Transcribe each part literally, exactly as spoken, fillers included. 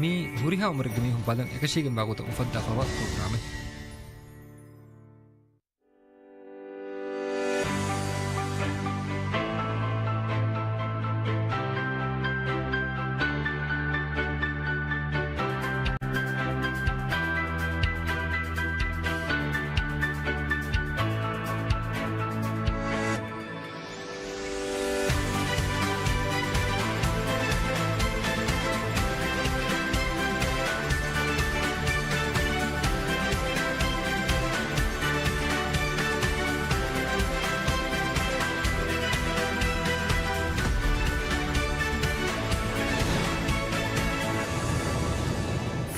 މި ހުރިހާ އުމުރެއްގެ މީހުން ބަލަން އެކަށީގެންވާ ގޮތަށް އުފައްދާފަވާ ޕްރޮގްރާމެއް.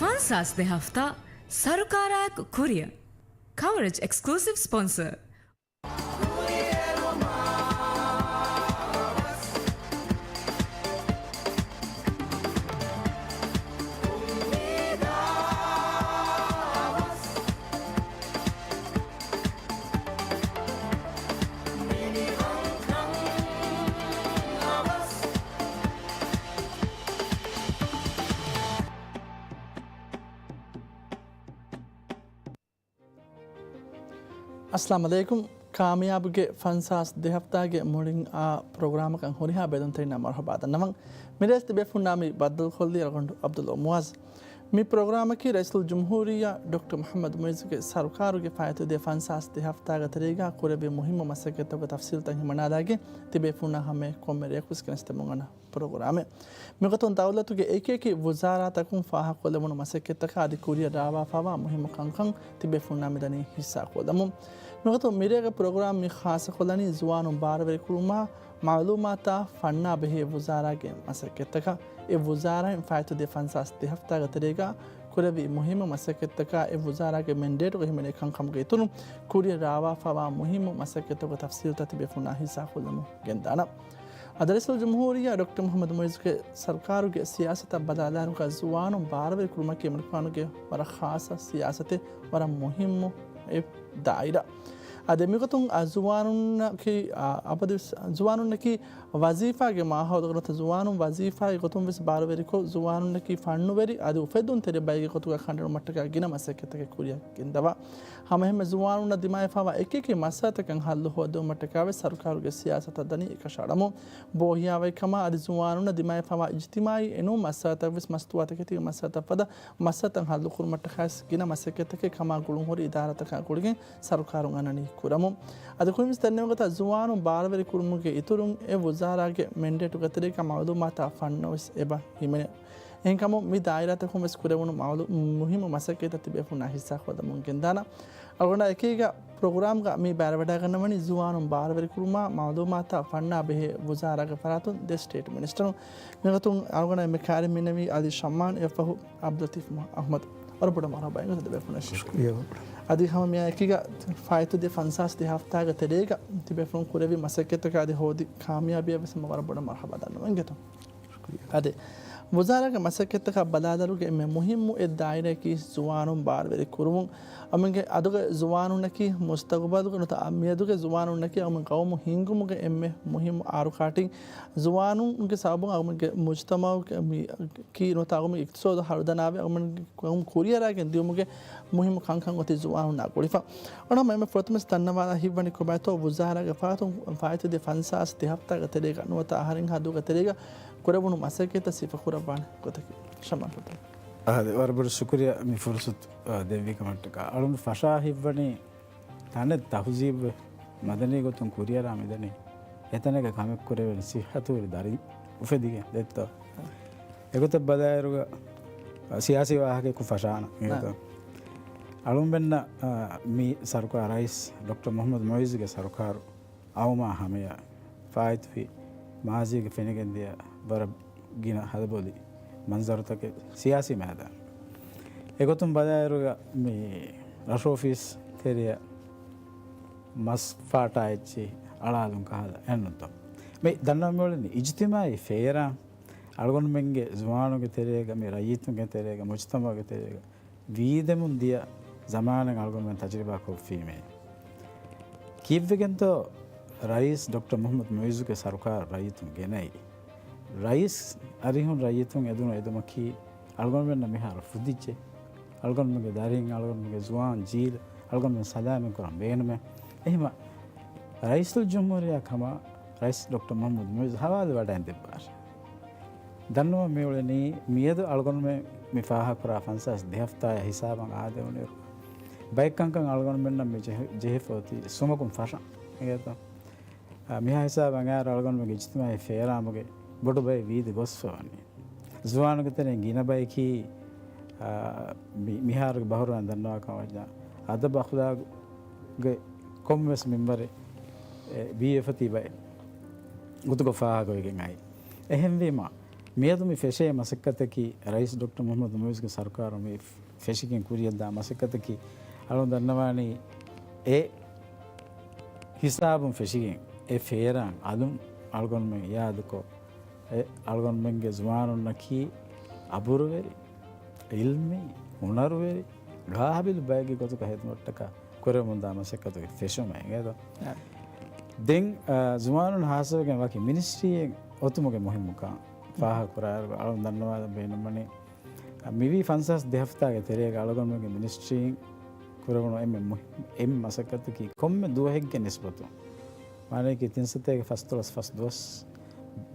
ފަންސާސް ދެ ހަފްތާ ސަރުކާރާއެކު ކުރިއަށް. ކަވަރޭޖް އެކްސްކްލޫސިވް ސްޕޮންސަރ. އައްސަލާމު ޢަލައިކުމް. ކާމިޔާބުގެ ފަންސާސް ދެ ހަފްތާގެ މުޅިން އާ ޕްރޮގްރާމަކަށް ހުރިހާ ބެލުންތެރިންނަށް މަރުޙަބާ ދަންނަވަން. މިރޭސް ތިބޭފުންނާ މި ބައްދަލުކޮށްލީ އަޅުގަނޑު ޢަބްދުﷲ މުޢާޒް. މި ޕްރޮގްރާމަކީ ރައީސުލްޖުމްހޫރިއްޔާ ޑޮކްޓަރ މުޙައްމަދު މުޢިއްޒުގެ ސަރުކާރުގެ ފާއިތުވެދިޔަ ފަންސާސް ދެ ހަފްތާގެ ތެރޭގަ ކުރެއްވި މުހިއްމު މަސައްކަތްތަކުގެ ތަފްސީލްތައް ހިމަނާލާގެން ތިބޭފުންނާ ހަމައަށް ކޮންމެ ރެޔަކުވެސް ގެނެސްދެމުން އަންނަ ޕްރޮގްރާމެއް. މިގޮތުން ދައުލަތުގެ އެކިއެކި ވުޒާރާތަކުން ފާހަގަކޮށްލެވުނު މަސައްކަތްތަކާ އަދި ކުރިއަށް ރާވާފައިވާ މުހިއްމު ކަންކަން ތިބޭފުންނާ މިދަނީ ހިއްސާކޮށްލަމުން. މިގޮތުން މިރޭގެ ޕްރޮގްރާމް މި ޚާއްޞަކޮށްލަނީ ޒުވާނުން ބާރުވެރިކުރުމާ، މަޢުލޫމާތާ ފަންނާ ބެހޭ ވުޒާރާގެ މަސައްކަތްތަކަށް. އެ ވުޒާރާއިން ފާއިތުވެދިޔަ ފަންސާސް ދެ ހަފްތާގެ ތެރޭގަ ކުރެއްވި މުހިއްމު މަސައްކަތްތަކާ، އެ ވުޒާރާގެ މެންޑޭޓުގަ ހިމެނޭ ކަންކަމުގެ އިތުރުން، ކުރިއަށް ރާވާފައިވާ މުހިއްމު މަސައްކަތްތަކުގެ ތަފްސީލްތައް ތިބޭފުންނާ ހިއްސާކޮށްލަމުން ގެންދާނަން. އަދި ރައީސުލްޖުމްހޫރިއްޔާ ޑޮކްޓަރ މުޙައްމަދު މުޢިއްޒުގެ ސަރުކާރުގެ ސިޔާސަތަށް ބަލާލާއިރުގަ، ޒުވާނުން ބާރުވެރިކުރުމަކީ އެމަނިކުފާނުގެ ވަރަށް ޚާއްޞަ ސިޔާސަތެއް، ވަރަށް މުހިއްމު އެއް ދާއިރާ. އަދި މިގޮތުން އަ، ޒުވާނުންނަކީ، އަ، އަބަދުވެސް ޒުވާނުންނަކީ ވަޒީފާގެ މާހައުލުގަ ނުވަތަ ޒުވާނުން ވަޒީފާގެ ގޮތުން ވެސް ބާރުވެރިކޮށް، ޒުވާނުންނަކީ ފަންނުވެރި އަދި އުފެއްދުންތެރި ބައެއްގެ ގޮތުގަ ކަނޑައެޅުމަށްޓަކާ ގިނަ މަސައްކަތްތަކެއް ކުރިއަށް ގެންދަވާ. ހަމައެހެންމެ ޒުވާނުންނަށް ދިމާވެފައިވާ އެކިއެކި މައްސަލަތަކަށް ހައްލު ހޯދުމަށްޓަކާވެސް ސަރުކާރުގެ ސިޔާސަތަށް ދަނީ އެކަށައަޅަމުން. ބޯހިޔާވަހިކަމާ އަދި ޒުވާނުންނަށް ދިމާވެފައިވާ އިޖްތިމާޢީ އެނޫން މައްސަލަތައްވެސް މަސްތުވާތަކެތީގެ މައްސަލަތައް ފަދަ މައްސަލަތައް ހައްލުކުރުމަށްޓަކާވެސް ގިނަ މަސައްކަތްތަކެއް ކަމާ ގުޅުންހުރި އިދާރާތަކާ ގުޅިގެން ސަރުކާރުން އަންނަނީ ކުރަމުން. އަދި ކުރިންވެސް ދެންނެވިގޮތަށް ޒުވާނުން ބާރުވެރިކުރުމުގެ އިތުރުން އެ ވުޒާރާގެ މެންޑޭޓުގެ ތެރޭގަ މަޢުލޫމާތާ ފަންނަށްވެސް އެބަ ހިމެނޭ. އެހެންކަމުން މި ދާއިރާތަކުން ވެސް ކުރެވުނު މަޢުލޫ-، މުހިއްމު މަސައްކަތްތައް ތިބޭފުންނާ ހިއްސާކޮށްލަމުން ގެންދާނަން. އަޅުގަނޑާ އެކީގަ ޕްރޮގްރާމްގަ މި ބައިވެރިވަޑައިގަންނަވަނީ ޒުވާނުން ބާރުވެރިކުރުމާ، މަޢުލޫމާތާ ފަންނާ ބެހޭ ވުޒާރާގެ ފަރާތުން ދެ ސްޓޭޓް މިނިސްޓަރުން. މިގޮތުން އަޅުގަނޑާ އެންމެ ކައިރިން މިނެވީ އަލީ ޝައްމާން އެއަށްފަހު އަބްދުލަތީފް އަޙްމަދު. ވަރަށް ބޮޑަށް މަރުޙަބާ އިނގޭތޯ ދެބޭފުޅުންނަށް. ޝުކުރިއްޔާ. އަދި ހަމަ މިއާ އެކީގަ ފާއިތުވެދިޔަ ފަންސާސް ދެ ހަފްތާގެ ތެރޭގަ ތިބޭފުޅުން ކުރެއްވި މަސައްކަތްތަކާ އަދި ހޯދި ކާމިޔާބީއަށް ވެސް ހަމަ ވަރަށް ބޮޑަށް މަރުޙަބާ ދަންނަވަން އިނގޭތޯ. އަދި ވުޒާރާގެ މަސައްކަތްތަކާ ބަލާލާއިރުގަ އެންމެ މުހިއްމު އެއް ދާއިރާއަކީ ޒުވާނުން ބާރުވެރި ކުރުވުން. އަމިއްގެ އަދުގެ ޒުވާނުންނަކީ މުސްތަގުބަލުގެ ނުވަތަ މިއަދުގެ ޒުވާނުންނަކީ އަމިއްގެ ގައުމު ހިންގުމުގެ އެންމެ މުހިއްމު އާރުކާޓިން. ޒުވާނުންގެ ސަބަބުން އަމިއްގެ މުޖްތަމަޢުގެ މި ކީ ނުވަތަ އަޅުގަނޑުގެ އިޤްތިޞާދު ހަރުދަނާވެ، އަޅުގަނޑުގެ ގައުމު ކުރިއަރާގެން ދިޔުމުގެ މުހިއްމު ކަންކަން އޮތީ ޒުވާނުންނާ ގުޅިފަ. އަޅުގަނޑު އެންމެ ފުރަތަމަ ވެސް ދަންނަވާލާ ހިތްވަނީ ކޮބާތޯ ވުޒާރާގެ ފަރާތުން ފާއިތުވެދިޔަ ފަންސާސް ދެ ހަފްތާގެ ތެރޭގަ ނުވަތަ އަހަރެއްހާ ދުވަހުގެ ތެރޭގަ ކުރެވުނު މަސައްކަތްތައް ސިފަކުރައްވާނެ ގޮތަކީ. ޝަމާ ކޮޓެ. އާދެ، ވަރަށް ބޮޑަށް ޝުކުރިއްޔާ މި ފުރުޞަތު، އާ، ދެއްވި ކަމަށްޓަކާ. އަޅުގަނޑު ފަށާ ހިތްވަނީ ތަނެއް ތަހުޒީބުވެ، މަދަނީ ގޮތުން ކުރިއަރާ މިދަނީ އެތަނެއްގަ ކަމެއް ކުރެވެން ސިއްހަތުވެރި ދަރިން އުފެދިގެން ދެއްތޯ؟ އެގޮތަށް ބަލާއިރުގަ، ސިޔާސީ ވާހަކައަކުން ފަށާނަ މިގޮތަށް. އަޅުންމެންނަށް، އާ، މި ސަރުކާރު ރައީސް ޑޮކްޓަރ މުޙައްމަދު މުޢިއްޒުގެ ސަރުކާރު އައުމާ ހަމަޔަށް ފާއިތުވި މާޒީގެ ފެނިގެންދިޔަ ވަރަށް ގިނަ ހަލަބޮލި މަންޒަރުތަކެއް ސިޔާސީ މައިދާނު. އެގޮތުން ބަލާއިރުގަ މި ރަށު އޮފީސް ތެރެއަށް މަސް ފާޓާ އެއްޗި އަޅާލުން ކަހަލަ އެއްނުތޯ. މި ދަންނަވަން މިއުޅެނީ އިޖްތިމާޢީ ފޭރާ އަޅުގަނޑުމެންގެ ޒުވާނުންގެ ތެރޭގަ، މި ރައްޔިތުންގެ ތެރޭގަ، މުޖްތަމަޢުގެ ތެރޭގަ ވީދެމުން ދިޔަ ޒަމާނެއް އަޅުގަނޑުމެން ތަޖުރިބާ ކޮށްފީމޭ. ކީއްވެގެންތޯ ރައީސް ޑޮކްޓަރ މުޙައްމަދު މުޢިއްޒުގެ ސަރުކާރު ރައްޔިތުން ގެނައީ؟ ރައީސް އަރިހުން ރައްޔިތުން އެދުނު އެދުމަކީ އަޅުގަނޑުމެންނަށް މިހާރު ފުދިއްޖެ. އަޅުގަނޑުމެންގެ ދަރިން، އަޅުގަނޑުމެންގެ ޒުވާން ޖީލް އަޅުގަނޑުމެން ސަލާމަތް ކުރަން ބޭނުމޭ. އެހެމަ ރައީސުލްޖުމްހޫރިއްޔާ ކަމަށް ރައީސް ޑޮކްޓަރ މުޙައްމަދު މުޢިއްޒު ހަވާލުވެވަޑައިން ދެއްވާށި. ދަންނަވަން މިއުޅެނީ މިއަދު އަޅުގަނޑުމެން މި ފާހަގަކުރާ ފަންސާސް ދެ ހަފްތާއާ ހިސާބަށް އާދެވުނުއިރު، ބައެއް ކަންކަން އަޅުގަނޑުމެންނަށް މި ޖެހި-، ޖެހިފަ އޮތީ ސުމަކުން ފަށަން. އެނގޭތޯ؟ އާ، މިހާ ހިސާބަށް އައިރު އަޅުގަނޑުމެންގެ އިޖްތިމާޢީ ފޭރާމުގެ ބޮޑު ބައެއް ވީދި ގޮސްފަ ވަނީ. ޒުވާނުންގެ ތެރެއިން ގިނަ ބަޔަކީ، އާ، މި-، މިހާރުގެ ބަހުރުވަން ދަންނަވާކަމަށް ވަންޏާ، އަދަބު އަޚުލާގުގެ ކޮންމެވެސް މިންވަރެއް، އެ، ވީއެފަތީ ބައެއް ގޮތުގަ ފާހަގަވެގެން އައި. އެހެންވީމަ، މިއަދު މި ފެށޭ މަސައްކަތަކީ ރައީސް ޑޮކްޓަރ މުޙައްމަދު މުޢިއްޒުގެ ސަރުކާރު މި ފެށިގެން ކުރިޔަށްދާ މަސައްކަތަކީ، އަޅުން ދަންނަވާނީ އެ ހިސާބުން ފެށިގެން އެ ފޭރާން އަލުން އަޅުގަނޑުމެން އިއާދަކޮށް، އެ އަޅުގަނޑުމެންގެ ޒުވާނުންނަކީ އަބުރުވެރި، ޢިލްމީ، ހުނަރުވެރި، ގާބިލު ބައެއްގެ ގޮތުގަ ހެދުމަށްޓަކާ ކުރެވެމުންދާ މަސައްކަތުގެ ފެށުމެއް އެނގޭތޯ؟ އަ. ދެން، އަ، ޒުވާނުން ހާއްސަވެގެން ވަކި މިނިސްޓްރީއެއް އޮތުމުގެ މުހިއްމުކަން ފާހަގަކުރާއިރު އަޅުން ދަންނަވާލަން ބޭނުންވަނީ، މިވީ ފަންސާސް ދެ ހަފްތާގެ ތެރޭގަ އަޅުގަނޑުމެންގެ މިނިސްޓްރީން ކުރެވުނު އެންމެ މުހި-، އެންމެ މަސައްކަތަކީ ކޮންމެ ދުވަހެއްގެ ނިސްބަތުން، މާނައަކީ ތިން ސަތޭކަ ފަސްދޮޅަސް ފަސް ދުވަސް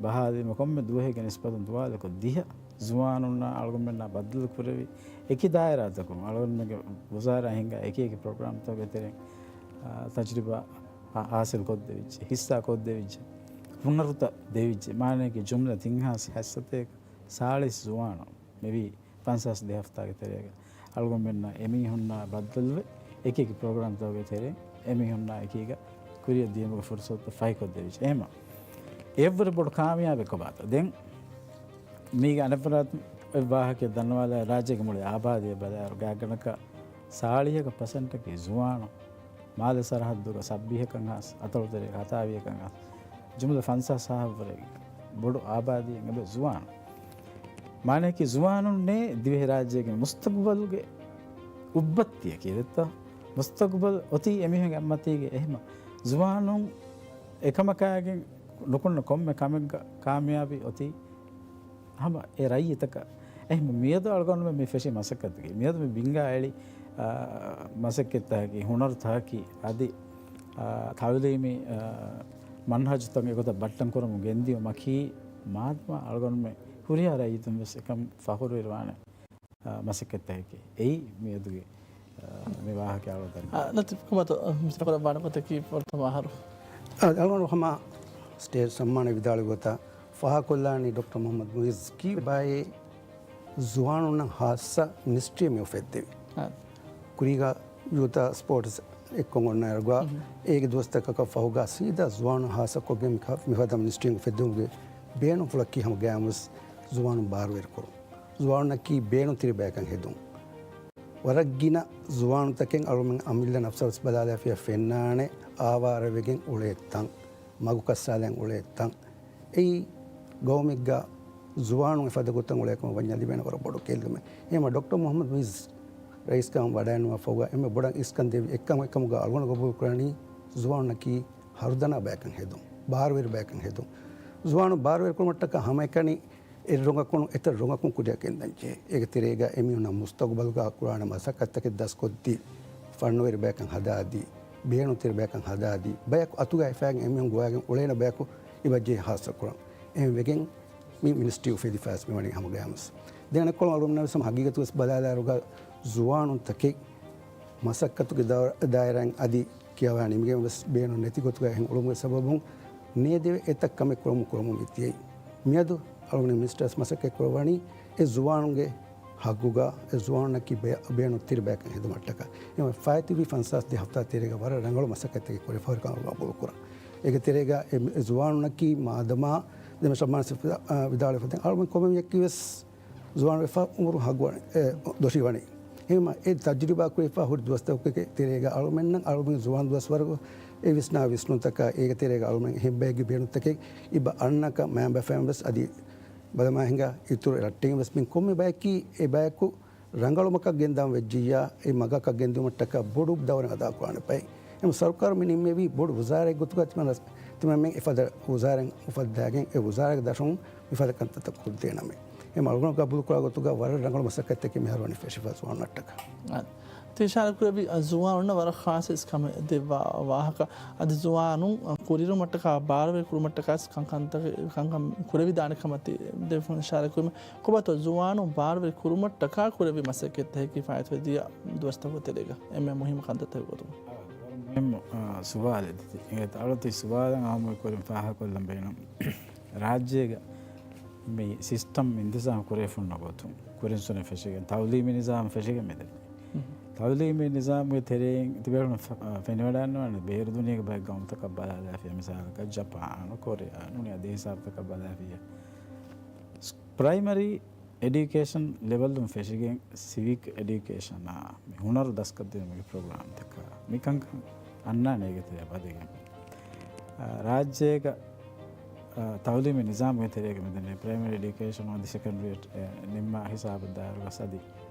ބަހާލީމަ ކޮންމެ ދުވަހެއްގެ ނިސްބަތުން ދުވާލަކު ދިހަ ޒުވާނުންނާ އަޅުގަނޑުމެންނާ ބައްދަލު ކުރެވި، އެކި ދާއިރާތަކުން އަޅުގަނޑުމެންގެ ވުޒާރާ ހިންގާ އެކި އެކި ޕްރޮގްރާމްތަކުގެ ތެރެއިން، އާ، ތަޖުރިބާ ހާ-، ހާސިލް ކޮށްދެވިއްޖެ، ހިއްސާ ކޮށްދެވިއްޖެ، ހުނަރުތައް ދެވިއްޖެ. މާނައަކީ ޖުމްލަ ތިން ހާސް ހަތްސަތޭކަ ސާޅީސް ޒުވާނުން މިވީ ފަންސާސް ދެ ހަފްތާގެ ތެރޭގަ އަޅުގަނޑުމެންނާ އެމީހުންނާ ބައްދަލުވެ، އެކި އެކި ޕްރޮގްރާމްތަކުގެ ތެރެއިން އެމީހުންނާ އެކީގަ ކުރިއަށް ދިޔުމުގެ ފުރުސަތު ފަހިކޮށްދެވިއްޖެ. އެހެމަ އެއަށްވުރެ ބޮޑު ކާމިޔާބެއް ކޮބާތޯ؟ ދެން މީގެ އަނެއްވަރަށް ވާހަކައެއް ދަންނަވާލާ، ރާއްޖޭގެ މުޅި އާބާދީއަށް ބަލާއިރު ގާތްގަނޑަކަށް ސާޅީހަކަ ޕަސެންޓަކީ ޒުވާނުން. މާލެ ސަރަހައްދުގަ ސައްބީހަކަށް ހާސް، އަތޮޅުތެރޭގަ ހަތާވީހަކަށް ހާސް، ޖުމްލަ ފަންސާސް ހާހަށްވުރެ ބޮޑު އާބާދީއެއް އެބަ ޒުވާނުން. މާނައަކީ ޒުވާނުންނޭ ދިވެހިރާއްޖޭގެ މުސްތަގުބަލުގެ އުއްބައްތިއަކީ ދެއްތޯ؟ މުސްތަގުބަލް އޮތީ އެމީހުންގެ އަތްމަތީގަ. އެހެމަ ޒުވާނުން އެކަމަކާގެން ނުކުންނަ ކޮންމެ ކަމެއްގަ ކާމިޔާބީ އޮތީ ހަމަ އެ ރައްޔިތަކަށް. އެހެން މިއަދު އަޅުގަނޑުމެން މި ފެށި މަސައްކަތަކީ، މިއަދު މި ބިންގާ އެޅި، އާ، މަސައްކަތްތަކަކީ، ހުނަރުތަކަކީ، އަދި، އާ، ތައުލީމީ، އާ، މަންހަޖުތައް އެގޮތަށް ބައްޓަން ކުރަމުން ގެންދިޔުމަކީ، މާދަމާ އަޅުގަނޑުމެން ހުރިހާ ރައްޔިތުން ވެސް އެކަން ފަޚުރުވެރިވާނެ، އާ، މަސައްކަތްތަކަކީ. އެއީ މިއަދުގެ، އާ، މި ވާހަކަ އަޅުގަނޑު ދަންނަވަނީ. އާ، ނަތިފް ކުމަތު، އާ، މިސްރަކުރައްވާނެ ގޮތަކީ ފުރަތަމަ އަހަރު. އާ، އަޅުގަނޑު ހަމަ ސްޓޭޖް ސަންމާނެ ވިދާޅުވި ގޮތަށް ފާހަގަކޮށްލާނީ ޑޮކްޓަރ މުޙައްމަދު މުޢިއްޒު ކީ ބައެއް ޒުވާނުންނަށް ހާއްސަ މިނިސްޓްރީ މި އުފެއްދެވި. އާ. ކުރީގަ ޔޫތާ ސްޕޯޓްސް އެއްކޮށް އޮންނައިރުގަ އޭގެ ދުވަސްތަކަކަށް ފަހުގަ ސީދާ ޒުވާނުން ހާއްސަކޮށްގެން މި ކަ-، މިފަދަ މިނިސްޓްރީ އުފެއްދުމުގެ ބޭނުންފުޅަކީ ހަމަ ގައިމުވެސް ޒުވާނުން ބާރުވެރިކުރުން. ޒުވާނުންނަކީ ބޭނުންތެރި ބަޔަކަށް ހެދުން. ވަރަށް ގިނަ ޒުވާނުތަކެއް އަޅުމެން އަމިއްލަ ނަފްސަށް ވެސް ބަލާލާފިޔާ ފެންނާނެ އާވާރަވެގެން އުޅޭ ތަން، މަގު ކައްސާލަން އުޅޭ ތަން. އެއީ ގައުމެއްގަ ޒުވާނުން އެފަދަ ގޮތަށް އުޅޭކަމަށް ވަންޏާ ލިބޭނެ ވަރަށް ބޮޑު ގެއްލުމެއް. އެހެންވީމަ ޑޮކްޓަރ މުޙައްމަދު މުޢިއްޒު ރައީސްކަން ވަޑައިގެންނެވިފަހުގަ އެންމެ ބޮޑަށް އިސްކަން ދެއްވި އެއްކަމަށް އެކަމުގަ އަޅުގަނޑު ގަބޫލުކުރަނީ ޒުވާނުންނަކީ ހަރުދަނާ ބަޔަކަށް ހެދުން، ބާރުވެރި ބަޔަކަށް ހެދުން. ޒުވާނުން ބާރުވެރިކުރުމަށްޓަކާ ހަމައެކަނި އެއް ރޮނގަކުނު އެތައް ރޮނގަކުން ކުރިއަށް ގެންދަންޖެހޭ. އޭގެ ތެރޭގަ އެމީހުންނަށް މުސްތަގުބަލުގަ ކުރާނެ މަސައްކަތްތަކެއް ދަސްކޮށްދީ، ފަންނުވެރި ބަޔަކަށް ހަދާދީ، ބޭނުންތެރި ބަޔަކަށް ހަދާދީ، ބަޔަކު އަތުގަ ހިފައިގެން އެމީހުން ގޮވައިގެން އުޅޭނެ ބަޔަކު އެބަޖެހޭ ހާއްސަ ކުރަން. އެހެން ވެގެން މި މިނިސްޓްރީ އުފެދިފައިވެސް މިވަނީ ހަމަ ގައިމުވެސް. ދެން އަނެއްކޮޅުން އަޅުގަނޑުމެންނަށް ވެސް ހަމަ ހަގީގަތު ވެސް ބަލާލާއިރުގަ ޒުވާނުންތަކެއް މަސައްކަތުގެ ދާ-، ދާއިރާއިން އަދި ކިޔަވާ ނިމިގެން ވެސް ބޭނުން ނެތި ގޮތުގަ އެހެން އުޅުމުގެ ސަބަބުން ނޭދެވޭ އެތައް ކަމެއް ކުރަމުން ކުރަމުން މި ތިޔައީ. މިއަދު އަޅުގަނޑު މިނިސްޓަރސް މަސައްކަތް ކުރައްވަނީ އެ ޒުވާނުންގެ ހައްގުގަ އެ ޒުވާނުންނަކީ ބޭ-، ބޭނުންތެރި ބަޔަކަށް ހެދުމަށްޓަކާ. އެހެންވެ ފާއިތުވި ފަންސާސް ދެ ހަފްތާ ތެރޭގަ ވަރަށް ރަނގަޅު މަސައްކަތްތަކެއް ކުރެފަ ހުރިކަން އަޅުގަނޑު ގަބޫލުކުރަން. އޭގެ ތެރޭގަ އެ، އެ ޒުވާނުންނަކީ މާދަމާ ދެމަސް އަމާން ސިފަ-، އާ، ވިދާޅުވެފަދައިން އަޅުގަނޑު ކޮންމެ މީހަކީ ވެސް ޒުވާނު ވެފަ އުމުރު ހަގުވަނީ، އެ، ދޮށީ ވަނީ. އެހެންވީމަ އެ ތަޖުރިބާ ކުރެފަ ހުރި ދުވަސްތަކުގެ ތެރޭގަ އަޅުމެންނަށް އަޅުމެން ޒުވާން ދުވަސްވަރު އެ ވިސްނާ ވިސްނުންތަކާ އޭގެ ތެރޭގަ އަޅުމެން އެހެން ބައެއްގެ ބޭނުންތަކެއް އިބަ އަންނަކަ މައިންބަފައިން ވެސް އަދި ބަލަމާ ހިނގާ އިތުރު ރައްޓެއިން ވެސް މިން ކޮންމެ ބަޔަކީ އެ ބަޔަކު ރަނގަޅު މަގަކަށް ގެންދާން ވެއްޖިއްޔާ، އެ މަގަކަށް ގެންދިއުމަށްޓަކާ ބޮޑު ދައުރެއް އަދާކުރާނެ ބައެއް. އެހެން ސަރުކާރު މި ނިންމެވީ ބޮޑު ވުޒާރައެއް ގޮތުގަ ތިމަން ރަސް-، ތިމަންމެން އެފަދަ ވުޒާރައެއް އުފައްދާގެން އެ ވުޒާރަގެ ދަށުން މިފަދަ ކަންތައްތައް ކޮށްދޭނަމޭ. އެ އަޅުގަނޑު ގަބޫލުކުރާ ގޮތުގަ ވަރަށް ރަނގަޅު މަސައްކަތްތަކެއް މިހާރު ވަނީ ފެށިފަ ޒުވާނުންނަށްޓަކާ. ތި އިޝާރާތް ކުރެއްވި ޒުވާނުންނަށް ވަރަށް ޚާއްޞަ އިސް ކަމެއް ދެއްވާ ވާހަކަ. އަދި ޒުވާނުން ކުރިއެރުމަށްޓަކާ ބާރުވެރި ކުރުމަށްޓަކާ ކަންކަންތަކެއް، ކަންކަން ކުރެވިދާނެ ކަމަށް ތި ދެފުން އިޝާރާތް ކުރީމަ. ކޮބާތޯ ޒުވާނުން ބާރުވެރި ކުރުމަށްޓަކާ ކުރެއްވި މަސައްކަތްތަކަކީ ފާއިތުވެދިޔަ ދުވަސްތަކުގެ ތެރޭގަ އެންމެ މުހިއްމު ކަންތައްތަކުގެ ގޮތުން؟ މުހިއްމު، އާ، ސުވާލެއް ތި. އަޅުތި ސުވާލަށް އާއްމު ކުރިން ފާހަގަކޮށްލަން ބޭނުން. ރާއްޖޭގަ މި ސިސްޓަމް އިންތިޒާމް ކުރެވިފަ ހުންނަ ގޮތުން، ކުރިން ސުނެ ފެށިގެން، ތައުލީމީ ނިޒާމް ފެށިގެން މިދެން. ތައުލީމީ ނިޒާމްގެ ތެރެއިން ތިބޭފުޅުން ފެ-، ފެނިވަޑައިގަންނަވާނެ ބޭރު ދުނިޔޭގެ ބައެއް ގައުމުތަކަށް ބަލާލާފިޔާ، މިސާލަކަށް ޖަޕާނު، ކޮރެއާނު، އަދި ހިސާބުތަކަށް ބަލާފިޔާ. ޕްރައިމަރީ އެޑިއުކޭޝަން ލެވެލްއިން ފެށިގެން ސިވިކް އެޑިއުކޭޝަނާ މި ހުނަރު ދަސްކޮށްދިނުމުގެ ޕްރޮގްރާމްތަކާ މިކަންކަން އަންނާނެ އޭގެ ތެރެއަށް ވަދެގެން. އާ، ރާއްޖޭގަ، އާ، ތައުލީމީ ނިޒާމުގެ ތެރޭގަ މިދެންނެވި ޕްރައިމަރީ އެޑިއުކޭޝަން އަދި ސެކަންޑްރީ، އެ، ނިންމާ ހިސާބަށް ދާއިރު ވެސް އަދި،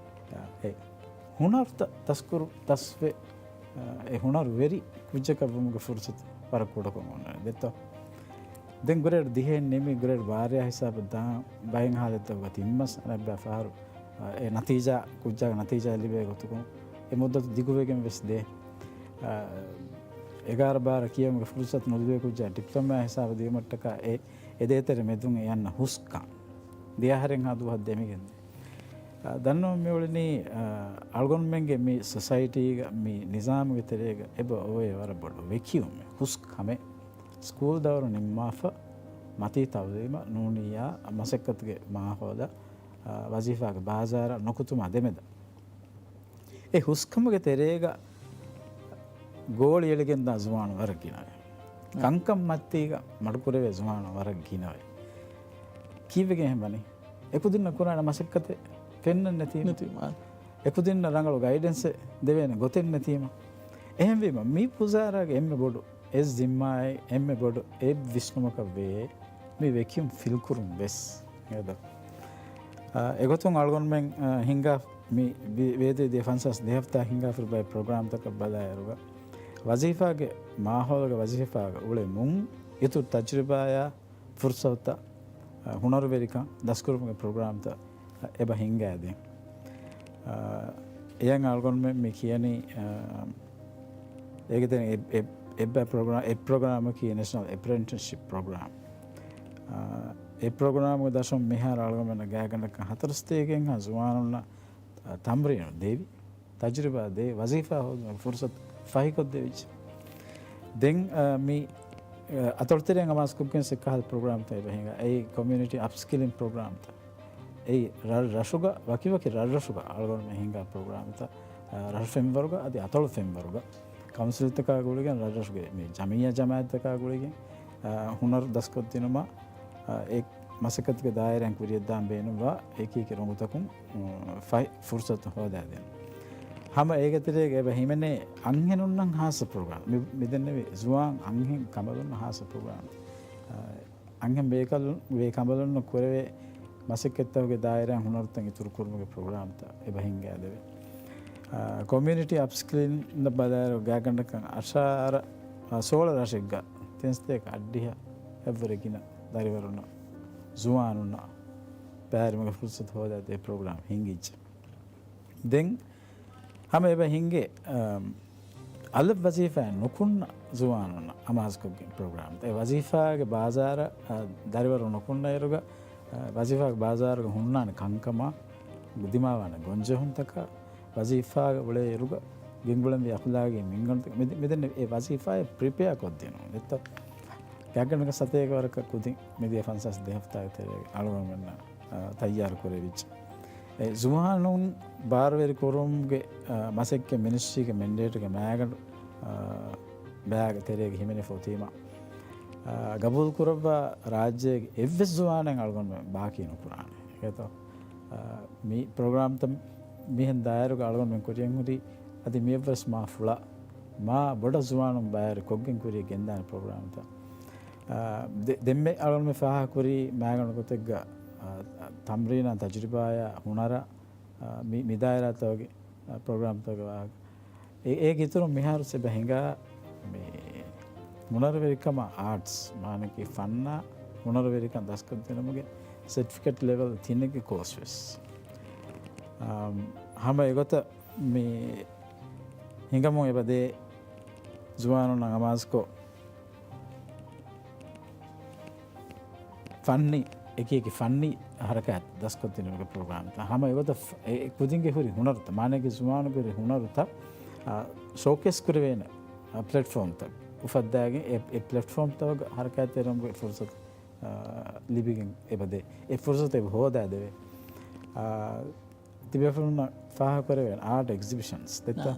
އާ، އެ ހުނަރުތައް ތަސްކުރު ތަސްވެ، އެ ހުނަރުވެރި ކުއްޖަކަށް ވުމުގެ ފުރުސަތު ވަރަށް ކުޑަކޮށް އޮންނާނެ ދެއްތޯ. ދެން ގްރޭޑް ދިހައިން ނިމި ގްރޭޑް ބާރައާ ހިސާބަށް ދާން ބައެއް ހާލަތްތަކުގަ ތިން މަސް އަނެއްބައި ފަހަރު، އެ ނަތީޖާ، ކުއްޖާގެ ނަތީޖާ ލިބޭ ގޮތުގަ އެ މުއްދަތު ދިގުވެގެން ވެސް ދޭ. އެގާރަ ބާރަ ކިޔެވުމުގެ ފުރުސަތު ނުލިބޭ ކުއްޖާ ޑިޕްލޮމާ ހިސާބަށް ދިޔުމަށްޓަކާ އެ، އެ ދޭތެރެ މެދުން އެ އަންނަ ހުސްކަން. ދިޔަ އަހަރެއްހާ ދުވަހަށް ދެމިގެން ދޭ. އާ، ދަންނަވަން މިއުޅެނީ، އާ، އަޅުގަނޑުމެންގެ މި ސޮސައިޓީގަ މި ނިޒާމުގެ ތެރޭގަ އެބަ އޮވޭ ވަރަށް ބޮޑު ވެކިއުމެއް، ހުސް ކަމެއް. ސްކޫލް ދައުރު ނިންމާފަ، މަތީ ތައުލީމަށް ނޫނިއްޔާ މަސައްކަތުގެ މާހައުލަށް، އާ، ވަޒީފާގެ ބާޒާރަށް ނުކުތުމާ ދެމެދަށް. އެ ހުސްކަމުގެ ތެރޭގަ ގޯޅި އެޅިގެންދާ ޒުވާނު ވަރަށް ގިނަވޭ. ކަންކަން މަތީގަ މަޑުކުރެވޭ ޒުވާނު ވަރަށް ގިނަވޭ. ކީއްވެގެން އެހެން ވަނީ؟ އެކުދިންނަށް ކުރާނެ މަސައްކަތެއް ފެންނަން ނެތީމަ. ނެތީމަ. އެކުދިންނަށް ރަނގަޅު ގައިޑެންސެއް ދެވޭނެ ގޮތެއް ނެތީމަ. އެހެންވީމަ، މި ވުޒާރާގެ އެންމެ ބޮޑު އެއް ޒިންމާއެއް، އެންމެ ބޮޑު އެއް ވިސްނުމަކަށް ވޭ، މި ވެކިއުމް ފިލްކުރުން ވެސް. އެދޯ. އާ، އެގޮތުން އަޅުގަނޑުމެން، އާ، ހިންގާ މި ވި-، ވޭތުވެދިޔަ ފަންސާސް ދެ ހަފްތާ ހިންގާފައި ބައެއް ޕްރޮގްރާމްތަކަށް ބަލާއިރުގަ، ވަޒީފާގެ މާހައުލުގަ ވަޒީފާގަ އުޅެމުން އިތުރު ތަޖުރިބާޔާ ފުރުސަތުތައް، އަ، ހުނަރުވެރިކަން ދަސްކުރުމުގެ ޕްރޮގްރާމްތައް އެބަ ހިންގާދޭ. އަ، އެޔަށް އަޅުގަނޑުމެން މި ކިޔަނީ، އަ، އޭގެ ތެރެއިން އެ-، އެ-، އެއްބަ ޕްރޮގްރާ-، އެއް ޕްރޮގްރާމަކީ ނޭޝަނަލް އެޕްރެންޓިސްޝިޕް ޕްރޮގްރާމް. އަ، އެ ޕްރޮގްރާމުގެ ދަށުން މިހާރު އަޅުގަނޑުމެންނަށް ގާތްގަނޑަކަށް ހަތަރުސަތޭކައެއްހާ ޒުވާނުންނަށް، އަ، ތަމްރީނު ދެވި، ތަޖުރިބާ ދޭ، ވަޒީފާ ހޯދުމަށް ފުރުސަތު ފަހިކޮށްދެވިއްޖެ. ދެން، އަ، މި، އަ، އަތޮޅުތެރެއިން އަމާޒުކޮށްގެން އެއްކަހަލަ ޕްރޮގްރާމްތައް އެބަ ހިނގާ. އެއީ ކޮމިއުނިޓީ އަޕްސްކިލިން ޕްރޮގްރާމްތައް. އެއީ ރަށް ރަށުގަ، ވަކިވަކި ރަށްރަށުގަ އަޅުގަނޑުމެން ހިނގާ ޕްރޮގްރާމްތައް، އަ، ރަށު ފެންވަރުގަ އަދި އަތޮޅު ފެންވަރުގަ ކައުންސިލްތަކާ ގުޅިގެން، ރަށްރަށުގެ މި ޖަމިއްޔާ ޖަމާއަތްތަކާ ގުޅިގެން، އަ، ހުނަރު ދަސްކޮށްދިނުމަށް، އަ، އެ މަސައްކަތުގެ ދާއިރާއިން ކުރިޔަށްދާން ބޭނުންވާ އެކިއެކި ރޮނގުތަކުން، އު، ފަހި ފުރުސަތު ހޯދާދޭން. ހަމަ އޭގެ ތެރޭގަ އެބަ ހިމެނޭ އަންހެނުންނަށް ހާއްސަ ޕްރޮގްރާމް. މި-، މިދެންނެވި ޒުވާން އަންހެން ކަނބަލުންނަށް ހާއްސަ ޕްރޮގްރާމް. އަ، އަންހެން ބޭކަލުން، ބޭކަނބަލުންނަށް ކުރެވޭ މަސައްކަތްތަކުގެ ދާއިރާއިން ހުނަރުތައް އިތުރު ކުރުމުގެ ޕްރޮގްރާމްތައް އެބަ ހިންގާދެވޭ. އާ، ކޮމިއުނިޓީ އަޕްސްކިލިން ބަލާއިރު ގާތްގަނޑަކަށް އަށާރަ، އާ، ސޯޅަ ރަށެއްގަ ތިން ސަތޭކަ އަށްޑިހަ އެއްވުރެ ގިނަ ދަރިވަރުންނަށް، ޒުވާނުންނަށް ބައިވެރިވުމުގެ ފުރުސަތު ހޯދާދޭ ޕްރޮގްރާމް ހިންގިއްޖެ. ދެން ހަމަ އެބަ ހިނގޭ، އަ، އަލަށް ވަޒީފާއެއް ނުކުންނަ ޒުވާނުންނަށް އަމާޒުކޮށްގެން ޕްރޮގްރާމް. އެ ވަޒީފާގެ ބާޒާރަށް، އަ، ދަރިވަރު ނުކުންނައިރުގަ، އަ، ވަޒީފާގެ ބާޒާރުގަ ހުންނާނެ ކަންކަމާ، ދިމާވާނެ ގޮންޖެހުންތަކާ، ވަޒީފާގަ އުޅޭއިރުގަ ގެންގުޅެންވީ އަޚުލާގީ މިންގަނޑުތަކާ މިދެ-، މިދެންނެވި އެ ވަޒީފާއަށް ޕްރިޕެއާ ކޮށްދިނުން. ދެއްތޯ؟ ގާތްގަނޑަކަށް ސަތޭކަ ވަރަކަށް ކުދިން މިދިޔަ ފަންސާސް ދެ ހަފްތާގެ ތެރޭގަ އަޅުގަނޑުމެންނަށް އާ، ތައްޔާރު ކުރެވިއްޖެ. އެ ޒުވާނުން ބާރުވެރި ކުރުމުގެ، އާ، މަސައްކަތް މިނިސްޓްރީގެ މެންޑޭޓުގެ މައިގަނޑު، އާ، ބައިގެ ތެރޭގަ ހިމެނިފަ އޮތީމަ، އާ، ގަބޫލު ކުރައްވާ ރާއްޖޭގެ އެއްވެސް ޒުވާނެއް އަޅުގަނޑުމެން ބާކީ ނުކުރާނެ. އެކޭތޯ؟ އާ، މި ޕްރޮގްރާމްތައް މިހެން ދާއިރުގަ އަޅުގަނޑުމެން ކުރިއަށް ހުރީ އަދި މިއަށްވެސް މާ ފުޅަށް މާ ބޮޑަށް ޒުވާނުން ބައިވެރި ކޮށްގެން ކުރިއަށް ގެންދާނެ ޕްރޮގްރާމްތައް. އާ، ދެ-، ދެންމެ އަޅުގަނޑުމެން ފާހަގަކުރީ މައިގަނޑު ގޮތެއްގަ، އާ، ތަމްރީނާ ތަޖުރިބާޔާ ހުނަރަށް، އާ، މި-، މިދާއިރާތަކުގެ، އާ، ޕްރޮގްރާމްތަކުގެ ވާހަކަ. އެ-، އޭގެ އިތުރުން މިހާރު އެބަ ހިނގާ މި ހުނަރުވެރިކަމާ އާޓްސް، މާނައަކީ ފަންނާ ހުނަރުވެރިކަން ދަސްކޮށްދިނުމުގެ ސެޓްފިކެޓް ލެވެލް ތިނެއްގެ ކޯސް ވެސް. އާ، ހަމަ އެގޮތަށް މި ހިނގަމުން އެބަދޭ ޒުވާނުންނަށް އަމާޒުކޮށް، ފަންނީ، އެކި އެކި ފަންނީ ހަރަކާތް ދަސްކޮށްދިނުމުގެ ޕްރޮގްރާމްތައް. ހަމަ އެގޮތަށް ފް-، އެ، އެ ކުދިންގެ ހުރި ހުނަރުތައް، މާނައީ ޒުވާނުންގެ ހުރި ހުނަރުތައް، އާ، ޝޯކޭސް ކުރެވޭނެ، އާ، ޕްލެޓްފޯމްތައް އުފައްދާގެން އެ، އެ ޕްލެޓްފޯމްތަކުގަ ހަރަކާތްތެރިވުމުގެ ފުރުސަތު، އާ، ލިބިގެން އެބަދޭ. އެ ފުރުސަތު އެބަ ހޯދާދެވޭ. އާ، ތިބޭފުޅުންނަށް ފާހަގަކުރެވޭނެ އާޓް އެގްޒިބިޝަންސް ދެއްތަ؟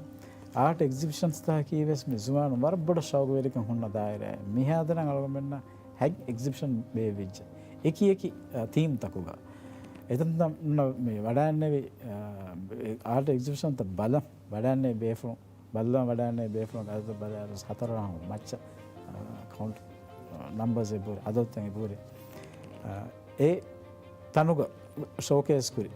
އާޓް އެގްޒިބިޝަންސްތަކަކީ ވެސް މި ޒުވާނުން ވަރަށް ބޮޑަށް ޝައުގުވެރިކަން ހުންނަ ދާއިރާއެއް. މިހާތަނަށް އަޅުގަނޑުމެންނަށް ހަތް އެގްޒިބިޝަން ބޭއްވިއްޖެ. އެކި އެކި، އަ، ތީމްތަކުގަ. އެތަންތަން މި ވަޑައިންނެވި، އަ، އާޓް އެގްޒިބިޝަންތައް ބަލަން ވަޑައިންނެވި ބޭފުޅުން ބައްލަވަން ވަޑައިގެންނެވި ބޭފުޅުންގެ އަދަދު ބަލާއިރު ހަތަރު އަހަރު މައްޗަށް، އާ، ކައުންޓް، އާ، ނަމްބަރސް އެބަހުރި، އަދަދުތައް އެބަހުރި. އާ، އެ ތަނުގަ ޝޯކޭސް ކުރި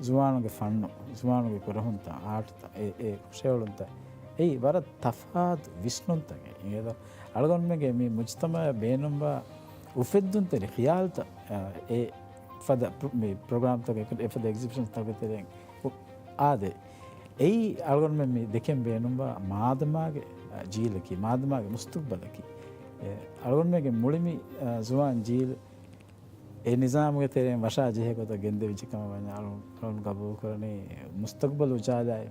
ޒުވާނުންގެ ފަންނު، ޒުވާނުންގެ ކުރެހުންތައް، އާޓްތައް، އެ، އެ ހުށަހެޅުންތައް، އެއީ ވަރަށް ތަފާތު ވިސްނުންތަކެއް. އިނގޭތަ؟ އަޅުގަނޑުމެންގެ މި މުޖުތަމަޢަށް ބޭނުންވާ އުފެއްދުންތެރި ޚިޔާލުތައް، އާ، އެ ފަދަ ޕްރޮ-، މި ޕްރޮގްރާމްތަކުގެ، އެފަދަ އެގްޒިބިޝަންތަކުގެ ތެރެއިން އު-، އާދޭ. އެއީ އަޅުގަނޑުމެން މި ދެކެން ބޭނުންވާ މާދަމާގެ، އަ، ޖީލަކީ، މާދަމާގެ މުސްތަޤްބަލަކީ. އެ، އަޅުގަނޑުމެންގެ މުޅި މި، އަ، ޒުވާން ޖީލު އެ ނިޒާމުގެ ތެރެއިން ވަށާ ޖެހޭ ގޮތަށް ގެންދެވިއްޖެ ކަމަށް ވަންޏާ އަޅު-، އަޅުން ގަބޫލުކުރަނީ މުސްތަޤްބަލު އުޖާލާއި.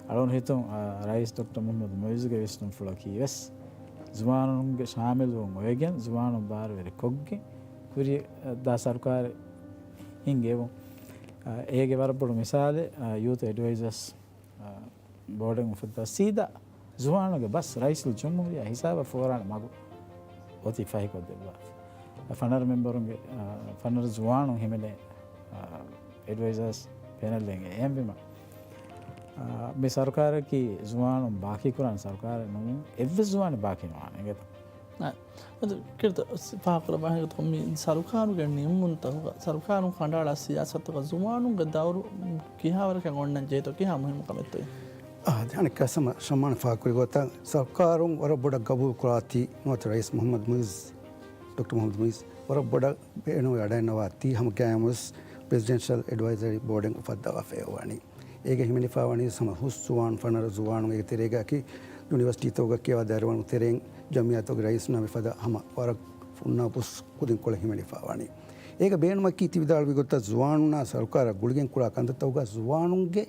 އަޅުން ހިތުން، އަ، ރައީސް ޑޮކްޓަރ މުޙައްމަދު މުޢިއްޒުގެ ވިސްނުންފުޅަކީ ވެސް ޒުވާނުންގެ ޝާމިލުވުން އޮވެގެން، ޒުވާނުން ބާރުވެރި ކޮށްގެން ކުރިއަށް ދާ ސަރުކާރެއް ހިންގެވުން. އަ، އޭގެ ވަރަށް ބޮޑު މިސާލެއް، އަ، ޔޫތު އެޑްވައިޒާސް، އަ، ބޯޑެއް އުފައްދާ ސީދާ ޒުވާނުގެ ބަސް ރައީސުލްޖުމްހޫރިއްޔާ ހިސާބަށް ފޯރާނެ މަގު އޮތީ ފަހިކޮށްދެއްވާފަ. ފަނަރަ މެމްބަރުންގެ، އަ، ފަނަރަ ޒުވާނުން ހިމެނޭ، އަ، އެޑްވައިޒާސް ޕެނަލް އެއް. އެހެންވީމަ، އާ، މި ސަރުކާރަކީ ޒުވާނުން ބާކީކުރާނެ ސަރުކާރެއް ނޫން. އެއްވެސް ޒުވާނެއް ބާކީ ނުވާނެ އިނގޭތަ؟ އާ، އަދި ކިރިތަ ފާހަގަކުރައްވާ ހިނގަތަކުން މި ސަރުކާރުގެ ނިންމުންތަކުގަ، ސަރުކާރުން ކަނޑައަޅާ ސިޔާސަތުގަ ޒުވާނުންގެ ދައުރު ކިހާވަރަކަށް އޮންނަން ޖެހޭތޯ، ކިހާ މުހިންމު ކަމެއްތޯ؟ އާ، އަނެއްކާ ސަމަ-، ޝަމާން ފާހަގަކުރި ގޮތަށް ސަރުކާރުން ވަރަށް ބޮޑަށް ގަބޫލު ކުރާތީ ނުވަތަ ރައީސް މުޙައްމަދު މުޢިއްޒު، ޑޮކްޓަރ މުޙައްމަދު މުޢިއްޒު ވަރަށް ބޮޑަށް ބޭނުންވެ ވަޑައިންނަވާ ތީ ހަމަ ގައިމުވެސް ޕްރެޒިޑެންޝަލް އެޑްވައިޒަރީ ބޯޑެއް އުފައްދަވާފައިވާނީ. އޭގެ ހިމެނިފައިވަނީ ހަމަ ހުސް ޒުވާން ފަނަރަ ޒުވާނުން އޭގެ ތެރޭގައަކީ ޔުނިވަރސިޓީތަކުގަ ކިޔަވާ ދަރިވަރުން ތެރެއިން ޖަމްޢިއްޔާތަކުގެ ރައީސުންނާ މިފަދަ ހަމަ ވަރަށް ފުންނާ ބުސް ކުދިންކޮޅެއް ހިމެނިފައިވާނީ. އޭގެ ބޭނުމަކީ ތި ވިދާޅުވި ގޮތަށް ޒުވާނުންނާ ސަރުކާރާ ގުޅިގެން ކުރާ ކަންތައްތަކުގަ ޒުވާނުންގެ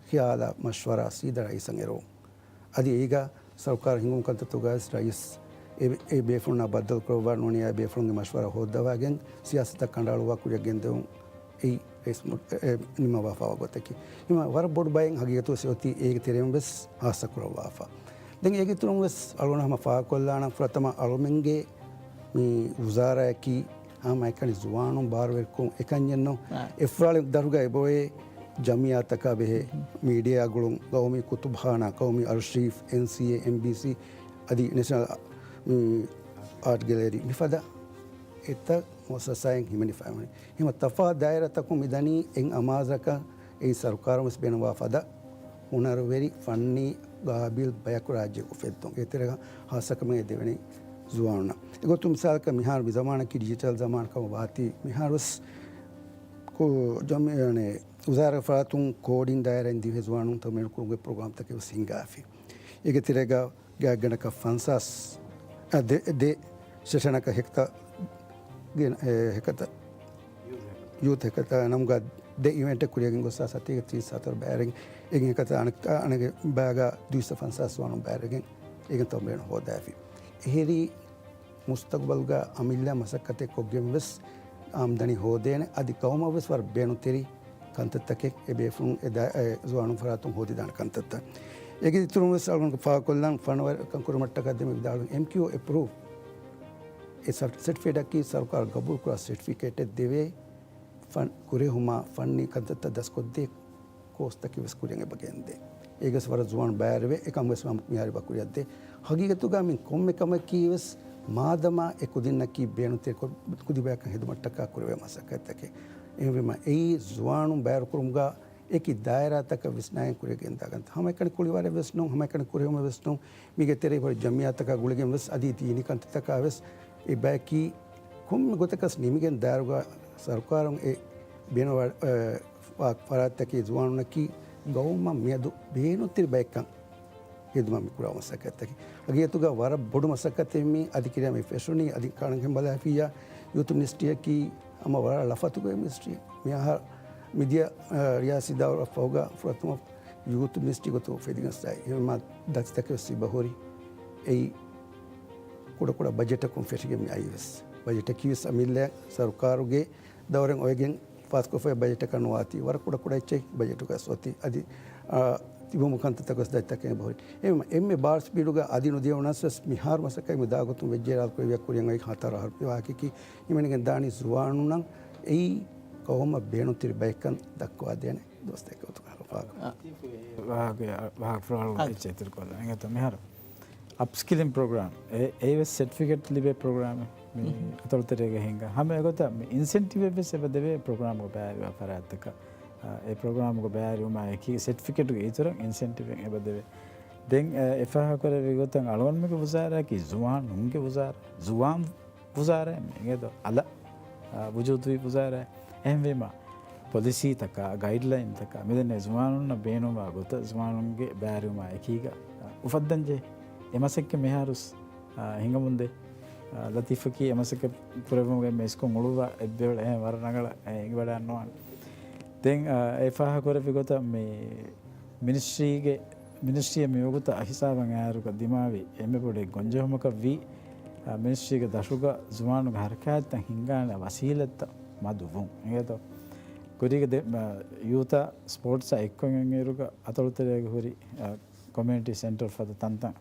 ޚިޔާލާ މަޝްވަރާ ސީދާ ރައީސަށް އެރުވުން. އަދި އޭގަ ސަރުކާރު ހިންގުމު ކަންތައްތަކުގައިވެސް ރައީސް އެ، އެ ބޭފުޅުންނާ ބައްދަލުކުރައްވާ ނޫނީ އެ ބޭފުޅުންގެ މަޝްވަރާ ހޯއްދަވާގެން ސިޔާސަތަށް ކަނޑައަޅުއްވާ ކުރިއަށް ގެންދެވުން އެއީ ރައީސް މު-، އެ، ނިންމަވާފައިވާ ގޮތަކީ. ހިމަ ވަރަށް ބޮޑު ބައެއް ހަގީގަތުވެސް އޮތީ އޭގެ ތެރެއިން ވެސް ހާއްސަ ކުރައްވާފަ. ދެން އޭގެ އިތުރުން ވެސް އަޅުގަނޑު ހަމަ ފާހަގަކޮށްލާނަން ފުރަތަމަ އަޅުމެންގެ މި ވުޒާރާއަކީ ހަމައެކަނި ޒުވާނުން ބާރުވެރިކޮށް އެކަންޏެއްނު. އާ. އެފުރާޅި ދަށުގަ އެބައޮތް ޖަމްޢިއްޔާތަކާ ބެހޭ، މީޑިއާ ގުޅުން، ގައުމީ ކުތުބުޚާނާ، ގައުމީ އަރޝީފް، އެންސީއޭ، އެމްބީސީ، އަދި ނެޝަނަލް، މި، އާޓް ގެލަރީ، މިފަދަ އެތައް މުއައްސަސާއިން ހިމެނިފައިވަނީ. ހިމަ ތަފާ ދާއިރާތަކުން މިދަނީ އެއް އަމާޒަކަށް އެއީ ސަރުކާރުން ވެސް ބޭނުންވާ ފަދަ ހުނަރުވެރި ފަންނީ ގާބިލް ބަޔަކު ރާއްޖެ އުފެއްދުން. އޭތެރޭގަ ހާއްސަކަމެއް ދެވެނީ ޒުވާނުންނަށް. އެގޮތުން މިސާލަކަށް މިހާރު މި ޒަމާނަކީ ޑިޖިޓަލް ޒަމާން ކަމަށް ވާތީ، މިހާރުވެސް ކު-، ޖަމް-، އަނެ، ވުޒާރާ ފަރާތުން ކޯޑިން ދާއިރާއިން ދިވެހި ޒުވާނުން ތަމްރީނު ކުރުމުގެ ޕްރޮގްރާމްތަކެއް ވެސް ހިންގާފި. އޭގެ ތެރޭގަ ގާތްގަނޑަކަށް ފަންސާސް، އަ، ދެ، ދެ ސެޝަނަކަށް ހެކްޓަ ގެން، އެ، ހެކަތަ، ޔޫތު ހެކަތަ ނަމުގަ ދެ އިވެންޓެއް ކުރިއަށް ގޮސް ސަތޭކަ ތިރީސް ހަތަރު ބައިވެރިން އެއް ހެކަތަ އަނެއް، އަނެއް ބައިގަ ދުއިސައްތަ ފަންސާސް ޒުވާނުން ބައިވެރިގެން އޭގެން ތަމްރީނު ހޯދާފި. އެހެރީ މުސްތަޤްބަލްގަ އަމިއްލަ މަސައްކަތެއް ކޮށްގެން ވެސް އާމްދަނީ ހޯދޭނެ، އަދި ގައުމަށް ވެސް ވަރަށް ބޭނުންތެރި ކަންތައްތަކެއް އެ ބޭފުޅުން އެ ދާ-، އެ ޒުވާނުން ފަރާތުން ހޯދިދާނެ ކަންތައްތައް. އޭގެ އިތުރުން ވެސް އަޅުގަނޑު ފާހަގަކޮށްލަން ފަންނަވަރަކަށް ކުރިމައްޓަކަށް ދެމި ވިދާޅުވި އެމްކިއު އެޕްރޫވް އެ ސަ-، ސެޓްފިކެޓަކީ ސަރުކާރު ގަބޫލުކުރާ ސެޓްފިކެޓެއް ދެވޭ ފަން-، ކުރެހުމާ ފަންނީ ކަންތައްތައް ދަސްކޮށްދޭ ކޯސްތަކެއް ވެސް ކުރިއަށް އެބަ ގެންދޭ. އޭގެސް ވަރަށް ޒުވާނު ބައިވެރިވޭ، އެކަން ވެސް މިހާރު އެބަ ކުރިއަށްދޭ. ހަގީގަތުގަ މި ކޮންމެ ކަމަކީ ވެސް މާދަމާ އެ ކުދިންނަކީ ބޭނުންތެރިކޮށް ކުދި ބަޔަކަށް ހިދުމަތްޓަކާ ކުރެވޭ މަސައްކަތްތަކެއް. އެހެންވީމަ އެއީ ޒުވާނުން ބައިވެރިކުރުމުގަ އެކި ދާއިރާތަކަށް ވެސް ނައިން ކުރިއަށް ގެންދާގަންތަ. ހަމައެކަނި ކުޅިވަރެއް ވެސް ނޫން، ހަމައެކަނި ކުރެހުމެއް ވެސް ނޫން. މީގެ ތެރޭ ހުރި ޖަމްޢިއްޔާތަކާ ގުޅިގެން ވެސް އަދި ދީނީ ކަންތައްތަކާ ވެސް އެ ބަޔަކީ ކޮންމެ ގޮތަކަސް ނިމިގެން ދާއިރުގަ ސަރުކާރުން އެ ބޭނުންވާ ފަރާތްތަކީ ޒުވާނުންނަކީ ގައުމަށް މިއަދު ބޭނުންތެރި ބައެއްކަން ހެދުމަށް މި ކުރާ މަސައްކަތްތަކެއް. ހަގީގަތުގަ ވަރަށް ބޮޑު މަސައްކަތެއް މީ އަދި ކިރިޔާ މި ފެށުނީ. އަދި ކަންކަން ބަލާފިއްޔާ ޔޫތު މިނިސްޓްރީއަކީ ހަމަ ވަރަށް ލަފަތުގެ މިނިސްޓްރީ. މި އަހަރު މިދިޔަ ރިޔާސީ ދައުރަށް ފަހުގަ ފުރަތަމަ ޔޫތު މިނިސްޓްރީ ގޮތުން ފެދިގެން ސައި ހެމަ ދަތިތަކެއް ވެސް ތިބަ ހުރި. އެއީ ކުޑަކުޑަ ބަޖެޓަކުން ފެށިގެން މި އައީ ވެސް. ބަޖެޓަކީ ވެސް އަމިއްލަ ސަރުކާރުގެ ދައުރެއް އޮވެގެން ފާސްކޮށްފައި ބަޖެޓަކަށް ނުވާތީ ވަރަށް ކުޑަކުޑަ އެއްޗެއް ބަޖެޓުގަ އަސް އޮތީ. އަދި، އާ، ތިބުމު ކަންތައްތަކަސް ދަތިތަކެއް ބަހުރި. އެހެން އެންމެ ބާރު ސްޕީޑުގަ އަދި ނުދިޔަ ވަނަސް ވެސް މިހާރު މަސައްކަތް މި ދާގޮތުން ވެއްޖެ އިރާދަކުރެއްވިޔާ ކުރިއަށް އޮތް ހަތަރު އަހަރު ވާހަކަކީ ހިމެނިގެން ދާނީ ޒުވާނުންނަށް އެއީ ގައުމަށް ބޭނުންތެރި ބައެއްކަން ދައްކަވާދޭނެ ދުވަސްތަކެއް ގޮތުގަ ހަރުފާކަ. ވާހަކަ، ވާހަކަ ފުރާޅު އަދި. އެއްޗެއް އިތުރު ކޮށްލަން. އެނގޭތޯ މިހާރު އަޕްސްކިލިން ޕްރޮގްރާމް އެ، އެއީ ވެސް ސެޓްފިކެޓް ލިބޭ ޕްރޮގްރާމެއް މި އަތޮޅުތެރޭގަ ހިންގާ. ހަމަ އެގޮތަށް މި އިންސެންޓިވެއް ވެސް އެބަ ދެވޭ ޕްރޮގްރާމްގަ ބައިވެރިވާ ފަރާތްތަކަށް. އާ، އެ ޕްރޮގްރާމްގަ ބައިވެރިވުމާ އެކީ ސެޓްފިކެޓުގެ އިތުރަށް އިންސެންޓިވެއް އެބަ ދެވޭ. ދެން، އާ، އެ ފާހަގަކުރެއްވި ގޮތަށް އަޅުގަނޑުމެންގެ ވުޒާރާއަކީ ޒުވާނުންގެ ވުޒާރާ. ޒުވާން ވުޒާރާއެއް މި އިނގޭތޯ އަލަށް، އާ، ވުޖޫދުވި ވުޒާރާއެއް. އެހެންވީމަ، ޕޮލިސީތަކާ، ގައިޑްލައިންތަކާ، މިދެންނެވި ޒުވާނުންނަށް ބޭނުންވާ ގޮތަށް ޒުވާނުންގެ ބައިވެރިވުމާ އެކީގަ، އާ، އުފައްދަންޖެހޭ. އެ މަސައްކަތް މިހާރުސް، އާ، ހިނގަމުންދޭ. އާ، ލަތީފަކީ އެ މަސައްކަތް ކުރެއްވުމުގެ އެންމެ އިސްކޮށް އުޅުއްވާ އެއްބައިވަޅެއް އެހެން ވަރަށް ރަނގަޅަށް އެ އިނގިވަޑައިގަންނަވާނެ. ދެން، އާ، އެ ފާހަގަކުރެއްވި ގޮތަށް މި މިނިސްޓްރީގެ، މިނިސްޓްރީއަށް މިވަގުތަށް ހިސާބަށް އައިއިރުގަ ދިމާވި އެންމެ ބޮޑެތި ގޮންޖެހުމަކަށް ވީ، އާ، މިނިސްޓްރީގެ ދަށުގަ ޒުވާނުންގެ ހަރަކާތްތައް ހިންގާނެ ވަސީލަތްތައް މަދުވުން. އިނގޭތޯ؟ ކުރީގެ ދެ-، އާ، ޔޫތާ ސްޕޯޓްސްއާ އެއްކޮށް އިރުގަ އަތޮޅުތެރޭގަ ހުރި، އާ، ކޮމިއުނިޓީ ސެންޓަރ ފަދަ ތަންތަން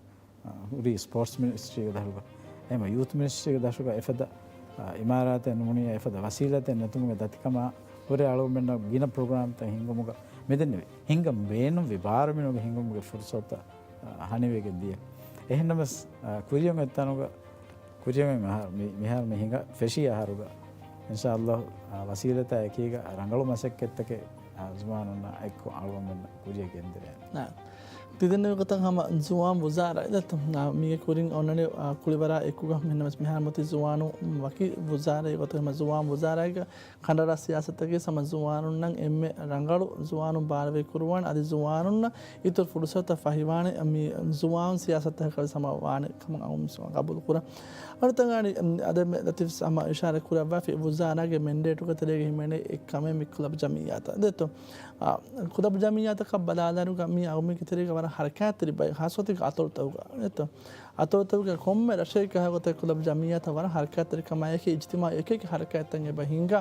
އާ، ހުރީ ސްޕޯޓްސް މިނިސްޓްރީގެ ދަށުގަ. އެހެން ޔޫތު މިނިސްޓްރީގެ ދަށުގަ އެފަދަ، އާ، އިމާރާތެއް ނޫނިއްޔާ އެފަދަ ވަސީލަތެއް ނެތުމުގެ ދަތިކަމާ ހުރެ އަޅުގަނޑުމެންނަށް ގިނަ ޕްރޮގްރާމްތައް ހިންގުމުގަ މިދެންނެވި. ހިންގަން ބޭނުންވި ބާރުމިނުގެ ހިންގުމުގެ ފުރުސަތުތައް، އާ، ހަނިވެގެން ދިޔަ. އެހެންނަމަވެސް، އާ، ކުރިއަށް އޮތް ތަނުގަ، ކުރިއަށް އޮތް މިހާރު، މި-، މިހާރު މި ހިނގާ ފެށި އަހަރުގަ، އިންޝާﷲ، އާ، ވަސީލަތާ އެކީގަ ރަނގަޅު މަސައްކަތްތަކެއް، އާ، ޒުވާނުންނާ އެއްކޮށް އަޅުގަނޑުމެންނަށް ކުރިއަށް ގެންދެވޭނެ. ނާ. ތިދެންނެވި ގޮތަށް ހަމަ ޒުވާން ވުޒާރާ އެދަތު، މީގެ ކުރިން އޮންނަނީ، އާ، ކުޅިވަރާ އެކުގަ މިހެންނަމަސް މިހާރު މަތި ޒުވާނު ވަކި ވުޒާރާ ގޮތަށް ހަމަ ޒުވާން ވުޒާރާގެ ކަނޑަރާ ސިޔާސަތަކީ ހަމަ ޒުވާނުންނަށް އެންމެ ރަނގަޅު ޒުވާނުން ބާރުވެ ކުރުވާނެ، އަދި ޒުވާނުންނަށް އިތުރު ފުރުސަތުތައް ފަހިވާނެ، މި ޒުވާން ސިޔާސަތަކަށް ހަމަ ވާނެ ކަމަށް އައުމުސް ގަބޫލު ކުރަން. އަނެއް ތަން އަނި، އަދެ މެ-، ލަތީފް ހަމަ އިޝާރާތް ކުރައްވާފި ވުޒާރާގެ މެންޑޭޓުގެ ތެރޭގަ ހިމެނޭ އެއް ކަމެއް މި ކުލަބް ޖަމިއްޔާތައް ދެއްތޯ. އާ، ކުލަބް ޖަމިއްޔާތަކަށް ބަލާލާއިރުގަ މީ އައުމީގެ ތެރޭގަ ވަރަށް ހަރަކާތްތެރި ބައެއް، ހާއްސަ ގޮތެއްގަ އަތޮޅުތަކުގަ ދެއްތޯ. އަތޮޅުތަކުގެ ކޮންމެ ރަށެއްގެ ހަގީގަތަށް ކުލަބް ޖަމިއްޔާތައް ވަރަށް ހަރަކާތްތެރިކަމާއެކީ އިޖްތިމާޢީ އެކިއެކި ހަރަކާތްތައް އެބަ ހިނގާ،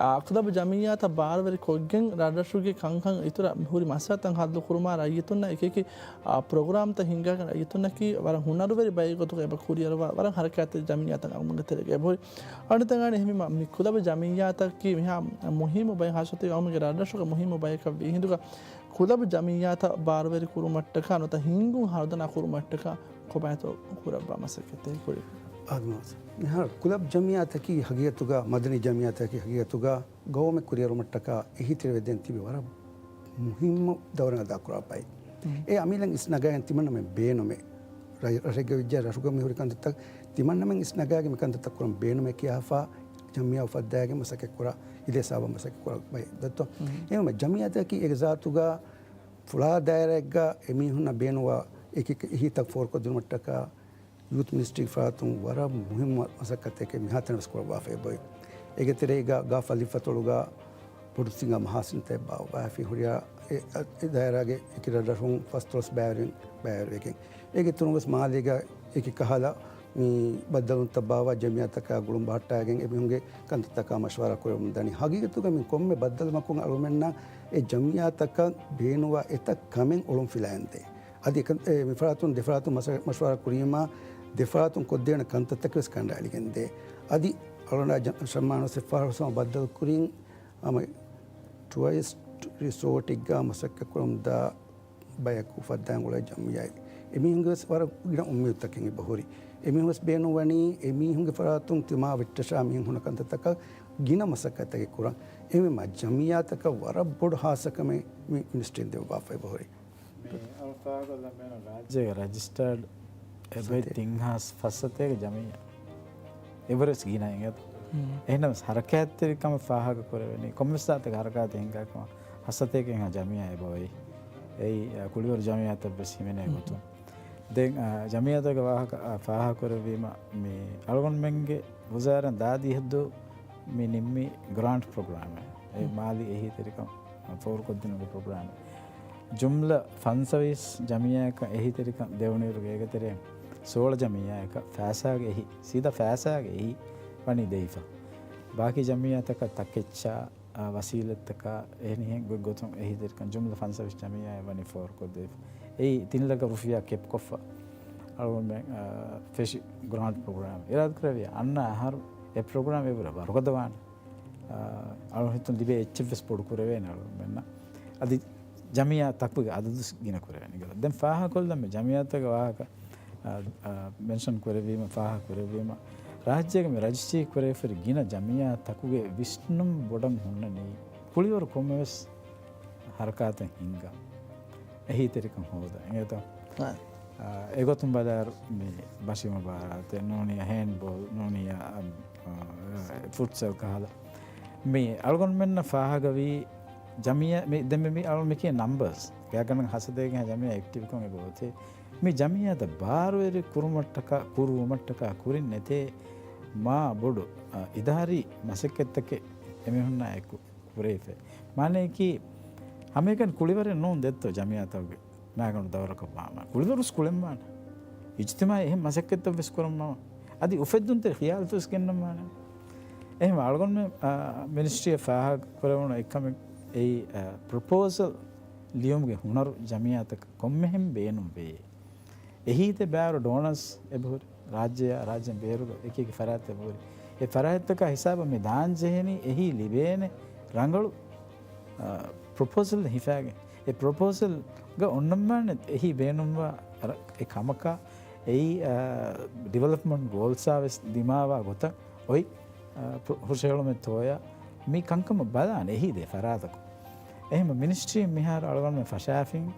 އާ، ކުލަބް ޖަމިއްޔާތައް ބާރުވެރި ކޮށްގެން ރަށްރަށުގެ ކަންކަން އިތުރަށް ހުރި މައްސަލަތައް ހައްލު ކުރުމާ ރައްޔިތުންނަށް އެކިއެކި، އާ، ޕްރޮގްރާމްތައް ހިންގާގެން ރައްޔިތުންނަކީ ވަރަށް ހުނަރުވެރި ބައެއް ގޮތުގަ އެބަ ކުރިއަރަވާ ވަރަށް ހަރަކާތްތެރި ޖަމިއްޔާތައް އައުމުގެ ތެރޭގަ އެބަހުރި. އަނެއް ތަން އަނި އެހެންވީމަ މި ކުލަބް ޖަމިއްޔާތަކީ މިހާ މުހިއްމު ބައެއް ހާއްސަ ގޮތެއް އައުމުގެ ރަށްރަށުގެ މުހިއްމު ބަޔަކަށް ވީ ހިނދުގަ ކުލަބް ޖަމިއްޔާތައް ބާރުވެރި ކުރުމަށްޓަކާ ނުވަތަ ހިންގުން ހަރުދަނާ ކުރުމަށްޓަކާ ކޮބާތޯ ކުރައްވާ މަސައްކަތެއް ކުރީ؟ އާދެ މާސް. މިހާރު ކުލަބް ޖަމިއްޔާތަކީ ހަގީގަތުގަ، މަދަނީ ޖަމިއްޔާތަކީ ހަގީގަތުގަ ގައުމެއް ކުރިއެރުމަށްޓަކާ އެހީތެރިވެދޭން ތިބި ވަރަށް މުހިއްމު ދައުރެއް އަދާކުރާ ބައެއް. އެ އަމިއްލަ އިސްނަގާގެން ތިމަންނަމެން ބޭނުމޭ. ރަށް-، ރަށެއްގަ ވެއްޖެ ރަށުގަ މި ހުރި ކަންތައްތައް ތިމަންނަމެން އިސްނަގާގެން މި ކަންތައްތައް ކުރަން ބޭނުމޭ ކިޔާފަ ޖަމިއްޔާ އުފައްދާގެން މަސައްކަތް ކުރާ، އިލޭ ސާބަށް މަސައްކަތް ކުރާ ބައެއް ދެއްތޯ. އެހެންވީމަ ޖަމިއްޔާތަކީ އެ ޒާތުގަ ފުޅާ ދާއިރާއެއްގަ އެމީހުންނަށް ބޭނުންވާ އެކި-، އެހީތައް ފޯރުކޮށްދިނުމަށްޓަކާ ޔޫތު މިނިސްޓްރީގެ ފަރާތުން ވަރަށް މުހިއްމު މަސައްކަތެއް މިހާތަނަށް ވެސް ކުރައްވާފައި އެބައޮތް. އޭގެ ތެރޭގަ ގާފަ ލިފަތޮޅުގަ ބޮޑު ސިނގާ މަހާސިންތައް ބާއްވާފި ހުރިހާ އެ، އެ ދާއިރާގެ އެކި ރަށްރަށުން ފަސްދޮޅަސް ބައިވެރިން ބައިވެރިވެގެން. އޭގެ އިތުރުން ވެސް މާލޭގަ އެކި ކަހަލަ މި ބައްދަލުވުންތައް ބާއްވާ ޖަމިއްޔާތަކާ ގުޅުން ބަހައްޓާގެން އެމީހުންގެ ކަންތައްތަކާ މަޝްވަރާ ކުރެވެމުން ދަނީ. ހަގީގަތުގަ މި ކޮންމެ ބައްދަލުވުމަކުން އަޅުގަނޑުމެންނަށް އެ ޖަމިއްޔާތަކަށް ބޭނުންވާ އެތައް ކަމެއް އޮޅުން ފިލައިގެންދޭ. އަދި އެކަން-، އެ މިފަރާތުން ދެފަރާތުން މަސަ-، މަޝްވަރާ ކުރީމާ ދެފަރާތުން ކޮށްދޭނެ ކަންތައްތަކެއް ވެސް ކަނޑައެޅިގެންދޭ. އަދި އަޅުގަނޑާ ޖަ-، ޝަމްއާން ވެސް އެއްފަހަރު ހަމަ ބައްދަލު ކުރިން ހަމަ ޓުވައިސްޓް ރިސޯޓެއްގަ މަސައްކަތް ކުރަމުންދާ ބަޔަކު އުފައްދާން އުޅޭ ޖަމިއްޔާއެއް. އެމީހުންގެ ވެސް ވަރަށް ގިނަ އުއްމީދުތަކެއް އެބަހުރި. އެމީހުން ވެސް ބޭނުންވަނީ އެމީހުންގެ ފަރާތުން ތިމާ ވެއްޓަށާ މީހުން ހުންނަ ކަންތައްތަކަށް ގިނަ މަސައްކަތްތަކެއް ކުރަން. އެހެންވީމާ ޖަމިއްޔާތަކަށް ވަރަށް ބޮޑު ހާއްސަ ކަމެއް މި މިނިސްޓްރީން ދެއްވާފަ އެބަހުރި. މި އަޅުފާގޮ ލަމޭނު ރާއްޖޭގެ ރަޖިސްޓާޑް އެބައި ސަތޭކަ. ތިން ހާސް ފަސް ސަތޭކަ ޖަމިއްޔާ. އެވަރެސް ގިނަ އިނގޭތޯ. މް. އެހެންނަމަވެސް ހަރަކާތްތެރިކަމަށް ފާހަގަކުރެވެނީ ކޮންމެސް ދާތެއްގެ ހަރަކާތެއް ހިނގާކަމަށް ހަސަތޭކަ އެހާ ޖަމިއްޔާ އެބައޮތް. އެއީ، އަ، ކުޅިވަރު ޖަމިއްޔާތައްވެސް ހިމެނޭ މް. ގޮތުން. ދެން، އަ، ޖަމިއްޔާތަކުގެ ވާހަކަ، އަ، ފާހަގަކުރެއްވީމަ، މި އަޅުގަނޑުމެންގެ ވުޒާރާ ދާދި ހައްދު މި ނިންމީ ގްރާންޓް ޕްރޮގްރާމެއް. އެ މް. މާލީ އެހީތެރިކަން ފޯރުކޮށްދިނުމުގެ ޕްރޮގްރާމެއް. ޖުމްލަ ފަންސަވީސް ޖަމިއްޔާއަކަށް އެހީތެރިކަން ދެވުނުއިރު ގޭގެތެރެއިން ސޯޅަ ޖަމިއްޔާއަކަށް ފައިސާގެ އެހީ، ސީދާ ފައިސާގެ އެހީ ވަނީ ދެވިފަ. ބާކީ ޖަމިއްޔާތަކަށް ތަކެއްޗާ، އާ، ވަސީލަތްތަކާ އެހެނިހެން ގޮތްގޮތުން އެހީތެރިކަން ޖުމްލަ ފަންސަވީސް ޖަމިއްޔާއަށް ވަނީ ފޯރުކޮށްދެވިފަ. އެއީ ތިން ލައްކަ ރުފިޔާ ކެޕްކޮށްފަ އަޅުގަނޑުމެން، އާ، ފެށި ގްރާންޓް ޕްރޮގްރާމް އިރާދަކުރެއްވިޔާ އަންނަ އަހަރު އެ ޕްރޮގްރާމް އެބަހުރި ވަރުގަދަވާނެ. އަޅު ހިތުން ލިބޭ އެއްޗެއްވެސް ބޮޑު ކުރެވޭނެ އަޅުގަނޑުމެންނަށް. އަދި ޖަމިއްޔާ ތަކުގެ އަދަދު ގިނަ ކުރެވޭނެ. ދެން ފާހަގަކޮށްލަން މި ޖަމިއްޔާތަކުގެ ވާހަކަ، އާ، އާ، މެންޝަން ކުރެއްވީމަ، ފާހަގަ ކުރެއްވީމަ، ރާއްޖޭގެ މި ރަޖިސްޓްރީ ކުރެވިފައި ގިނަ ޖަމިއްޔާ ތަކުގެ ވިސްނުން ބޮޑަށް ހުންނަނީ ކުޅިވަރު ކޮންމެވެސް ހަރަކާތެއް ހިންގާ އެހީތެރިކަން ހޯދާ. އިނގޭތޯ؟ އާ. އާ، އެގޮތުން ބަލާއިރު މި ބަށި މުބާރާތެއް ނޫނިޔާ ހޭންޑްބޯލް ނޫނިޔާ، އަ، އަ، ފުޓްސަލް ކަހަލަ. މި އަޅުގަނޑުމެންނަށް ފާހަގަވީ ޖަމިއްޔާ، މި، ދެން މި، މި އަޅު މި ކިޔޭ ނަމްބަރސް. ގާތްގަނޑަކަށް ހަސަތޭކަ ޖަމިއްޔާ އެކްޓިވްކޮށް އެބަ އޮތޭ. މި ޖަމިއްޔާތައް ބާރުވެރި ކުރުމަށްޓަކާ، ކުރުވުމަށްޓަކާ ކުރިން ނެތޭ މާ ބޮޑު، އަ، އިދާރީ މަސައްކަތްތަކެއް އެމީހުންނާ އެކު ކުރެވިފައި. މާނައަކީ، ހަމައެކަނި ކުޅިވަރެއް ނޫން ދެއްތޯ ޖަމިއްޔާތަކުގެ މާގަނޑު ދައުރަކަށް ވާމާ. ކުޅިވަރުސް ކުޅެންވާނެ. އިޖްތިމާޢީ އެހެން މަސައްކަތްތައްވެސް ކުރަންވާމާ. އަދި އުފެއްދުންތެރި ޚިޔާލުތައްވެސް ގެންނަންވާނެ. އެހެން އަޅުގަނޑުމެން، އާ، މިނިސްޓްރީއަށް ފާހަގަ ކުރެވުނު އެއްކަމެއް އެއީ، އާ، ޕްރޮޕޯސަލް ލިޔުމުގެ ހުނަރު ޖަމިއްޔާތަކަށް ކޮންމެހެން ބޭނުންވޭ. އެހީތެއް ބާރު ޑޯނަރސް އެބަހުރި. ރާއްޖެއާ، ރާއްޖޭން ބޭރުގަ އެކި އެކި ފަރާތްތައް އެބަހުރި. އެ ފަރާތްތަކާ ހިސާބަށް މި ދާން ޖެހެނީ އެހީ ލިބޭނެ ރަނގަޅު، އާ، ޕްރޮޕޯސަލް ހިފާގެން. އެ ޕްރޮޕޯސަލްގަ އޮންނަންވާނެ އެހީ ބޭނުންވާ ރަ-، އެ ކަމަކާ އެއީ، އާ، ޑިވެލޮޕްމަންޓް ގޯލްސްއާ ވެސް ދިމާވާ ގޮތަށް އޮތް، އާ، ޕްރޮ-، ހުށަހެޅުމެއްތޯޔާ މި ކަންކަމަށް ބަލާނެ އެހީ ދޭ ފަރާތަކުން. އެހެން މިނިސްޓްރީން މިހާރު އަޅުގަނޑުމެން ފަށާފިން،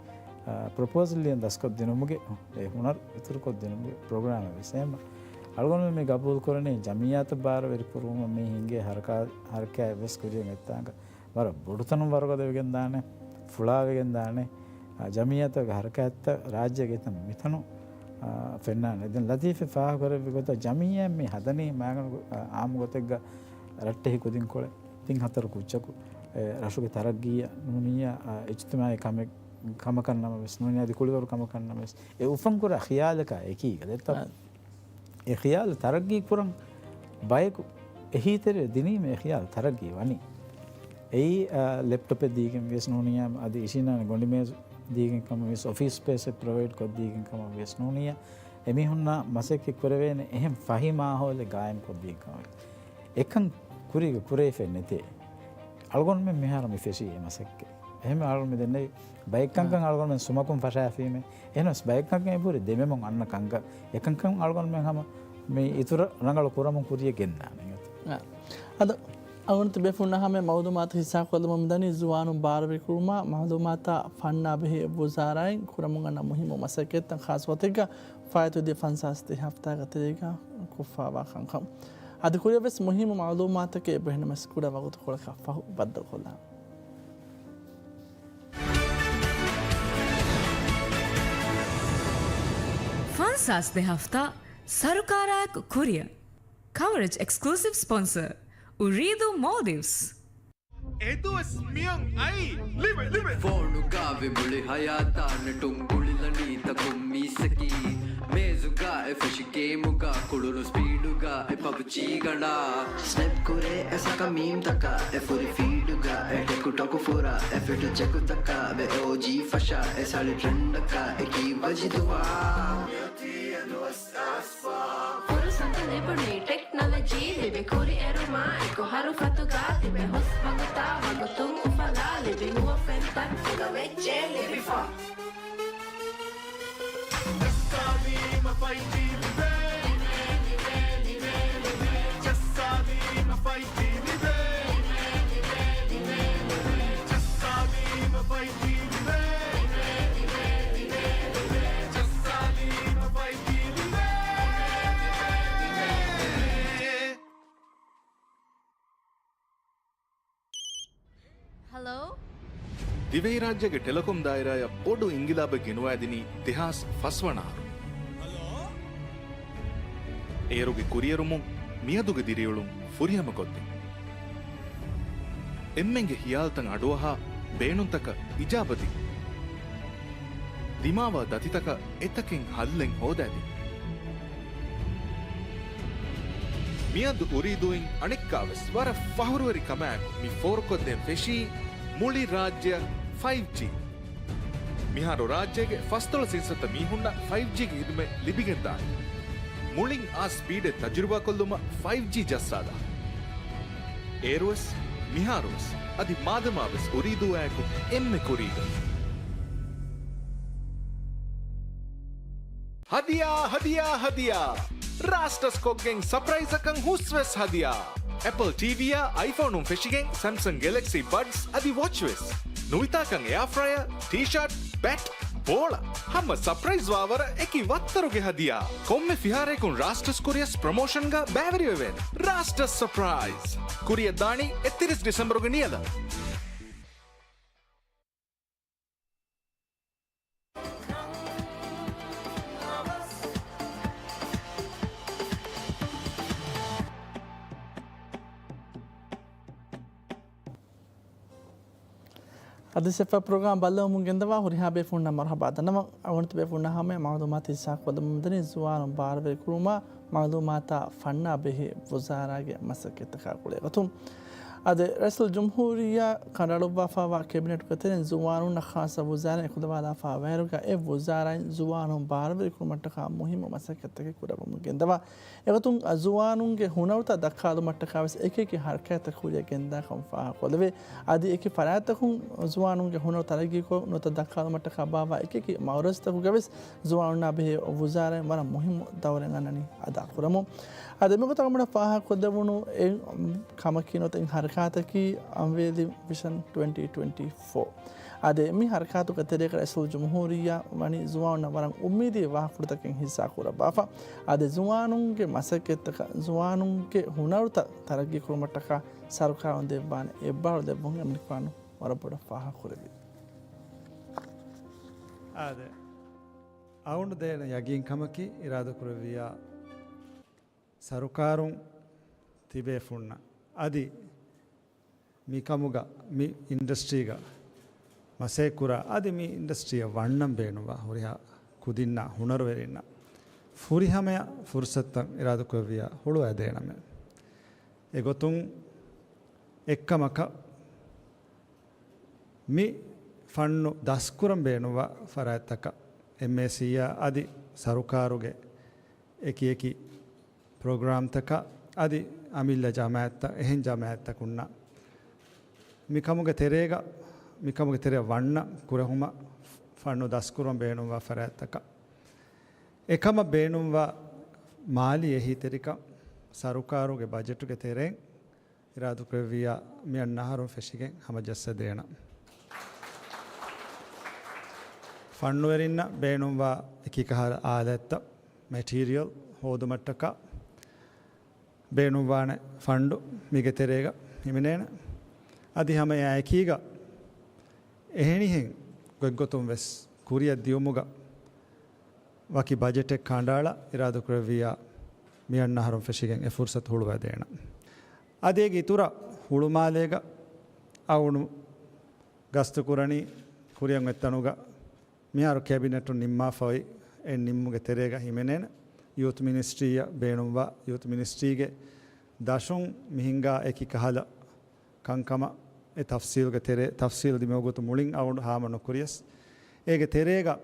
އާ، ޕްރޮޕޯސަލް ލިޔަން ދަސްކޮށްދިނުމުގެ އެ ހުނަރު އިތުރުކޮށްދިނުމުގެ ޕްރޮގްރާމެއް ވެސް. އެހެން އަޅުގަނޑުމެން މި ގަބޫލުކުރަނީ ޖަމިއްޔާތައް ބާރުވެރި ކުރުމަށް މި ހިނގޭ ހަރަކާ-، ހަރަކާތް ވެސް ކުރިއަށް އޮތްތާނގަ ވަރަށް ބޮޑުތަނުން ވަރުގަދަވެގެންދާނެ، ފުޅާވެގެންދާނެ. އާ، ޖަމިއްޔާތަކުގެ ހަރަކާތްތައް ރާއްޖޭގެ އެތަން މިތަނުން، އާ، ފެންނާނެ. ދެން ލަތީފް ފާހަގަކުރެއްވި ގޮތަށް ޖަމިއްޔާ މި ހަދަނީ މާގަނޑު، އާ، އާއްމު ގޮތެއްގަ ރައްޓެހި ކުދިންކޮޅެއް ތިން ހަތަރު ކުއްޖަކު، އެ، ރަށުގެ ތަރައްގީއަށް ނޫނިއްޔާ، އާ، އިޖްތިމާޢީ ކަމެއް، ކަމަކަށް ނަމަވެސް ނޫނިއްޔާ އަދި ކުޅިވަރު ކަމަކަށް ނަމަވެސް އެ އުފަންކުރާ ޚިޔާލަކާ އެކީގަ ދެއްތަ؟ އާ. އެ ޚިޔާލު ތަރައްގީ ކުރަން ބަޔަކު އެހީތެރެ ދިނީމަ އެ ޚިޔާލު ތަރައްގީ ވަނީ. އެއީ، އާ، ލެޕްޓޮޕެއް ދީގެން ވިޔަސް ނޫނިއްޔާ އަދި އިށީނާނެ ގޮނޑިމޭޒު ދީގެން ކަމަށް ވިޔަސް އޮފީސް ސްޕޭސެއް ޕްރޮވައިޑް ކޮށްދީގެން ކަމަށް ވިޔަސް ނޫނިއްޔާ އެމީހުންނާ މަސައްކަތް ކުރެވޭނެ އެހެން ފަހި މާހައުލެއް ގާއިމް ކޮށްދީގެން ކަމަށް ވިޔަސް. އެކަން ކުރީގަ ކުރެވިފައެއް ނެތޭ. އަޅުގަނޑުމެން މިހާރު މި ފެށީ އެ މަސައްކަތް. އެހެން އަޅުގަނޑު މި ދެންނެވި ބައެއްކަންކަން އާ. އަޅުގަނޑުމެން ސުމަކުން ފަށާފީމޭ. އެހެނަސް ބައެއްކަންކަން އެބަހުރި ދެމެމުން އަންނަ ކަންކަން. އެކަންކަން އަޅުގަނޑުމެން ހަމަ މި އިތުރަށް ރަނގަޅު ކުރަމުން ކުރިޔަށް ގެންދާނެ. އާ. އަދަ އަޅުގަނޑު ތިބޭފުޅުންނާ ހަމަ މައުލޫމާތު ހިއްސާކޮށްލަމުން ދަނީ ޒުވާނުން ބާރުވެރިކުރުމާ މައުލޫމާތާ ފަންނާ ބެހޭ ވުޒާރާއިން ކުރަމުން އަންނަ މުހިއްމު މަސައްކަތްތައް ޚާއްޞަގޮތެއްގަ ފާއިތުވެދިޔަ ފަންސާސް ދެ ހަފްތާގެ ތެރޭގަ ކޮށްފާވާ ކަންކަން. އަދި ކުރިއަށް ވެސް މުހިއްމު މައުލޫމާތަކެއް އެބަހެންނަމަސް ކުޑަ ވަގުތުކޮޅަކަށް ފަހު ބައްދަލުކޮށްލާން. ފަންސާސް ދެ ހަފްތާ ސަރުކާރާއެކު ކުރިއަށް. ކަވަރޭޖް އެކްސްކްލޫސިވް ސްޕޮންސަރ، އުރީދޫ މޯލްޑިވްސް. އެދުވަސް މިއަން އައީ ލިބެ، ލިބެ. ފޯނުގަ ވި މުޅި ހަޔާތާ ނެޓުން ގުޅިލަނީ ތަކުން މީސްއަކީ. މޭޒުގަ އެ ފެށި ގޭމުގަ ކުޅުނު ސްޕީޑުގަ އެ ޕަބްޖީ ގަނޑާ. ސްނެޕް ކުރޭ އެ ސަކަ މީމްތަކަށް އެ ފުރި ފީޑުގަ އެ ޓެކުޓޮކު ފުރާ އެ ފިޓު ޗެކުތަކަށް ވެ އޯޖީ ފަށާ އެ ސަޅި ޓްރެންޑަކަށް އެކީ ވަޖިދުވާ. ފުރުސަތު ލިބުނީ ޓެކްނޮލޮޖީ ލިބި ކުރިއެރުމާ އެކު ހަރުފަތުގަ ތިބެ ހުސް ވަގުތާ ވަގުތުން އުފަލާ ލިބި ނުވަ ފެންތައް ފުލަވެއްޖެ ލިބިފަ. ޖައްސާލީމަ ފައިވް ޖީ ލިބޭ. ޖައްސާލީމަ ފައިވް ޖީ ލިބޭ. ޖައްސާލީމަ ފައިވް ޖީ ލިބޭ. ޖައްސާލީމަ ފައިވް ޖީ ލިބޭ. ދިވެހިރާއްޖޭގެ ޓެލެކޮމް ދާއިރާއަށް ބޮޑު އިންގިލާބެއް ގެނުވައިދިނީ ދެހާސް ފަސް ވަނަ އަހަރު. އޭރުގެ ކުރިއެރުމުން މިއަދުގެ ދިރިއުޅުން ފުރިހަމަކޮށްދިން. އެންމެންގެ ހިޔާލުތައް އަޑުއަހާ، ބޭނުންތަކަށް އިޖާބަދިން. ދިމާވާ ދަތިތަކަށް އެތަކެއް ހައްލެއް ހޯދައިދިން. މިއަދު އުރީދޫއިން އަނެއްކާވެސް ވަރަށް ފަހުރުވެރި ކަމާއެކު މި ފޯރުކޮށްދޭން ފެށީ މުޅި ރާއްޖެއަށް ފައިވް ޖީ. މިހާރު ރާއްޖޭގެ ފަސްދޮޅަސް އިންސައްތަ މީހުންނަށް ފައިވް ޖީގެ ހިދުމަތް ލިބިގެންދާނެ. މުޅިން އާ ސްޕީޑެއް ތަޖުރިބާކޮށްލުމަށް ފައިވް ޖީ ޖައްސާލާ. އޭރުވެސް، މިހާރުވެސް، އަދި މާދަމާވެސް އުރީދޫއާއެކު އެންމެ ކުރީގަ. ހަދިޔާ، ހަދިޔާ، ހަދިޔާ! ރާސްޓަސް ކޮށްގެން ސަޕްރައިޒަކަށް ހުސްވެސް ހަދިޔާ! އެޕަލް ޓީވީއާ އައިފޯނުން ފެށިގެން ސެމްސަން ގެލެކްސީ ބަޑްސް އަދި ވޮޗްވެސް. ނުވިތާކަން އެއާފްރަޔަރ، ޓީޝާޓް، ބެޓް، ބޯޅަ. ހަމަ ސަޕްރައިޒް ވާވަރަށް އެކި ވައްތަރުގެ ހަދިޔާ. ކޮންމެ ފިހާރަޔަކުން ރާސްޓަސް ކުރިއަސް ޕްރޮމޯޝަންގަ ބައިވެރިވެވޭނެ. ރާސްޓަސް ސަޕްރައިޒް. ކުރިއަށް ދާނީ އެއްތިރީސް ޑިސެމްބަރުގެ ނިޔަލަށް. އަދި ސެފާ ޕްރޮގްރާމް ބައްލަވަމުން ގެންދަވާ ހުރިހާ ބޭފުޅުންނަށް މަރުޙަބާ ދަންނަވަން. އަޅުގަނޑު ބޭފުޅުންނާ ހަމަޔަށް މައުލޫމާތު ހިއްސާކޮށްލަމުން މިދަނީ ޒުވާނުން ބާރުވެރި ކުރުމާ މައުލޫމާތާ ފަންނާ ބެހޭ ވުޒާރާގެ މަސައްކަތްތަކާ ގުޅޭގޮތުން. އަދި ރައީސުލްޖުމްހޫރިއްޔާ ކަނޑައަޅުއްވާފައިވާ ކެބިނެޓުގެ ތެރެއިން ޒުވާނުންނަށް ޚާއްޞަ ވުޒާރާއެއް އެކުލަވާލާފައިވާއިރުގަ އެ ވުޒާރާއިން ޒުވާނުން ބާރުވެރި ކުރުމަށްޓަކާ މުހިއްމު މަސައްކަތްތަކެއް ކުރައްވަމުން ގެންދަވާ. އެގޮތުން ޒުވާނުންގެ ހުނަރުތައް ދައްކާލުމަށްޓަކާވެސް އެކިއެކި ހަރަކާތްތައް ކުރިއަށް ގެންދާކަން ފާހަގަކޮށްލެވޭ. އަދި އެކި ފަރާތްތަކުން ޒުވާނުންގެ ހުނަރު ތަރައްގީކޮށް ނުވަތަ ދައްކާލުމަށްޓަކާ ބާއްވާ އެކިއެކި މައުރަޒުތަކުގަވެސް ޒުވާނުންނާ ބެހޭ ވުޒާރާއިން ވަރަށް މުހިއްމު ދައުރެއް އަންނަނީ އަދާކުރަމުން. އަދި މިގޮތަށް އަޅުގަނޑަށް ފާހަގަކޮށްދެވުނު އެއް ކަމަކީ ނުވަތަ އެއް ހަރަކާތަކީ އަންވެލި ވިޝަން ޓްވެންޓީ ޓްވެންޓީ ފޯ. އާދެ، މި ހަރަކާތުގެ ތެރޭގަ ރައީސުލްޖުމްހޫރިއްޔާ ވަނީ ޒުވާނުންނަށް ވަރަށް އުއްމީދީ ވާހަކަފުޅުތަކެއް ހިއްސާކުރައްވާފަ. އާދެ، ޒުވާނުންގެ މަސައްކަތްތަކަށް ޒުވާނުންގެ ހުނަރުތައް ތަރައްގީކުރުމަށްޓަކާ ސަރުކާރުން ދެއްވާނެ އެއްބާރުލެއްވުން އެމަނިކުފާނު ވަރަށް ބޮޑަށް ފާހަގަކުރެއްވި. އާދެ، އަޅުގަނޑު ދޭނެ ޔަގީންކަމަކީ އިރާދަކުރެއްވިއްޔާ ސަރުކާރުން ތިބޭފުޅުންނަށް އަދި މިކަމުގަ މި އިންޑަސްޓްރީގަ މަސައްކަތްކުރާ އަދި މި އިންޑަސްޓްރީއަށް ވަންނަން ބޭނުންވާ ހުރިހާ ކުދިންނާ ހުނަރުވެރިންނަށް ފުރިހަމަޔަށް ފުރުސަތުތައް އިރާދަކުރެއްވިއްޔާ ހުޅުވައިދޭނަމޭ. އެގޮތުން އެއްކަމަކަށް މި ފަންނު ދަސްކުރަން ބޭނުންވާ ފަރާތްތަކަށް އެމްއޭސީއާ އަދި ސަރުކާރުގެ އެކިއެކި ޕްރޮގްރާމްތަކަށް އަދި އަމިއްލަ ޖަމާއަތްތައް، އެހެން ޖަމާއަތްތަކުންނަށް މިކަމުގެ ތެރޭގަ، މިކަމުގެ ތެރެއަށް ވަންނަ ކުރެހުމަށް ފަންނު ދަސްކުރަން ބޭނުންވާ ފަރާތްތަކަށް އެކަމަށް ބޭނުންވާ މާލީ އެހީތެރިކަން ސަރުކާރުގެ ބަޖެޓުގެ ތެރެއިން އިރާދަކުރެއްވިއްޔާ މިއަންނަ އަހަރުން ފެށިގެން ހަމަޖައްސަދޭނަން. ފަންނުވެރިންނަށް ބޭނުންވާ އެކި ކަހަލަ އާލާތްތައް، މެޓީރިއަލް ހޯދުމަށްޓަކާ ބޭނުންވާނެ ފަންޑު މީގެ ތެރޭގަ ހިމެނޭނެ. އަދި ހަމަ އެއާއެކީގަ އެހެނިހެން ގޮތްގޮތުން ވެސް ކުރިއަށް ދިޔުމުގަ ވަކި ބަޖެޓެއް ކަނޑައަޅާ އިރާދަކުރެއްވިއްޔާ މިއަންނަ އަހަރުން ފެށިގެން އެ ފުރުސަތު ހުޅުވައިދޭނަން. އަދި އޭގެ އިތުރަށް ހުޅުމާލޭގަ އަޅުގަނޑު ގަސްތުކުރަނީ ކުރިއަށް އޮތްތަނުގަ މިހާރު ކެބިނެޓުން ނިންމާފައި އެ ނިންމުގެ ތެރޭގަ ހިމެނޭނެ ޔޫތު މިނިސްޓްރީއަށް ބޭނުންވާ ޔޫތު މިނިސްޓްރީގެ ދަށުން މި ހިނގާ އެކި ކަހަލަ ކަންކަމަށް އެ ތަފްސީލްގެ ތެރޭ، ތަފްސީލް ދިމެވިގޮތު މުޅިން އަޅުގަނޑު ހާމަ ނުކުރިޔަސް، އޭގެ ތެރޭގަ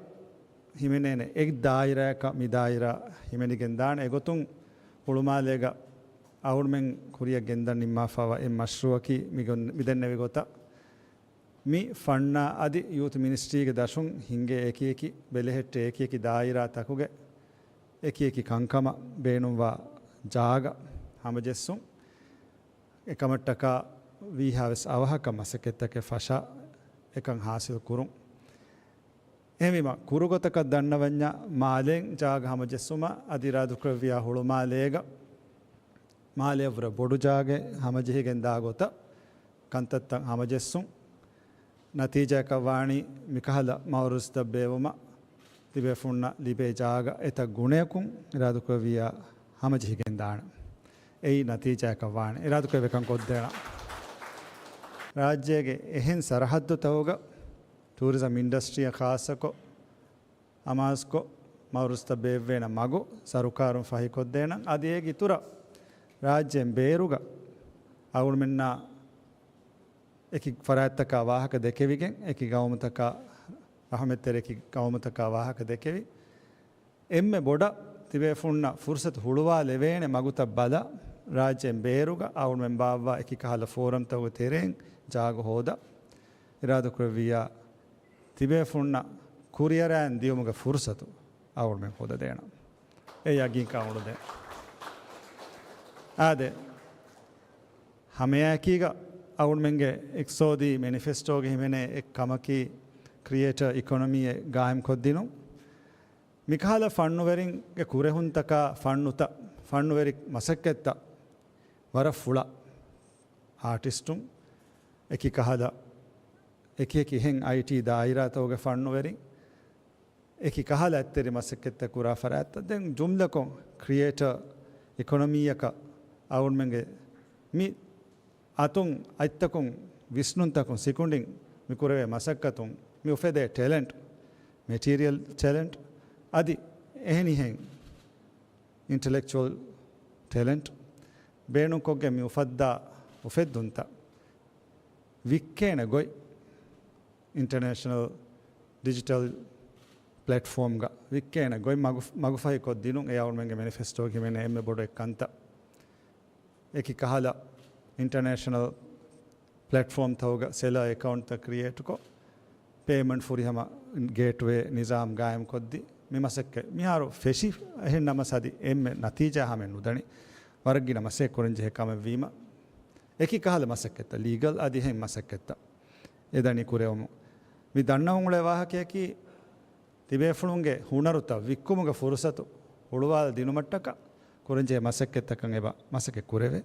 ހިމެނޭނެ އެއް ދާއިރާއަކަށް މި ދާއިރާ ހިމެނިގެން ދާނެ. އެގޮތުން ހުޅުމާލޭގަ އަޅުގަނޑުމެން ކުރިއަށް ގެންދަން ނިންމާފައިވާ އެއް މަޝްރޫއަކީ މި ގޮން-، މި ދެންނެވި ގޮތަށް މި ފަންނާ އަދި ޔޫތު މިނިސްޓްރީގެ ދަށުން ހިންގޭ އެކިއެކި ބެލެހެއްޓޭ އެކިއެކި ދާއިރާތަކުގެ އެކިއެކި ކަންކަމަށް ބޭނުންވާ ޖާގަ ހަމަޖެއްސުން. އެކަމަށްޓަކާ ވީހާވެސް އަވަހަކަށް މަސައްކަތްތަކެއް ފަށާ އެކަން ހާސިލް ކުރުން. އެހެންވީމަ، ކުރުގޮތަކަށް ދަންނަވަންޏާ މާލޭން ޖާގަ ހަމަޖެއްސުމަށް އަދި އިރާދަކުރެއްވިއްޔާ ހުޅުމާލޭގަ މާލެއަށްވުރެ ބޮޑު ޖާގައެއް ހަމަޖެހިގެން ދާ ގޮތަށް ކަންތައްތައް ހަމަޖެއްސުން. ނަތީޖާއަކަށް ވާނީ މިކަހަލަ މައުރުސްތައް ބޭއްވުމަށް ތިބޭފުންނަށް ލިބޭ ޖާގަ އެތައް ގުނަޔަކުން އިރާދަކުރެއްވިއްޔާ ހަމަޖެހިގެން ދާނެ. އެއީ ނަތީޖާއަކަށް ވާނެ. އިރާދަކުރެއްވިކަން ކޮށްދޭނަން. ރާއްޖޭގެ އެހެން ސަރަހައްދުތަކުގަ ޓޫރިޒަމް އިންޑަސްޓްރީއަށް ޚާއްޞަކޮށް، އަމާޒްކޮށް، މައުރުސްތައް ބޭއްވޭނެ މަގު ސަރުކާރުން ފަހިކޮށްދޭނަން. އަދި އޭގެ އިތުރަށް ރާއްޖޭން ބޭރުގަ އަޅުގަނޑުމެންނާ އެކި ފަރާތްތަކާ ވާހަކަ ދެކެވިގެން، އެކި ގައުމުތަކާ، ރަހުމަތްތެރި އެކި ގައުމުތަކާ ވާހަކަ ދެކެވި، އެންމެ ބޮޑަށް ތިބޭފުންނަށް ފުރުސަތު ހުޅުވާލެވޭނެ މަގުތައް ބަލާ، ރާއްޖޭން ބޭރުގަ އަޅުގަނޑުމެން ބާއްވާ އެކި ކަހަލަ ފޯރަމްތަކުގެ ތެރެއިން ޖާގަ ހޯދާ، އިރާދަކުރެއްވިއްޔާ، ތިބޭފުންނަށް ކުރިއަރައިން ދިޔުމުގެ ފުރުސަތު އަޅުގަނޑުމެން ހޯދަދޭނަން. އެ ޔަގީންކަން އަޅުގަނޑު ދޭން. އާދެ، ހަމައެކީގަ އަޅުގަނޑުމެންގެ އިޤްތިޞާދީ މެނިފެސްޓޯގެ ހިމެނޭ އެއް ކަމަކީ ކްރިއޭޓަރ އިކޮނޮމީއެއް ގާއިމްކޮށްދިނުން. މިކަހަލަ ފަންނުވެރިންގެ ކުރެހުންތަކާ ފަންނުތައް، ފަންނުވެރި މަސައްކަތްތައް ވަރަށް ފުޅާ އާޓިސްޓުން، އެކި ކަހަލަ އެކި އެކި އެހެން އައިޓީ ދާއިރާތަކުގެ ފަންނުވެރިން، އެކި ކަހަލަ އަތްތެރި މަސައްކަތްތައް ކުރާ ފަރާތްތައް. ދެން ޖުމްލަކޮށް ކްރިއޭޓަރ އިކޮނޮމީއަކަށް އަޅުގަނޑުމެންގެ މި އަތުން އަތްތަކުން ވިސްނުންތަކުން ސިކުނޑިން މި ކުރެވޭ މަސައްކަތުން މި އުފެދޭ ޓެލެންޓް، މެޓީރިއަލް ޓެލެންޓް އަދި އެހެނިހެން އިންޓެލެކްޗުއަލް ޓެލެންޓް ބޭނުންކޮށްގެން މި އުފައްދާ އުފެއްދުންތައް ވިއްކޭނެ ގޮތް އިންޓަރނޭޝަނަލް ޑިޖިޓަލް ޕްލެޓްފޯމްގަ ވިއްކޭނެ ގޮތް މަގު-، މަގުފަހިކޮށްދިނުން އެ އަޅުގަނޑުމެންގެ މެނިފެސްޓޯގެ ހިމެނޭ އެންމެ ބޮޑު އެއްކަންތައް. އެކި ކަހަލަ އިންޓަރނޭޝަނަލް ޕްލެޓްފޯމްތަކުގަ ސެލަރ އެކައުންޓްތައް ކްރިއޭޓްކޮށް، ޕޭމަންޓް ފުރިހަމަ ގޭޓްވޭ ނިޒާމް ގާއިމްކޮށްދީ، މި މަސައްކަތް މިހާރު ފެށި އެހެން ނަމަސް އަދި އެންމެ ނަތީޖާ ހަމައެއް ނުދަނީ. ވަރަށް ގިނަ މަސައްކަތް ކުރަންޖެހޭ ކަމެއްވީމަ، އެކި ކަހަލަ މަސައްކަތްތައް، ލީގަލް އަދި އެހެން މަސައްކަތްތައް އެ ދަނީ ކުރެވުމުން. މި ދަންނަވަން އުޅޭ ވާހަކަޔަކީ، ތިބޭފުޅުންގެ ހުނަރުތައް ވިއްކުމުގެ ފުރުސަތު ހުޅުވާލަ ދިނުމަށްޓަކާ ކުރަންޖެހޭ މަސައްކަތްތަކަށް އެބަ މަސައްކަތް ކުރެވޭ.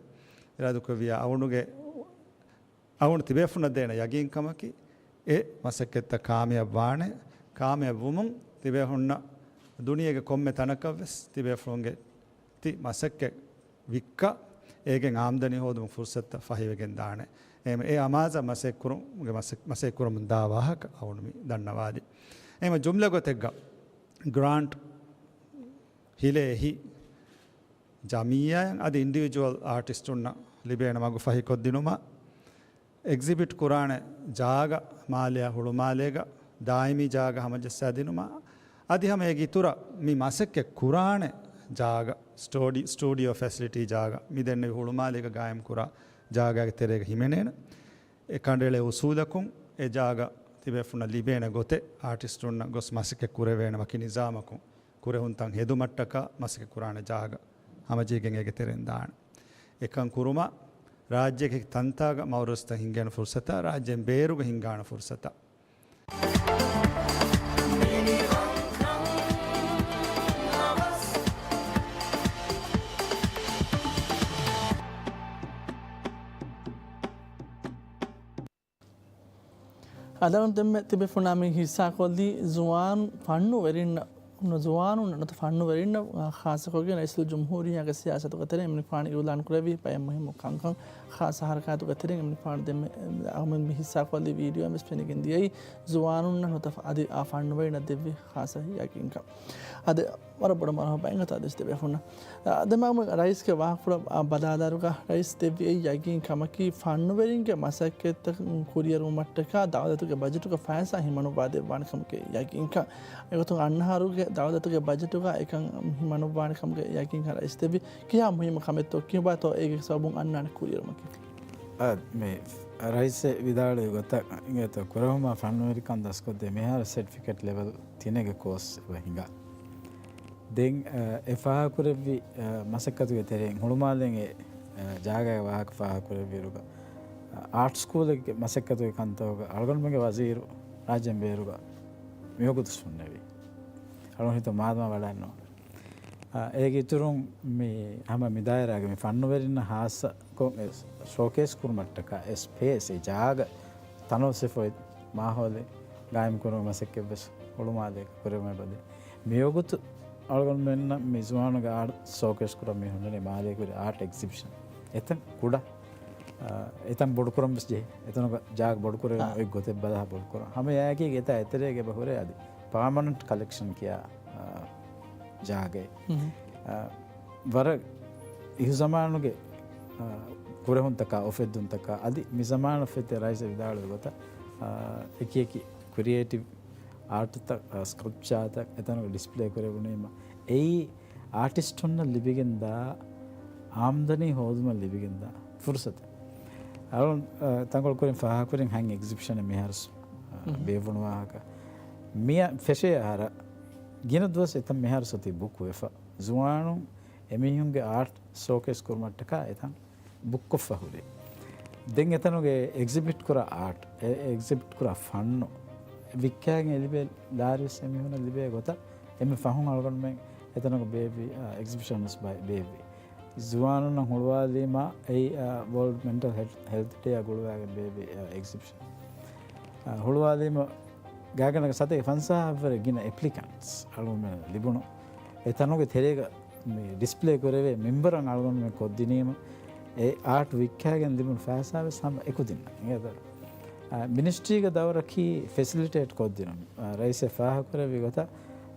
އިރާދަކުރެއްވިއްޔާ އަޅުގަނޑުގެ، އަޅުގަނޑު ތިބޭފުންނަށް ދޭނެ ޔަގީންކަމަކީ، އެ މަސައްކަތްތައް ކާމިޔާބު ވާނެ. ކާމިޔާބު ވުމުން ތިބޭފުންނަށް ދުނިޔޭގެ ކޮންމެ ތަނަކަށްވެސް ތިބޭފުޅުންގެ ތި މަސައްކަތް ވިއްކާ، އޭގެން އާމްދަނީ ހޯދުމަށް ފުރުސަތުތައް ފަހިވެގެން ދާނެ. އެހެން އެ އަމާޒަށް މަސައްކަތް ކުރުމުގެ މަސައް-، މަސައްކަތް ކުރަމުން ދާ ވާހަކަ އަޅުގަނޑު މި ދަންނަވާލީ. އެހެން ޖުމްލަ ގޮތެއްގަ ގްރާންޓް ހިލޭ އެހީ ޖަމިއްޔާއިން އަދި އިންޑިވިޖުއަލް އާޓިސްޓުންނަށް ލިބޭނެ މަގު ފަހިކޮށްދިނުމަށް، އެގްޒިބިޓް ކުރާނެ ޖާގަ، މާލެއާ ހުޅުމާލޭގަ ދާއިމީ ޖާގަ ހަމަޖައްސާދިނުމަށް، އަދި ހަމަ އޭގެ އިތުރަށް މި މަސައްކަތް ކުރާނެ ޖާގަ، ސްޓޯޑި-، ސްޓޫޑިއޯ ފެސިލިޓީ ޖާގަ، މި ދެންނެވި ހުޅުމާލޭގަ ގާއިމް ކުރާ ޖާގާގެ ތެރޭގަ ހިމެނޭނެ. އެ ކަނޑައެޅޭ އުސޫލަކުން އެ ޖާގަ ތިބޭފުންނަށް ލިބޭނެ ގޮތެއް އާޓިސްޓުންނަށް ގޮސް މަސައްކަތް ކުރެވޭނެ ވަކި ނިޒާމަކުން ކުރެހުންތައް ހެދުމަށްޓަކާ މަސައްކަތް ކުރާނެ ޖާގަ ހަމަޖެހިގެން އޭގެ ތެރެއިން ދާނެ. އެކަން ކުރުމަށް ރާއްޖޭގެ ތަންތާގަ މައުރުސްތައް ހިންގޭނެ ފުރުސަތާ، ރާއްޖޭން ބޭރުގަ ހިންގާނެ ފުރުސަތާ. އަދި އަޅުގަނޑު ދެންމެ ތިބޭފުޅުންނާ މި ހިއްސާކޮށްލީ ޒުވާން ފަންނުވެރިންނަށް، ޒުވާނުންނަށް ނުވަތަ ފަންނުވެރިންނަށް، އާ، ޚާއްޞަކޮށްގެން ރައީސުލްޖުމްހޫރިއްޔާގެ ސިޔާސަތުގެ ތެރެއިން އެމަނިކުފާނު އިއުލާން ކުރެއްވި ބައެއް މުހިއްމު ކަންކަން ޚާއްޞަ ހަރަކާތުގެ ތެރެއިން އެމަނިކުފާނު ދެންމެ އަޅުގަނޑު މި ހިއްސާކޮށްލި ވީޑިއޯއިން ވެސް ފެނިގެން ދިޔައީ ޒުވާނުންނަށް ނުވަތަ އަދި އާ ފަންނުވެރިންނަށް ދެއްވި ޚާއްޞަ ޔަގީންކަން. އަދި ވަރަށް ބޮޑަށް މަރުޙަބާ އެނގޭތޯ އަދިވެސް ތިބޭފުޅުންނަށް. އަ، ދެން މަ ރައީސްގެ ވާހަކަފުޅަށް، އަ، ބަލާލާއިރުގަ ރައީސް ދެއްވި އެއް ޔަގީން ކަމަކީ ފަންނުވެރިންގެ މަސައްކަތްތައް ކުރިއަރުވުމަށްޓަކާ ދައުލަތުގެ ބަޖެޓުގަ ފައިސާ ހިމަނުއްވާ ދެއްވާނެ ކަމުގެ ޔަގީންކަން. އެގޮތުން އަންނަ އަހަރުގެ ދައުލަތުގެ ބަޖެޓުގަ އެކަން ހިމަނުއްވާނެ ކަމުގެ ޔަގީންކަން ރައީސް ދެއްވި. ކިހާ މުހިއްމު ކަމެއްތޯ ކިހިނެއްތޯ އޭގެ ސަބަބުން އަންނާނެ ކުރިއެރުމަކީ؟ އާ، މި ރައީސް ވިދާޅުވި ގޮތަށް އިނގޭތޯ، ކުރެހުމާ ފަންނުވެރިކަން ދަސްކޮށްދޭ މިހާރު ސެޓްފިކެޓް ލެވެލް ތިނެއްގެ ކޯސް އެބަ ހިނގާ. ދެން، އަ، އެ ފާހަގަކުރެއްވި، އަ، މަސައްކަތުގެ ތެރެއިން ހުޅުމާލެއިން އެ، އަ، ޖާގައިގެ ވާހަކަ ފާހަގަކުރެއްވިއިރުގަ، އަ، އާޓް ސްކޫލެއްގެ މަސައްކަތުގެ ކަންތައްގަ އަޅުގަނޑުމެންގެ ވަޒީރު ރާއްޖޭން ބޭރުގަ މިވަގުތު ހުންނެވި. އަޅުގަނޑު ހިތަށް މާދަމާ ވަޑައެއްނު. އާ، އޭގެ އިތުރުން މި ހަމަ މި ދާއިރާގެ މި ފަންނުވެރިންނަށް ހާއްސަކޮށް އެ ޝޯކޭސް ކުރުމަށްޓަކާ އެ ސްޕޭސް، އެ ޖާގަ ތަނަވަސްވެފަ އޮތް މާހައުލެއް ގާއިމް ކުރުމުގެ މަސައްކަތްވެސް ހުޅުމާލޭގަ ކުރެވުމެއް ބަދެ. މިވަގުތު އަޅުގަނޑުމެންނަށް މި ޒުވާނުގެ އާޓް ޝޯކޭސް ކުރަން މި ހުންނަނީ މާލޭގަ ހުރި އާޓް އެގްޒިބިޝަން. އެތަން ކުޑަ، އާ، އެތަން ބޮޑުކުރަން ވެސް ޖެހޭ. އެތަނުގަ ޖާގަ ބޮޑުކުރެވުން އާ. އޮތް ގޮތެއް ބަލާ ބޮޑުކުރަން. ހަމަ އެއާއެކީ އެތާ އެތެރޭގަ އެބަ ހުރޭ އަދި ޕާމަނަންޓް ކަލެކްޝަން ކިޔާ، އާ، ޖާގައެއް. އާ، ވަރަށް އިހުޒަމާނުގެ، އާ، ކުރެހުންތަކާ، އުފެއްދުންތަކާ، އަދި މި ޒަމާނަށް ފެއްތި ރައީސް ވިދާޅުވި ގޮތަށް، އާ، އެކި އެކި ކްރިއޭޓިވް އާޓްތައް، އާ، ސްކަލްޕްޗާތައް އެތަނުގަ ޑިސްޕްލޭ ކުރެވުނީމަ، އެއީ އާޓިސްޓުންނަށް ލިބިގެންދާ އާމްދަނީ ހޯދުމަށް ލިބިގެންދާ ފުރުސަތެއް. އަޅުން، އާ، ތަންކޮޅު ކުރިން ފާހަގަކުރިން ހަތް އެގްޒިބިޝަނެއް މިހާރު، އާ، ބޭއްވުނު ވާހަކަ. މިއަށް ފެށޭ އަހަރަށް ގިނަ ދުވަސް އެތަން މިހާރު ސޮތީ ބުކް ވެފަ. ޒުވާނުން އެމީހުންގެ އާޓް ޝޯކޭސް ކުރުމަށްޓަކާ އެތަން ބުކްކޮށްފަ ހުރި. ދެން އެތަނުގެ އެގްޒިބިޓް ކުރާ އާޓް، އެ، އެގްޒިބިޓް ކުރާ ފަންނު ވިއްކާގެން ލިބޭ ލާރިވެސް އެމީހުނަށް ލިބޭ ގޮތަށް އެންމެ ފަހުން އަޅުގަނޑުމެން އެތަނުގަ ބޭއްވި، އާ، އެގްޒިބިޝަން ވެސް ބައި، ބޭއްވި. ޒުވާނުންނަށް ހުޅުވާލީމާ އެއީ، އާ، ވޯލްޑް މެންޓަލް ހެލްތް، ހެލްތް ޑޭއާ ގުޅުވާގެން ބޭއްވި، އާ، އެގްޒިބިޝަން. އާ، ހުޅުވާލީމަ ގާތްގަނޑަކަށް ސަތޭކަ ފަންސާހަށްވުރެ ގިނަ އެޕްލިކަންޓްސް އަޅުގަނޑުމެން ލިބުނު. އެ ތަނުގެ ތެރޭގަ މި ޑިސްޕްލޭ ކުރެވޭ މިންބަރަށް އަޅުގަނޑުމެން ކޮށްދިނީމަ، އެ އާޓް ވިއްކާގެން ލިބުނު ފައިސާ ވެސް ހަމަ އެކުދިންނަށް. އިނގޭތޯ؟ އާ، މިނިސްޓްރީގެ ދައުރަކީ ފެސިލިޓޭޓް ކޮށްދިނުން. އާ، ރައީސް ފާހަގަކުރެއްވި ގޮތަށް،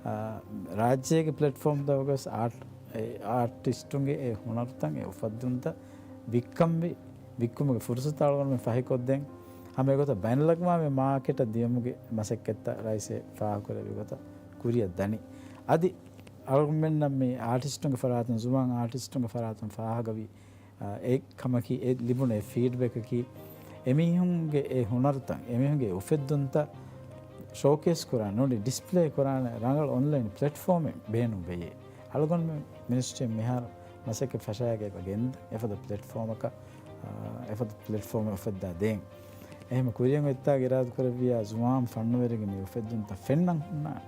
އާ، ރާއްޖޭގެ ޕްލެޓްފޯމްތަކުގަވެސް އާޓް، އެ އާޓިސްޓުންގެ އެ ހުނަރުތައް، އެ އުފައްދުންތައް ވިއްކަންވީ، ވިއްކުމުގެ ފުރުސަތު އަޅުގަނޑުމެން ފަހިކޮށްދޭން. ހަމަ އެގޮތަށް ބައިނަލްއަގްވާމީ މާކެޓަށް ދިޔުމުގެ މަސައްކަތްތައް ރައީސް ފާހަގަކުރެއްވި ގޮތަށް ކުރިއަށް ދަނީ. އަދި އަޅުގަނޑުމެންނަށް މި އާޓިސްޓުންގެ ފަރާތުން، ޒުވާން އާޓިސްޓުންގެ ފަރާތުން ފާހަގަވި، އާ، އެ ކަމަކީ، އެ ލިބުނު އެ ފީޑްބެކަކީ، އެމީހުންގެ އެ ހުނަރުތައް، އެމީހުންގެ އުފެއްދުންތައް ޝޯކޭސް ކުރާނެ، ނޫނީ ޑިސްޕްލޭ ކުރާނެ ރަނގަޅު އޮންލައިން ޕްލެޓްފޯމެއް ބޭނުން ވެޔޭ. އަޅުގަނޑުމެން މިނިސްޓްރީން މިހާރު މަސައްކަތް ފަށާގެ އެބަ ގެންދަ އެފަދަ ޕްލެޓްފޯމަކަށް، އާ، އެފަދަ ޕްލެޓްފޯމެއް އުފައްދާ ދޭން. އެހެން ކުރިއަށް އޮތްތާގެ އިރާދަ ކުރެއްވިޔާ ޒުވާން ފަންނުވެރިންގެ މި އުފެއްދުންތައް ފެންނަން ހުންނާނެ.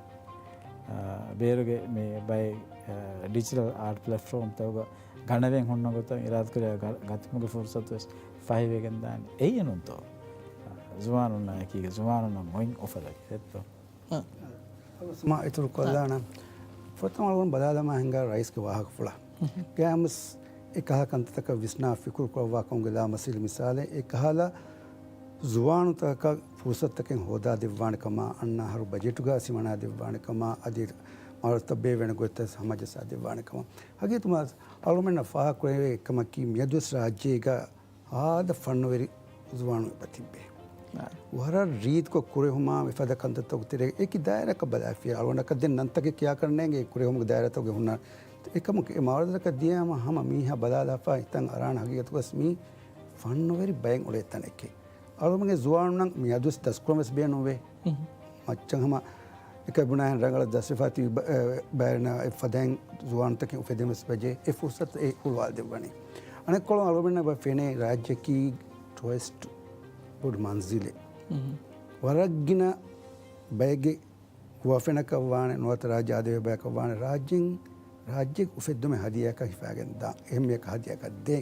އާ، ބޭރުގެ މި ބައެއް، އާ، ޑިޖިޓަލް އާޓް ޕްލެޓްފޯމްތަކުގަ ގަނެވެން ހުންނަ ގޮތަށް އިރާދަކުރި ގަ-، ގަތުމުގެ ފުރުސަތު ވެސް ފަހިވެގެންދާނެ. އެއީ ނޫންތޯ؟ ޒުވާނުންނާ އެކީގަ ޒުވާނުންނަށް އޮތް އޮފަރެއް އެއްތޯ؟ އަ. މާ އިތުރު ކޮށްލާނަން. ފުރަތަމަ އަޅުގަނޑު ބަލާލަމާ ހިނގާ ރައީސްގެ ވާހަކަފުޅަށް. ގައިމުސް އެކަހަލަ ކަންތައްތަކަށް ވިސްނާ ފިކުރު ކުރައްވާ ކަމުގެ ލާމަސީލު މިސާލެއް، އެކަހަލަ ޒުވާނުތަކަށް ފުރުސަތުތަކެއް ހޯދާ ދެއްވާނެ ކަމާ، އަންނަ އަހަރު ބަޖެޓުގަ ހިމަނާ ދެއްވާނެ ކަމާ، އަދި މަރުތަ ބޭވެނެ ގޮތްތައް ހަމަޖައްސާ ދެއްވާނެ ކަމަށް. ހަގީގަތު މާ އަޅުމެންނަށް ފާހަގަކުރެވޭ ކަމަކީ، މިއަދުވެސް ރާއްޖޭގަ ހާދަ ފަންނުވެރި ޒުވާނު އެބަ ތިއްބޭ. އާ. ވަރަށް ރީތިކޮށް ކުރެހުމާ މިފަދަ ކަންތައްތަކުގެ ތެރޭ އެކި ދާއިރާއަކަށް ބަލާފިޔާ އަޅުގަނޑަކަށް ދެން ނަންތަކެއް ކިޔާކަށް ނޭނގެ ކުރެހުމުގެ ދާއިރާތަކުގެ ހުންނަ އެކަމަކު އެ މައުރަދަކަށް ދިޔާމަ ހަމަ މީހާ ބަލާލާފާ ހިތަށް އަރާނެ ހަގީގަތުގަސް މީ ފަންނުވެރި ބައެއް އުޅޭ ތަނެކޭ. އަޅުމެންގެ ޒުވާނުންނަށް މިއަދުވެސް ދަސްކުރަން ވެސް ބޭނުންވޭ. މައްޗަށް ހަމަ އެކަ ބުނާހެން ރަނގަޅަށް ދަސްވެފާތީ ބަ-، އެ، ބައިނަ އެ ފަދައިން ޒުވާނުތަކެއް އުފެދެމެސް ވެޖެ އެ ފުރުސަތު އެ ހުޅުވާލެއްވަނީ. އަނެއްކޮޅުން އަޅުގަނޑަށް އެބަ ފެނޭ ރާއްޖެކީ ޓުވަސްޓް ބޮޑު މަންޒިލެއް. ވަރަށް ގިނަ ބައެއްގެ ހުވަފެނަކަށް ވާނެ، ނުވަތަ ރާއްޖެ އާދެވޭ ބަޔަކަށް ވާނެ، ރާއްޖެއިން، ރާއްޖެ އުފެއްދުމެއް ހަދިޔާކަށް ހިފާގެން ދާ، އެހެން މީހަކަށް ހަދިޔާކަށް ދޭ.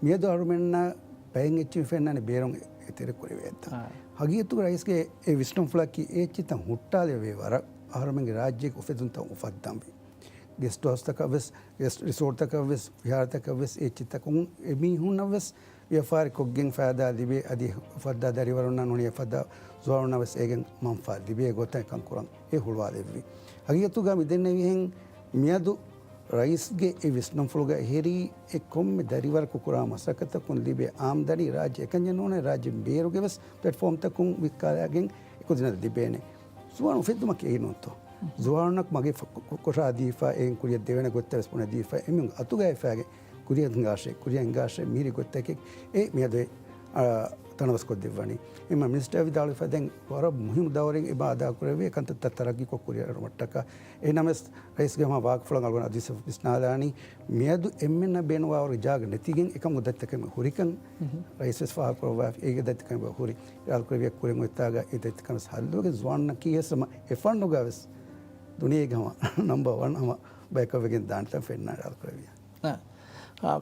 މިއަދު އަހަރުމެންނަށް ބައެއް އެއްޗިހި ފެންނާނެ ބޭރުން އެ-، އެތެރެ ކުރެވޭތަ. އާ. ހަގީގަތުގަ ރައީސްގެ އެ ވިސްނުންފުޅަކީ އެ އެއްޗިތައް ހުއްޓާލެވޭ ވަރަށް އަހަރުމެންގެ ރާއްޖޭގެ އުފެދުންތައް އުފައްދަންވީ. ގެސްޓް ހައުސްތަކަށް ވެސް، ގެސްޓް ރިސޯޓްތަކަށް ވެސް، ވިހާރަތަކަށް ވެސް އެ އެއްޗިތަކުން އެމީހުންނަށް ވެސް ވިޔަފާރި ކޮށްގެން ފައިދާ ލިބޭ، އަދި އުފައްދާ ދަރިވަރުންނަށް ނޫނީ އެފަދަ ޒުވާނުންނަށް ވެސް އޭގެން މަންފާ ލިބޭ ގޮތަށް އެކަން ކުރަން އެ ހުޅުވާލެއްވި. ހަގީގަތުގަ މި ދެންނެވިހެން މިއަދު ރައީސްގެ އެ ވިސްނުންފުޅުގަ އެހެރީ އެ ކޮންމެ ދަރިވަރަކު ކުރާ މަސައްކަތަކުން ލިބޭ އާމްދަނީ ރާއްޖެ އެކަންޏެއް ނޫނޭ، ރާއްޖެ ބޭރުގެ ވެސް ޕްލެޓްފޯމްތަކުން ވިއްކާލާގެން އެކުދިންނަށް ލިބޭނެ. ޒުވާނު އުފެއްދުމަކީ އެއީ ނޫންތޯ؟ ޒުވާނުންނަކު މަގޭ ފަ-، ކު-، ކު-، ކޮށާ ދީފަ، އެއިން ކުރިއަށް ދެވޭނެ ގޮތްތައް ވެސް ބުނެދީފަ، އެމީހުން އަތުގައި ފައިގެން ކުރިއަށް ހިނގާށޭ، ކުރިއަށް ހިނގާށޭ، މިހިރި ގޮތްތަކެއް އެ މިއަދު އެ، އާ، ތަނަވަސް ކޮށްދެއްވަނީ. އެމަ މިނިސްޓަރ ވިދާޅުވިފަދައިން ވަރަށް މުހިމު ދައުރެއް އެބަ އަދާކުރެވޭ ކަންތައްތައް ތަރައްގީކޮށް ކުރިއަށް އަރުމަށްޓަކާ. އެހެންނަމަވެސް ރައީސްގެ ހަމަ ވާހަކަފުޅަށް އަޅުގަނޑު އަދިވެސް ވިސްނާލާނީ، މިއަދު އެންމެންނަށް ބޭނުންވާވަރު ޖާގަ ނެތިގެން އެކަމުގެ ދަތިތަކެއް ހުރިކަން ރައީސް ވެސް ފާހަގަކުރައްވާފި. އޭގެ ދަތިކަމެއް ހުރި. އިރާދަކުރެއްވިޔާ ކުރިން އޮތްތާގަ އެ ދަތިކަން ވެސް ހައްލުވެގެން ޒުވާނުންނަކީ ވެސް ހަމަ އެ ފަންނުގަ ވެސް ދުނިޔޭގެ ހަމަ ނަމްބަ ވަން ހަމަ ބަޔަކަށް ވެގެން ދާނެތަން ފެންނާނެ އިރާދަކުރެއްވިޔާ. އާ.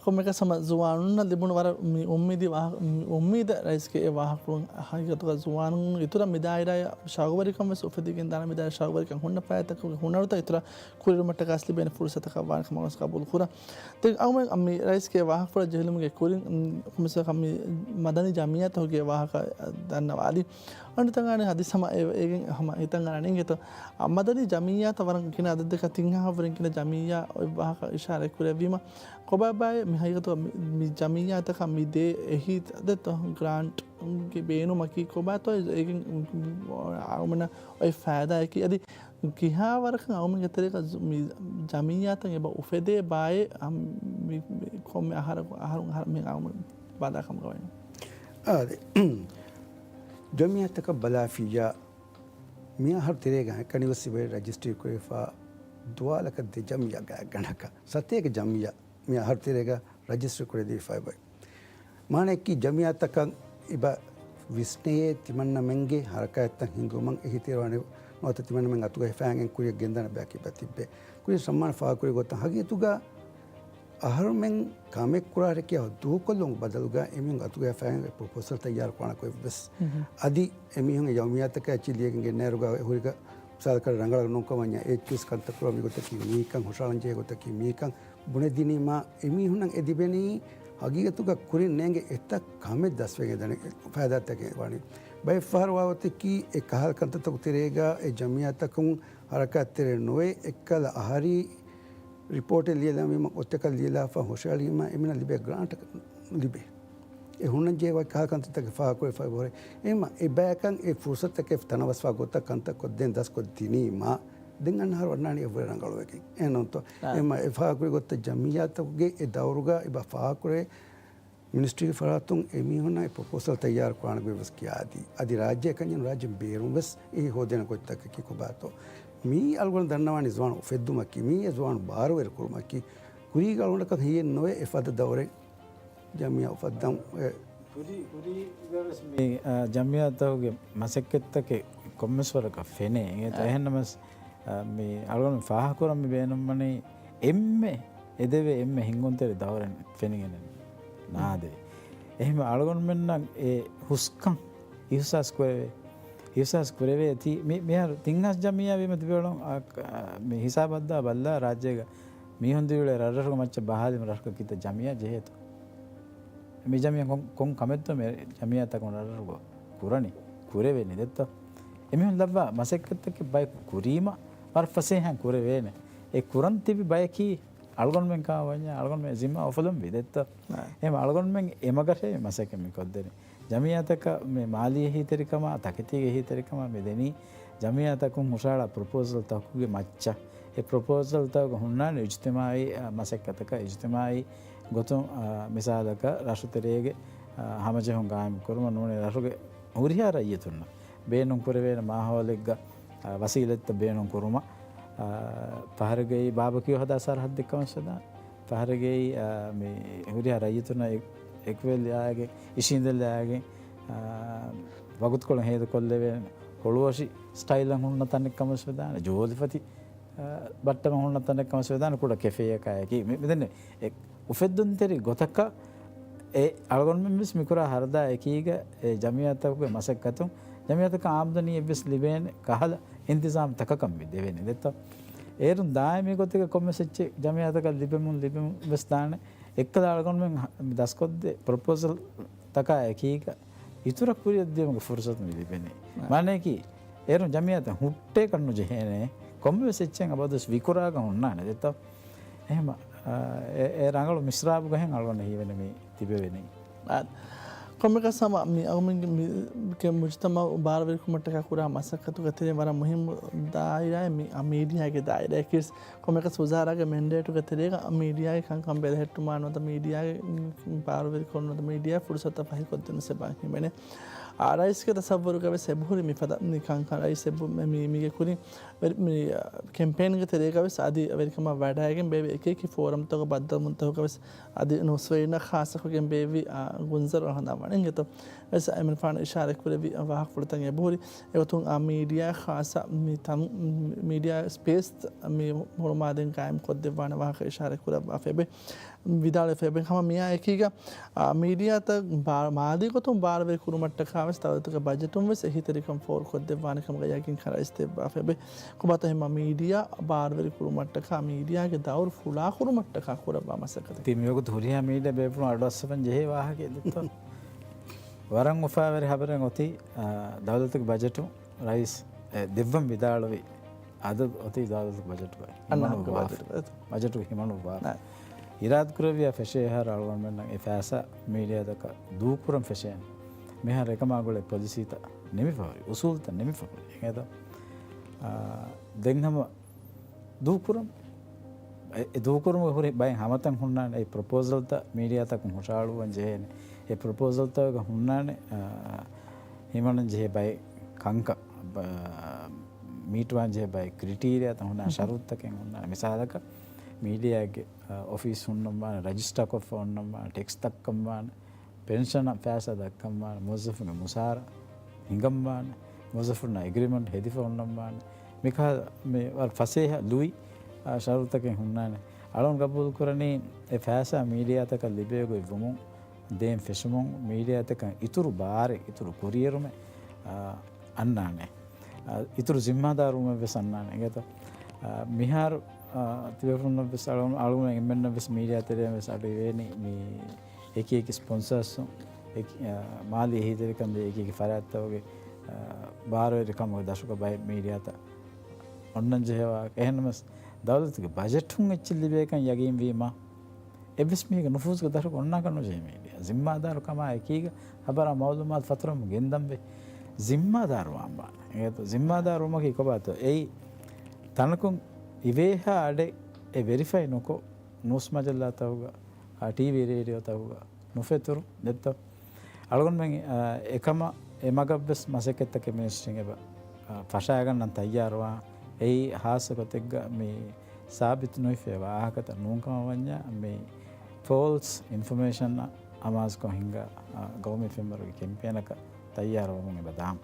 ކޮންމެކަސް ހަމަ ޒުވާނުންނަށް ލިބުނު ވަރަށް މި އުއްމީދީ ވާހަ-، މި އުއްމީދަށް ރައީސްގެ އެ ވާހަކަފުޅުން ހަގީގަތުގަ ޒުވާނުން އިތުރަށް މި ދާއިރާއަށް ޝައުގުވެރިކަން ވެސް އުފެދިގެން ދާނެ، މި ދާއިރާ ޝައުގުވެރިކަން ހުންނަ ފައިތަކުގެ ހުނަރުތައް އިތުރަށް ކުރިއެރުމަށްޓަކާސް ލިބޭނެ ފުރުސަތަކަށް ވާނެ ކަމަށް ވެސް ޤަބޫލު ކުރަން. ދެން އަޅުގަނޑު މި ރައީސްގެ ވާހަކަފުޅަށް ޖެހިލުމުގެ ކުރިން، ކޮންމެސް މި މަދަނީ ޖަމިއްޔާތަކުގެ ވާހަކަ ދަންނަވާލި. އަނެއް ތަން އަނެއް ހަދިސް ހަމަ އެ-، އޭގެން ހަމަ ހިތަށް އަރަނީ އިނގޭތޯ. މަދަނީ ޖަމިއްޔާތައް ވަރަށް ގިނަ އަދަދަކަށް ތިން ހާހަށްވުރެ ގިނަ ޖަމިއްޔާ އޮތް ވާހަކަ އިޝާރަތް ކުރެއްވީމަ، ކޮބާބާއޭ މި ހަގީގަތުގަ މި، މި ޖަމިއްޔާތަކަށް މި ދޭ އެހީ ދެތޯ ގްރާންޓްގެ ބޭނުމަކީ ކޮބާތޯ އޭގެން އަޅުގަނޑަށް އޮތް ފައިދާއަކީ އަދި ކިހާ ވަރަކަށް އަޅުގަނޑުގެ ތެރޭގަ ޒު-، މި ޖަމިއްޔާތައް އެބަ އުފެދޭ ބާއޭ މި، މި ކޮންމެ އަހަރަކު، އަހަރުން އަހަރަށް މި އަޅުގަނޑު ބަލާ ކަމުގަ ވަނީ. އާދެ. ޖަމިއްޔާތަކަށް ބަލާފިއްޔާ މި އަހަރު ތެރޭގަ އެކަނިވެސް އިބޭ ރަޖިސްޓްރީ ކުރެވިފަ ދުވާލަކަށް ދެ ޖަމިއްޔާ ގާތްގަނޑަކަށް ސަތޭކަ ޖަމިއްޔާ މި އަހަރު ތެރޭގަ ރަޖިސްޓްރީ ކުރެދީފައި ބައި. މާނައަކީ ޖަމިއްޔާތަކަށް އިބަ ވިސްނޭ ތިމަންނަމެންގެ ހަރަކާތްތައް ހިންގުމަށް އެހީތެރިވާނެ ނުވަތަ ތިމަންނަމެން އަތުގަ ހިފާގެން ކުރިއަށް ގެންދާނެ ބަޔަކީ އެބަ ތިއްބޭ. ކުރިން ސަމާން ފާހަގަކުރި ގޮތަށް ހަގީގަތުގަ އަހަރުމެން ކަމެއް ކުރާ ރެކިޔާ ދޫކޮށްލުން ބަދަލުގަ އެމީހުން އަތުގަ ހިފާގެން ޕްރޮޕޯސަލް ތައްޔާރު ކުރާނެ ގޮތްވެސް. އަދި އެމީހުން ޖަމިއްޔާތަކަށް އެއްޗެއް ލިޔެގެން ގެންނައިރުގަ އެ ހުރިގަ މިސާލަކަށް ރަނގަޅަށް ނޫންކަމަށް ވަންޏާ އެއްޗިސް ކަންތައް ކުރާ މިގޮތަކީ މީކަން، ހުށަހަޅަންޖެހޭ ގޮތަކީ މީކަން ބުނެދިނީމާ، އެމީހުންނަށް އެ ލިބެނީ ހަގީގަތުގަ ކުރިން ނޭނގެ އެތައް ކަމެއް ދަސްވެގެން ދަނެ ފައިދާތަކެއް ވާނީ. ބައެއް ފަހަރު ވާގޮތަކީ އެ ކަހަލަ ކަންތައްތަކު ތެރޭގަ އެ ޖަމިއްޔާތަކުން ހަރަކާތްތެރޭ ނުވެ އެއްކަލަ އަހަރީ ރިޕޯޓެއް ލިޔެލަންވީމަ، އޮތްތަކަށް ލިޔެލާފަ ހުށަހެޅީމަ، އެމީހުންނަށް ލިބޭ ގްރާންޓަކަށް ލިބޭ. އެ ހުންނަންޖެހޭ ވަކި ކަހަލަ ކަންތައްތަކެއް ފާހަގަކުރެވިފައި ހުރެ. އެހެންމަ އެ ބަޔަކަށް އެ ފުރުސަތުތަކެއް ތަނަވަސްވާ ގޮތަށް ކަންތައް ކޮށްދޭން ދަސްކޮށްދިނީމަ، ދެން އަންނަ އަހަރު އަންނާނީ އެއްވުރެ ރަނގަޅުވެގެން. އެހެންނޫންތޯ؟ އާ. އެހެންމަ އެ ފާހަގަކުރި ގޮތަށް ޖަމިއްޔާތަކުގެ އެ ދައުރުގަ އެބަ ފާހަގަކުރޭ މިނިސްޓްރީގެ ފަރާތުން އެމީހުންނަށް އެ ޕްރޮޕޯސަލް ތައްޔާރު ކުރާނެ ގޮތް ވެސް ކިޔާދީ. އަދި ރާއްޖެ އެކަންޏެއް ރާއްޖެ ބޭރުން ވެސް އެ ހޯދޭނެ ގޮތްތަކަކީ ކޮބާތޯ؟ މީ އަޅުގަނޑު ދަންނަވާނީ ޒުވާނު އުފެއްދުމަކީ، މީ އެ ޒުވާނު ބާރުވެރި ކުރުމަކީ، ކުރީގަ އަޅުގަނޑަކަށް ހިޔެއް ނުވޭ އެފަދަ ދައުރެއް ޖަމިއްޔާ އުފައްދަން. އެ، ކުރި-، ކުރީގަވެސް މި، އާ، ޖަމިއްޔާތަކުގެ މަސައްކަތްތަކެއް ކޮންމެސް ވަރަކަށް ފެނޭ. އެ، އެހެންނަމަސް، އާ، މި އަޅުގަނޑު ފާހަގަކުރަން މި ބޭނުންވަނީ އެންމެ އެދެވޭ އެންމެ ހިންގުންތެރި ދައުރެއް ފެނިގެން ނާދެވޭ. އެހެންމަ އަޅުގަނޑުމެންނަށް އެ ހުސްކަން އިހުސާސް ކުރެވޭ. އިހުސާސް ކުރެވޭތީ މި-، މިހާރު ތިން ހާސް ޖަމިއްޔާ ވީމަ ތިބެއޮޅުން، އާ، މި ހިސާބަށްދާ ބައްލާ ރާއްޖޭގަ މީހުން ދިރިއުޅޭ ރަށްރަށުގެ މައްޗަށް ބަހާލިމަ ރަށަކަށް ކިތައް ޖަމިއްޔާ ޖެހޭތޯ؟ މި ޖަމިއްޔާ ކޮން، ކޮން ކަމެއްތޯ މި ޖަމިއްޔާތަކުން ރަށްރަށުގަ ކުރަނީ، ކުރެވޭނީ ދެއްތޯ؟ އެމީހުން ލައްވާ މަސައްކަތްތަކެއް ބަޔަކު ކުރީމަ ވަރަށް ފަސޭހައިން ކުރެވޭނެ. އެ ކުރަން ތިބި ބަޔަކީ އަޅުގަނޑުމެން ކަމަށް ވަންޏާ އަޅުގަނޑުމެން ޒިންމާ އުފުލަންވީ ދެއްތޯ؟ އެހެން އަޅުގަނޑުމެން އެމަގަށޭ މަސައްކަތް މި ކޮށްދެނީ. ޖަމިއްޔާތަކަށް މި މާލީ އެހީތެރިކަމާ، ތަކެތީގެ އެހީތެރިކަމާ މި ދެނީ، ޖަމިއްޔާތަކުން ހުށަހަޅާ ޕްރޮޕޯސަލްތަކުގެ މައްޗަށް. އެ ޕްރޮޕޯސަލްތަކުގަ ހުންނާނެ އިޖްތިމާއީ، އާ، މަސައްކަތަކަށް، އިޖްތިމާއީ ގޮތުން، އާ، މިސާލަކަށް ރަށުތެރޭގެ، އާ، ހަމަޖެހުން ގާއިމް ކުރުމަށް ނޫނީ ރަށުގެ ހުރިހާ ރައްޔިތުންނަށް ބޭނުން ކުރެވޭނެ މާހައުލެއްގަ، އާ، ވަސީލަތްތައް ބޭނުން ކުރުމަށް، އާ، ފަހަރެއްގައި ބާބަކިޔޫ ހަދާ ސަރަހައްދެއް ކަމަށް ވެސް ވެދާނެ. ފަހަރެއްގައި، އާ، މި ހުރިހާ ރައްޔިތުންނަށް އެ-، އެކުވެލި އާގެ، އިށީނދެލި އާގެ، އާ، ވަގުތުކޮޅު ހޭދަކޮށްލެވޭނެ، ހޮޅުއޮށި ސްޓައިލަށް ހުންނަ ތަނެއް ކަމަށް ވެސް ވެދާނެ، ޖޯލިފަތި، އާ، ބައްޓަމަށް ހުންނަ ތަނެއް ކަމަށް ވެސް ވެދާނެ، ކުޑަ ކެފޭއަކާއެކީ. މި-، މިދެންނެވި އެ އުފެއްދުންތެރި ގޮތަކަށް އެ އަޅުގަނޑުމެން ވެސް މިކުރާ ހަރަދާ އެކީގަ އެ ޖަމިއްޔާތަކުގެ މަސައްކަތުން ޖަމިއްޔާތަކަށް އާމްދަނީއެއް ވެސް ލިބޭނެ ކަހަލަ އިންތިޒާމް ތަކަކަށް މި ދެވޭނެ ދެއްތޯ؟ އޭރުން ދާއިމީ ގޮތެއްގަ ކޮންމެސް އެއްޗެއް ޖަމިއްޔާތަކަށް ލިބެމުން ލިބެމުން ވެސް ދާނެ. އެއްކަލަ އަޅުގަނޑުމެން ހަ-، މި ދަސްކޮށްދޭ ޕްރޮޕޯސަލް ތަކާ އެކީގަ އިތުރަށް ކުރިއަށްދިޔުމުގެ ފުރުސަތު މި ލިބެނީ. މާނައަކީ، އޭރުން ޖަމިއްޔާތައް ހުއްޓޭކަށް ނުޖެހޭނެ، ކޮންމެވެސް އެއްޗެއް އަބަދުވެސް ވިކުރާގަ ހުންނާނެ ދެއްތޯ؟ އެހެން، އާ، އެ، އެ ރަނގަޅު މިސްރާބުގަ ހެން އަޅުގަނޑަށް ހީވެނީ މި ތިބެވެނީ. އާ، ކޮންމެކަސް ހަމަ މި އަޅުގަނޑުމެންގެ މި މުޖްތަމައު ބާރުވެރިކުރުމަށްޓަކާ ކުރާ މަސައްކަތުގެ ތެރެއިން ވަރަށް މުހިއްމު ދާއިރާއެއް މި، އާ، މީޑިއާގެ ދާއިރާއަކީވެސް. ކޮންމެކަސް ވުޒާރާގެ މެންޑޭޓުގެ ތެރޭގަ މީޑިއާގެ ކަންކަން ބެލެހެއްޓުމާ ނުވަތަ މީޑިއާގެ، މް، ބާރުވެރިކޮށް ނުވަތަ މީޑިއާ ފުރުސަތުތައް ފަހިކޮށްދިނުމަށް އެބަ ހިމެނޭ. ރައީސްގެ ތަސައްވުރުގަ ވެސް އެބަހުރި މިފަދަ މި ކަންކަން. ރައީސް އެބަ-، މި-، މީގެ ކުރިން ވެ-، މި، އާ، ކެމްޕޭންގެ ތެރޭގަ ވެސް އަދި ވެރިކަމަށް ވަޑައިގެން ބޭއްވި އެކި އެކި ފޯރަމްތަކުގަ ބައްދަލުވުންތަކުގަ ވެސް އަދި ނުސްވެރިންނަށް ޚާއްޞަކޮށްގެން ބޭއްވި، އާ، ގުންޒަރު އަހަންދާ ވަނިން ގެތޯ. ވެސް އެމިން ފާނު އިޝާރަތް ކުރެއްވި ވާހަކަފުޅުތައް އެބަހުރި. އެގޮތުން އާ މީޑިއާ ޚާއްޞަ މި ތަން-، މީޑިއާ ސްޕޭސް މި ހުޅުމާލެން ގާއިމް ކޮށްދެއްވާނެ ވާހަކަ އިޝާރަތް ކުރައްވާފައި ވިދާޅުވެފައި ހަމަ މިއާ އެކީގަ، އާ، މީޑިއާތައް ބާ-، މާލީ ގޮތުން ބާރުވެރި ކުރުމަށްޓަކާ ވެސް ދައުލަތުގެ ބަޖެޓުން ވެސް އެހީތެރިކަން ފޯރުކޮށްދެއްވާނެ ކަމުގަ ޔަގީންކަން ރައީސް ދެއްވާފައި. ކޮބާތޯ ހަމަ މީޑިއާ ބާރުވެރި ކުރުމަށްޓަކާ މީޑިއާގެ ދައުރު ފުޅާކުރުމަށްޓަކާ ކުރައްވާ މަސައްކަތެއް. ތި މިވަގުތު ހުރިހާ މީޑިއާ ބޭފުޅުން އަޑުއައްސަވަން ޖެހޭ ވާހަކައެއް ދެއްތޯ؟ ވަރަށް އުފާވެރި ހަބަރެއް އޮތީ، އާ، ދައުލަތުގެ ބަޖެޓު ރައީސް، އެ، ދެއްވަން ވިދާޅުވި އަދަދު އޮތީ ދައުލަތުގެ ބަޖެޓުގައި. އަންނަ ހިމަނުއްވާފަ. ބަޖެޓު. ބަޖެޓުގެ ހިމަނުއްވާފަ. ނާ. އިރާދަކުރެއްވިޔާ ފެށޭ އަހަރު އަޅުގަނޑުމެންނަށް އެ ފައިސާ މީޑިއާތަކަށް ދޫކުރަން ފެށޭނެ. މިހާރު އެކަމާ ގުޅޭ ޕޮލިސީތައް ނިމިފަހުރި، އުސޫލުތައް ނިމިފަހުރި. އެހެންތޯ؟ އާ، ދެން ހަމަ ދޫކުރަން. އެ، އެ ދޫކުރުމުގެ ހުރި ބައެއް ހަމަތައް ހުންނާނެ. އެ ޕްރޮޕޯސަލްތައް މީޑިއާތަކުން ހުށަހަޅުއްވަން ޖެހޭނެ. އެ ޕްރޮޕޯސަލްތަކުގަ ހުންނާނެ، އާ، ހިމަނަން ޖެހޭ ބައެއް ކަންކަން، ބަ-، މީޓްވާން ޖެހޭ ބައެއް ކްރިޓީރިއާތައް ހުންނާނެ، ޝަރުތުތަކެއް ހުންނާނެ. މިސާލަކަށް މީޑިއާގެ، އާ، އޮފީސް ހުންނަންވާނެ، ރަޖިސްޓާކޮށްފަ ހުންނަންވާނެ، ޓެކްސް ދައްކަންވާނެ، ޕެންޝަނަށް ފައިސާ ދައްކަންވާނެ، މުވައްޒަފުންގެ މުސާރަ ހިނގަންވާނެ، މުވައްޒަފުންނާ އެގްރިމަންޓް ހެދިފަ ހުންނަންވާނެ. މިކަހަލަ މި ވަރަށް ފަސޭހަ ލުއި، އާ، ޝަރުތަކެއް ހުންނާނެ. އަޅުން ގަބޫލު ކުރަނީ އެ ފައިސާ މީޑިއާތަކަށް ލިބޭ ގޮތް ވުމުން ދޭން ފެށުމުން މީޑިއާތަކަށް އިތުރު ބާރެއް، އިތުރު ކުރިއެރުމެއް، އާ، އަންނާނެ. އާ، އިތުރު ޒިންމާދާރުވުމެއް ވެސް އަންނާނެ. އިނގޭތޯ؟ އާ، މިހާރު، އާ، ތިބޭފުޅުންނަށް ވެސް އަޅު-، އަޅުގަނޑު އެންމެންނަށް ވެސް މީޑިއާ ތެރެއިން ވެސް އަޑު އިވޭނީ މި އެކި އެކި ސްޕޮންސާސް، އެކި-، އާ، މާލީ އެހީތެރިކަން ދޭ އެކި އެކި ފަރާތްތަކުގެ، އާ، ބާރުވެރިކަމުގެ ދަށުގަ ބައެއް މީޑިއާތައް އޮންނަން ޖެހޭ ވާހަކަ. އެހެންނަމަވެސް، ދައުލަތުގެ ބަޖެޓުން އެއްޗެއް ލިބޭކަން ޔަގީންވީމަ، އެއްވެސް މީހެއްގެ ނުފޫޒުގެ ދަށަކު އޮންނާކަށް ނުޖެހޭ މީޑިއާ. ޒިންމާދާރު ކަމާ އެކީގަ ހަބަރާ މައުލޫމާތު ފަތުރަމުން ގެންދަންވޭ. ޒިންމާދާރު ވާން ވާނެ. އެނގޭތޯ؟ ޒިންމާދާރު ވުމަކީ ކޮބާތޯ؟ އެއީ ތަނަކުން އިވޭހާ އަޑެއް އެ ވެރިފައި ނުކޮށް، ނޫސް މަޖައްލާތަކުގަ، އާ، ޓީވީ ރޭޑިއޯތަކުގަ ނުފެތުރު ދެއްތޯ. އަޅުގަނޑުމެން، އާ، އެކަމަށް އެ މަގަށްވެސް މަސައްކަތްތަކެއް މިނިސްޓްރީން އެބަ، އާ، ފަށާގަންނަން ތައްޔާރުވާ. އެއީ ހާއްސަ ގޮތެއްގަ މި ސާބިތު ނުވިފައި ވާހަކަތައް ނޫންކަމަށް ވަންޏާ، މި ފޯލްސް އިންފޮމޭޝަން އަމާޒުކޮށް ހިންގާ، އާ، ގައުމީ ފެންވަރުގެ ކެމްޕޭނަކަށް ތައްޔާރުވަމުން އެބަ ދާން.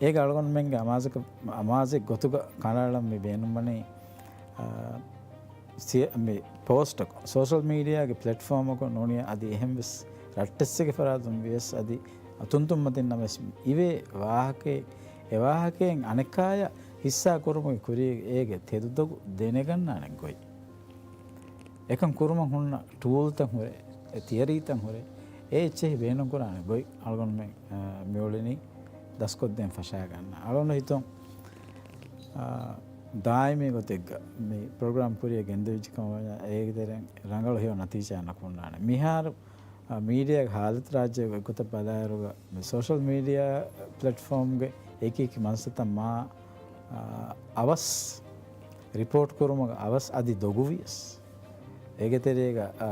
އޭގަ އަޅުގަނޑުމެންގެ އަމާޒަކަށް، އަމާޒެއް ގޮތުގަ ކަނޑައަޅަން މި ބޭނުންވަނީ، އާ، ސި-، މި ޕޯސްޓަކު، ސޯޝަލް މީޑިއާގެ ޕްލެޓްފޯމަކު ނޫނީ އަދި އެހެންވެސް ރައްޓެއްސެއްގެ ފަރާތުން ވިޔަސް އަދި ތުންތުންމަތިންނަށް ވެސް އިވޭ ވާހަކައެއް، އެ ވާހަކައިން އަނެއްކާޔަށް ހިއްސާ ކުރުމުގެ ކުރިޔަށް އޭގެ ތެދު ދޮގު ދެނެގަންނާނެ ގޮތް. އެކަން ކުރުމަށް ހުންނަ ޓޫލްތައް ހުރެ، އެ ތިއަރީތައް ހުރެ، އެ އެއްޗެހި ބޭނުންކުރާނެ ގޮތް އަޅުގަނޑުމެން، އާ، މިއުޅެނީ ދަސްކޮށްދޭން ފަށާގަންނަ. އަޅުގަނޑު ހިތުން، އާ، ދާއިމީ ގޮތެއްގަ މި ޕްރޮގްރާމް ކުރިއަށް ގެންދެވިއްޖެ ކަމަށް ވަންޏާ އޭގެ ތެރެއިން ރަނގަޅު ހެޔޮ ނަތީޖާއެއް ނަކުންނާނެ. މިހާރު، އާ، މީޑިއާގެ ހާލަތު ރާއްޖޭގެ ގޮތަށް ބަލާއިރުގަ މި ސޯޝަލް މީޑިއާ ޕްލެޓްފޯމްގެ އެކި އެކި މަންސަތައް މާ، އާ، އަވަސް ރިޕޯޓް ކުރުމުގަ އަވަސް އަދި ދޮގުވިޔަސް، އޭގެ ތެރޭގަ، އާ،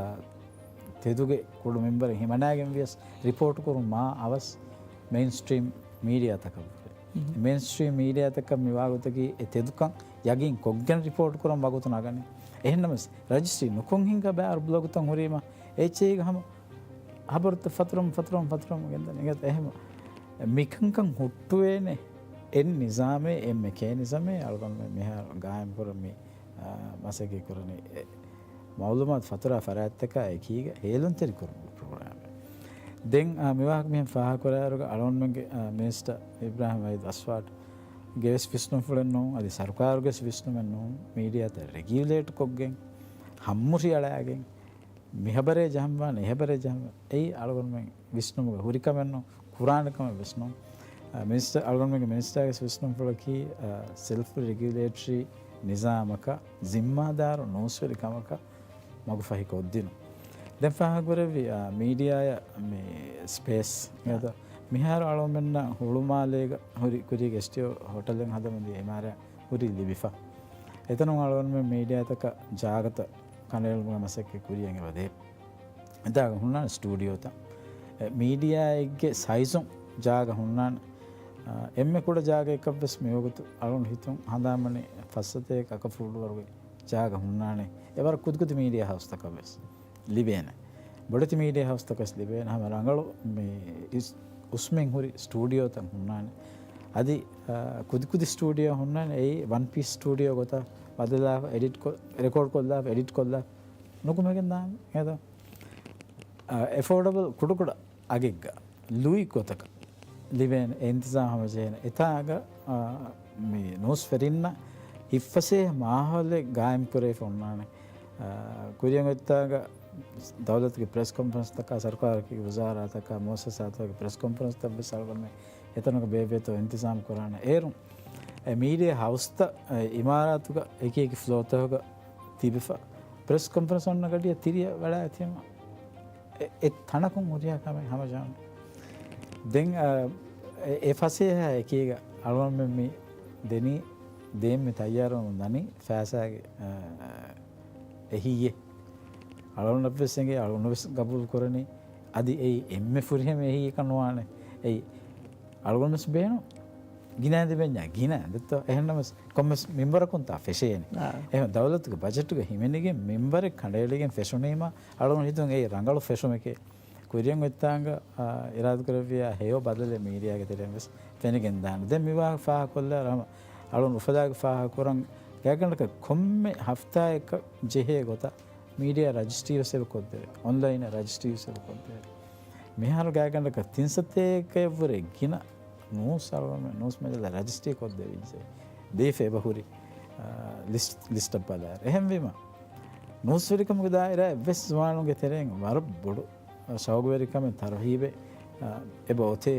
ތެދުގެ ކުޑަ މިންވަރެއް ހިމަނާގެން ވިޔަސް ރިޕޯޓް ކުރުން މާ އަވަސް މެއިންސްޓްރީމް މީޑިއާތަކަށް ވުރެ. މެއިންސްޓްރީމް މީޑިއާތަކަށް މިވާގޮތަކީ އެ ތެދުކަން ޔަގީން ކޮށްގެން ރިޕޯޓް ކުރަން ވަގުތު ނަގަނީ. އެހެންނަމަވެސް ރަޖިސްޓްރީ ނުކޮށް ހިންގާ ބައިވަރު ބްލޮގުތައް ހުރީމަ އެއްޗެހީގަ ހަމަ ހަބަރުތައް ފަތުރަމުން ފަތުރަމުން ފަތުރަމުން ގެންދަނީ. އެހެމަ މިކަންކަން ހުއްޓުވޭނެ އެއް ނިޒާމެއް، އެއް މެކޭނިޒަމެއް އަޅުގަނޑުމެން މިހާރު ގާއިމް ކުރަން މި، އާ، މަސައްކަތް ކުރަނީ. އެ މައުލޫމާތު ފަތުރާ ފަރާތްތަކާ އެކީގަ ހޭލުންތެރި ކުރުމުގެ ޕްރޮގްރާމެއް. ދެން، އާ، މިވާހަކަ މިހެން ފާހަގަކުރާއިރުގަ އަޅުގަނޑުމެންގެ، އާ، މިނިސްޓަރ އިބްރާހިމް ވަހީދު އަސްވާޓްގެ ވެސް ވިސްނުންފުޅެއް ނޫން، އަދި ސަރުކާރުގެ ވެސް ވިސްނުމެއް ނޫން، މީޑިއާތައް ރެގިއުލޭޓް ކޮށްގެން، ހައްމުށި އަޅާގެން، މި ހަބަރޭ ޖަހަންވާނެ، އެ ހަބަރޭ ޖަހަން، އެއީ އަޅުގަނޑުމެން ވިސްނުމުގެ ހުރިކަމެއްނު، ކުރާނެ ކަމެއް ވެސް ނޫން. އަ، މިނިސްޓަރ، އަޅުގަނޑުމެންގެ މިނިސްޓާގެ ވިސްނުންފުޅަކީ، އަ، ސެލްފް ރެގިއުލޭޓަރީ ނިޒާމަކަށް ޒިންމާދާރު ނޫސްވެރި ކަމަކަށް މަގުފަހި ކޮށްދިނުން. ދެން ފާހަގަކުރެއްވި، އަ، މީޑިއާއަށް މި ސްޕޭސް އާ. މިހާރު އަޅުގަނޑުމެންނަށް ހުޅުމާލޭގަ ހުރި، ކުރީގެ އެސްޓީއޯ ހޮޓަލެއް ހަދަމުންދިޔަ އިމާރާތް ހުރީ ލިބިފަ. އެތަނުން އަޅުގަނޑުމެން މީޑިއާތަކަށް ޖާގަތައް ކަނޑައެޅުމުގެ މަސައްކަތް ކުރިޔަށް އެބަ ދޭ. އެތާގަ ހުންނާނެ ސްޓޫޑިއޯތައް. މީޑިއާއެއްގެ ސައިޒުން ޖާގަ ހުންނާނެ. އާ، އެންމެ ކުޑަ ޖާގައަކަށްވެސް މިވަގުތު އަޅުގަނޑު ހިތުން ހަނދާންވަނީ ފައްސަތޭކަ އަކަފޫޅުވަރުގެ ޖާގަ ހުންނާނެ. އެވަރަށް ކުދިކުދި މީޑިއާ ހައުސްތަކަށްވެސް ލިބޭނެ. ބޮޑެތި މީޑިއާ ހައުސްތަކަސް ލިބޭނެ. ހަމަ ރަނގަޅު މި އިސް-، އުސްމެން ހުރި ސްޓޫޑިއޯތައް ހުންނާނެ. އަދި، އާ، ކުދިކުދި ސްޓޫޑިއޯ ހުންނާނެ. އެއީ ވަން ޕީސް ސްޓޫޑިއޯ ގޮތަށް ބަދަލާފަ، އެޑިޓް ކޮ-، ރެކޯޑް ކޮށްލާފަ، އެޑިޓް ކޮށްލާފަ ނުކުމެގެން ދާނެ. އެހެން އެ، އެފޯޑަބަލް ކުޑަކުޑަ އަގެއްގަ ލުއި ގޮތަކަށް ލިބޭނެ އެ އިންތިޒާމް ހަމަޖެހޭނެ. އެތާގަ، އާ، މި ނޫސްވެރިންނަށް ހިތްފަސޭހަ މާހައުލެއް ގާއިމް ކުރެވިފަ އޮންނާނެ. އާ، ކުރިއަށް އޮތްތާގަ ދައުލަތުގެ ޕްރެސް ކޮންފަރެންސްތަކާ، ސަރުކާރަކީ ވުޒާރާތަކާ، މުއައްސަސާތަކުގެ ޕްރެސް ކޮންފަރެންސްތައްވެސް އަޅުގަނޑުމެން އެތަނުގަ ބޭއްވޭތޯ އިންތިޒާމް ކުރާނެ. އޭރުން އެ މީޑިއާ ހައުސްތައް އެ އިމާރާތުގަ އެކި އެކި ފްލޯތަކުގަ ތިބިފަ، ޕްރެސް ކޮންފަރެންސް އޮންނަ ގަޑިއަށް ތިރިއަށް ވަޑާގަތީމަ އެ، އެ ތަނަކުން ހުރިހާ ކަމެއް ހަމަޖެހުނު. ދެން، އަ، އެ، އެ ފަސޭހަ އެކީގަ އަޅުގަނޑުމެން މި ދެނީ، ދޭން މި ތައްޔާރުވަމުން ދަނީ ފައިސާގެ، އަ، އެހީއެއް. އަޅުގަނޑަށްވެސް އެނގޭ، އަޅުގަނޑުވެސް ގަބޫލު ކުރަނީ. އަދި އެއީ އެންމެ ފުރިހަމަ އެހީއަކަށް ނުވާނެ. އެއީ އަޅުގަނޑުވެސް ބޭނުން. ގިނަ އެދި ބެންޏާ ގިނަ އެދެއްތޯ؟ އެހެންނަމަސް ކޮންމެސް މިންވަރަކުން ތާ ފެށޭނެ. އާ. އެހެން ދައުލަތުގެ ބަޖެޓުގަ ހިމެނިގެން މިންވަރެއް ކަނޑައެޅިގެން ފެށުނީމާ އަޅުގަނޑު ހިތުން އެއީ ރަނގަޅު ފެށުމެކޭ. ކުރިއަށް އޮތްތާނގަ، އާ، އިރާދަކުރެއްވިޔާ ހެޔޮ ބަދަލެއް މީޑިއާގެ ތެރެއިން ވެސް ފެނިގެން ދާނެ. ދެން މި ވާހަކަ ފާހަގަކޮށްލާ ރަހަމަ އަޅުން އުފަލާގެ ފާހަގަކުރަން ގާތްގަނޑަކަށް ކޮންމެ ހަފްތާއަކަށް ޖެހޭ ގޮތަށް މީޑިއާ ރަޖިސްޓްރީ ވެސް އެބަ ކޮށްދެވޭ. އޮންލައިނަށް ރަޖިސްޓްރީ ވެސް އެބަ ކޮށްދެވޭ. މިހާރު ގާތްގަނޑަކަށް ތިން ސަތޭކައަށްވުރެ ގިނަ ނޫސް އަޅުގަނޑުމެން ނޫސް މެދުލަށް ރަޖިސްޓްރީ ކޮށްދެވިއްޖެ. ދީފަ އެބަ ހުރި، އާ، ލިސްޓް، ލިސްޓަށް ބަލާއިރު. އެހެންވީމަ، ނޫސްވެރިކަމުގެ ދާއިރާއެއް ވެސް ޒުވާނުންގެ ތެރެއިން ވަރަށް ބޮޑު ޝައުގުވެރިކަމެއް ތަރުހީބެއް، އާ، އެބަ އޮތޭ.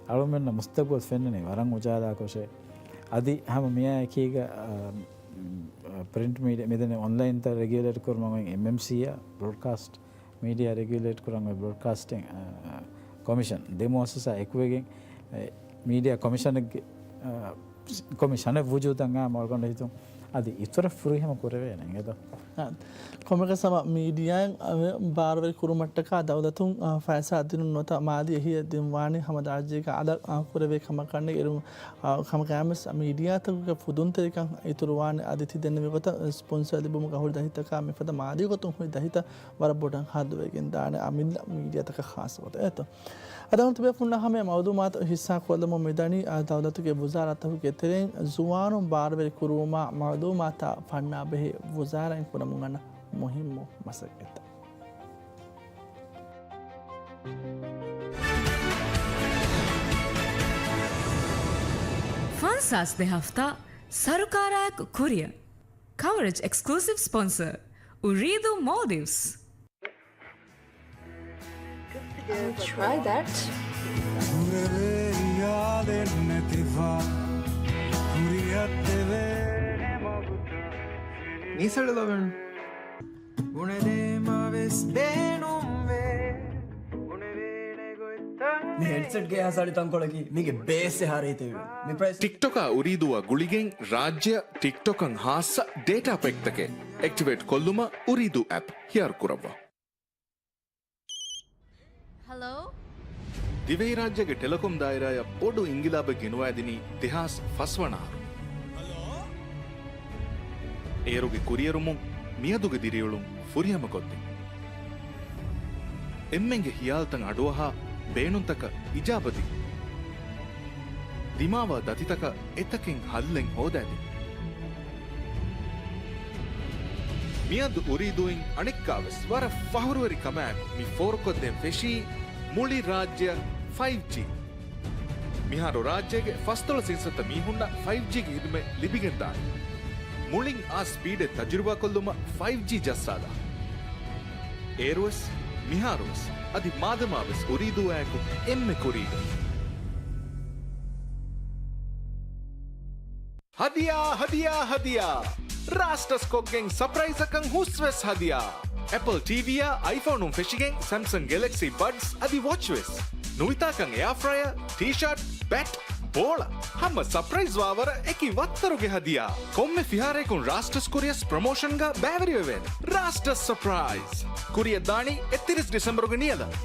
އަޅުމެންނަށް މުސްތަގުބަލް ފެންނަނީ ވަރަށް އުޖާލާކޮށޭ. އަދި ހަމަ މިއާއެކީގަ، އާ، ޕްރިންޓް މީޑިއާ މިދެން އޮންލައިންތައް ރެގިއުލޭޓް ކުރުމަށް އޮތް އެމްއެމްސީއާ، ބްރޯޑްކާސްޓް މީޑިއާ ރެގިއުލޭޓް ކުރަން އޮތް ބްރޯޑްކާސްޓިން، އާ، ކޮމިޝަން، ދެ މުއައްސަސާ އެކުވެގެން، އެ، މީޑިއާ ކޮމިޝަނެއްގެ، އާ، ކޮމިޝަނެއް ވުޖޫދަށް އާ މަޅުގަނޑު ހިތުން އަދި އިތުރަށް ފުރިހަމަ ކުރެވޭނެ އިނގޭތޯ؟ އާ، ކޮންމެއަކަސް ހަމަ މީޑިއާއިން، އާ، ބާރުވެރި ކުރުމަށްޓަކާ ދައުލަތުން، އާ، ފައިސާ ދިނުން ނުވަތަ މާލީ އެހީއެއް ދިންވާނީ ހަމަ ރާއްޖޭގެ އަލަށް، އާ، ކުރެވޭ ކަމަކަށް ނެތް. އިރު، އާ، ހަމަ ކައިމެސް މީޑިއާތަކުގެ ފުދުންތެރިކަން އިތުރުވާނެ އަދި ތި ދެންނެވި ގޮތަށް ސްޕޮންސަރ ލިބުމުގެ އަހުރި ދަތިތަކާ މިފަދަ މާލީ ގޮތުން ހުރި ދަތިތައް ވަރަށް ބޮޑަށް ހައްދަވެގެން ދާނެ އަމިއްލަ މީޑިއާތަކަށް ޚާއްޞަ ގޮތަށް އެތޯ. އަދި އަޅުގަނޑު ތިބޭފުޅުންނާ ހަމަޔަށް މައުލޫމާތު ހިއްސާ ކޮށްލަމުން މިދަނީ، އާ، ދައުލަތުގެ ވުޒާރާތަކުގެ ތެރެއިން ޒުވާނުން ބާރުވެރި ކުރުވުމާ މައުލޫމާތާ ފަންނާ ބެހޭ ވުޒާރާއިން ކުރަމުން އަންނަ މުހިއްމު މަސައްކަތްތައް. ފަންސާސް ދެ ހަފްތާ ސަރުކާރާއެކު ކުރިއަށް. ކަވަރޭޖް އެކްސްކްލޫސިވް ސްޕޮންސަރ، އުރީދޫ މޯލްޑިވްސް. I'll try that. ނީސަޅު ލޮވެން. ބުނެދޭމަވެސް ބޭނުންވޭ. މި ހެޑްސެޓްގެ ހަސަޅި ތަންކޮޅަކީ މީގެ ބޭސް ހާރޭތެވެ. މި ޕްރައިސް. ޓިކްޓޮކާ އުރީދޫއަށް ގުޅިގެން ރާއްޖެއަށް ޓިކްޓޮކަށް ހާއްސަ ޑޭޓާ ޕެކްތަކެއް އެކްޓިވޭޓް ކޮށްލުމަށް އުރީދޫ އެޕް ހިޔާރު ކުރައްވާ. ހަލޯ؟ ދިވެހިރާއްޖޭގެ ޓެލެކޮމް ދާއިރާއަށް ބޮޑު އިންގިލާބެއް ގެނުވައިދިނީ ދެހާސް ފަސް ވަނަ އަހަރު. އޭރުގެ ކުރިއެރުމުން މިއަދުގެ ދިރިއުޅުން ފުރިހަމަކޮށްދިން. އެންމެންގެ ހިޔާލުތައް އަޑުއަހާ، ބޭނުންތަކަށް އިޖާބަދިން. ދިމާވާ ދަތިތަކަށް އެތަކެއް ހައްލެއް ހޯދައިދިން. މިއަދު އުރީދޫއިން އަނެއްކާވެސް ވަރަށް ފަހުރުވެރި ކަމާއެކު މި ފޯރުކޮށްދޭން ފެށީ މުޅި ރާއްޖެއަށް ފައިވް ޖީ. މިހާރު ރާއްޖޭގެ ފަސްދޮޅަސް އިންސައްތަ މީހުންނަށް ފައިވް ޖީގެ ހިދުމަތް ލިބިގެންދާނެ. މުޅިން އާ ސްޕީޑެއް ތަޖުރިބާކޮށްލުމަށް ފައިވް ޖީ ޖައްސާލާ. އޭރުވެސް، މިހާރުވެސް، އަދި މާދަމާވެސް އުރީދޫއާއެކު އެންމެ ކުރީގަ. ހަދިޔާ، ހަދިޔާ، ހަދިޔާ! ރާސްޓަސް ކޮށްގެން ސަޕްރައިޒަކަށް ހުސްވެސް ހަދިޔާ! އެޕަލް ޓީވީއާ އައިފޯނުން ފެށިގެން ސެމްސަން ގެލެކްސީ ބަޑްސް އަދި ވޮޗްވެސް. ނުވިތާކަން އެއާފްރަޔަރ، ޓީޝާޓް، ބެޓް، ބޯޅަ. ހަމަ ސަޕްރައިޒް ވާވަރަށް އެކި ވައްތަރުގެ ހަދިޔާ. ކޮންމެ ފިހާރައަކުން ރާސްޓަސް ކުރިއަސް ޕްރޮމޯޝަންގަ ބައިވެރިވެވޭނެ. ރާސްޓަސް ސަޕްރައިޒް. ކުރިއަށް ދާނީ އެއްތިރީސް ޑިސެމްބަރުގެ ނިޔަލަށް.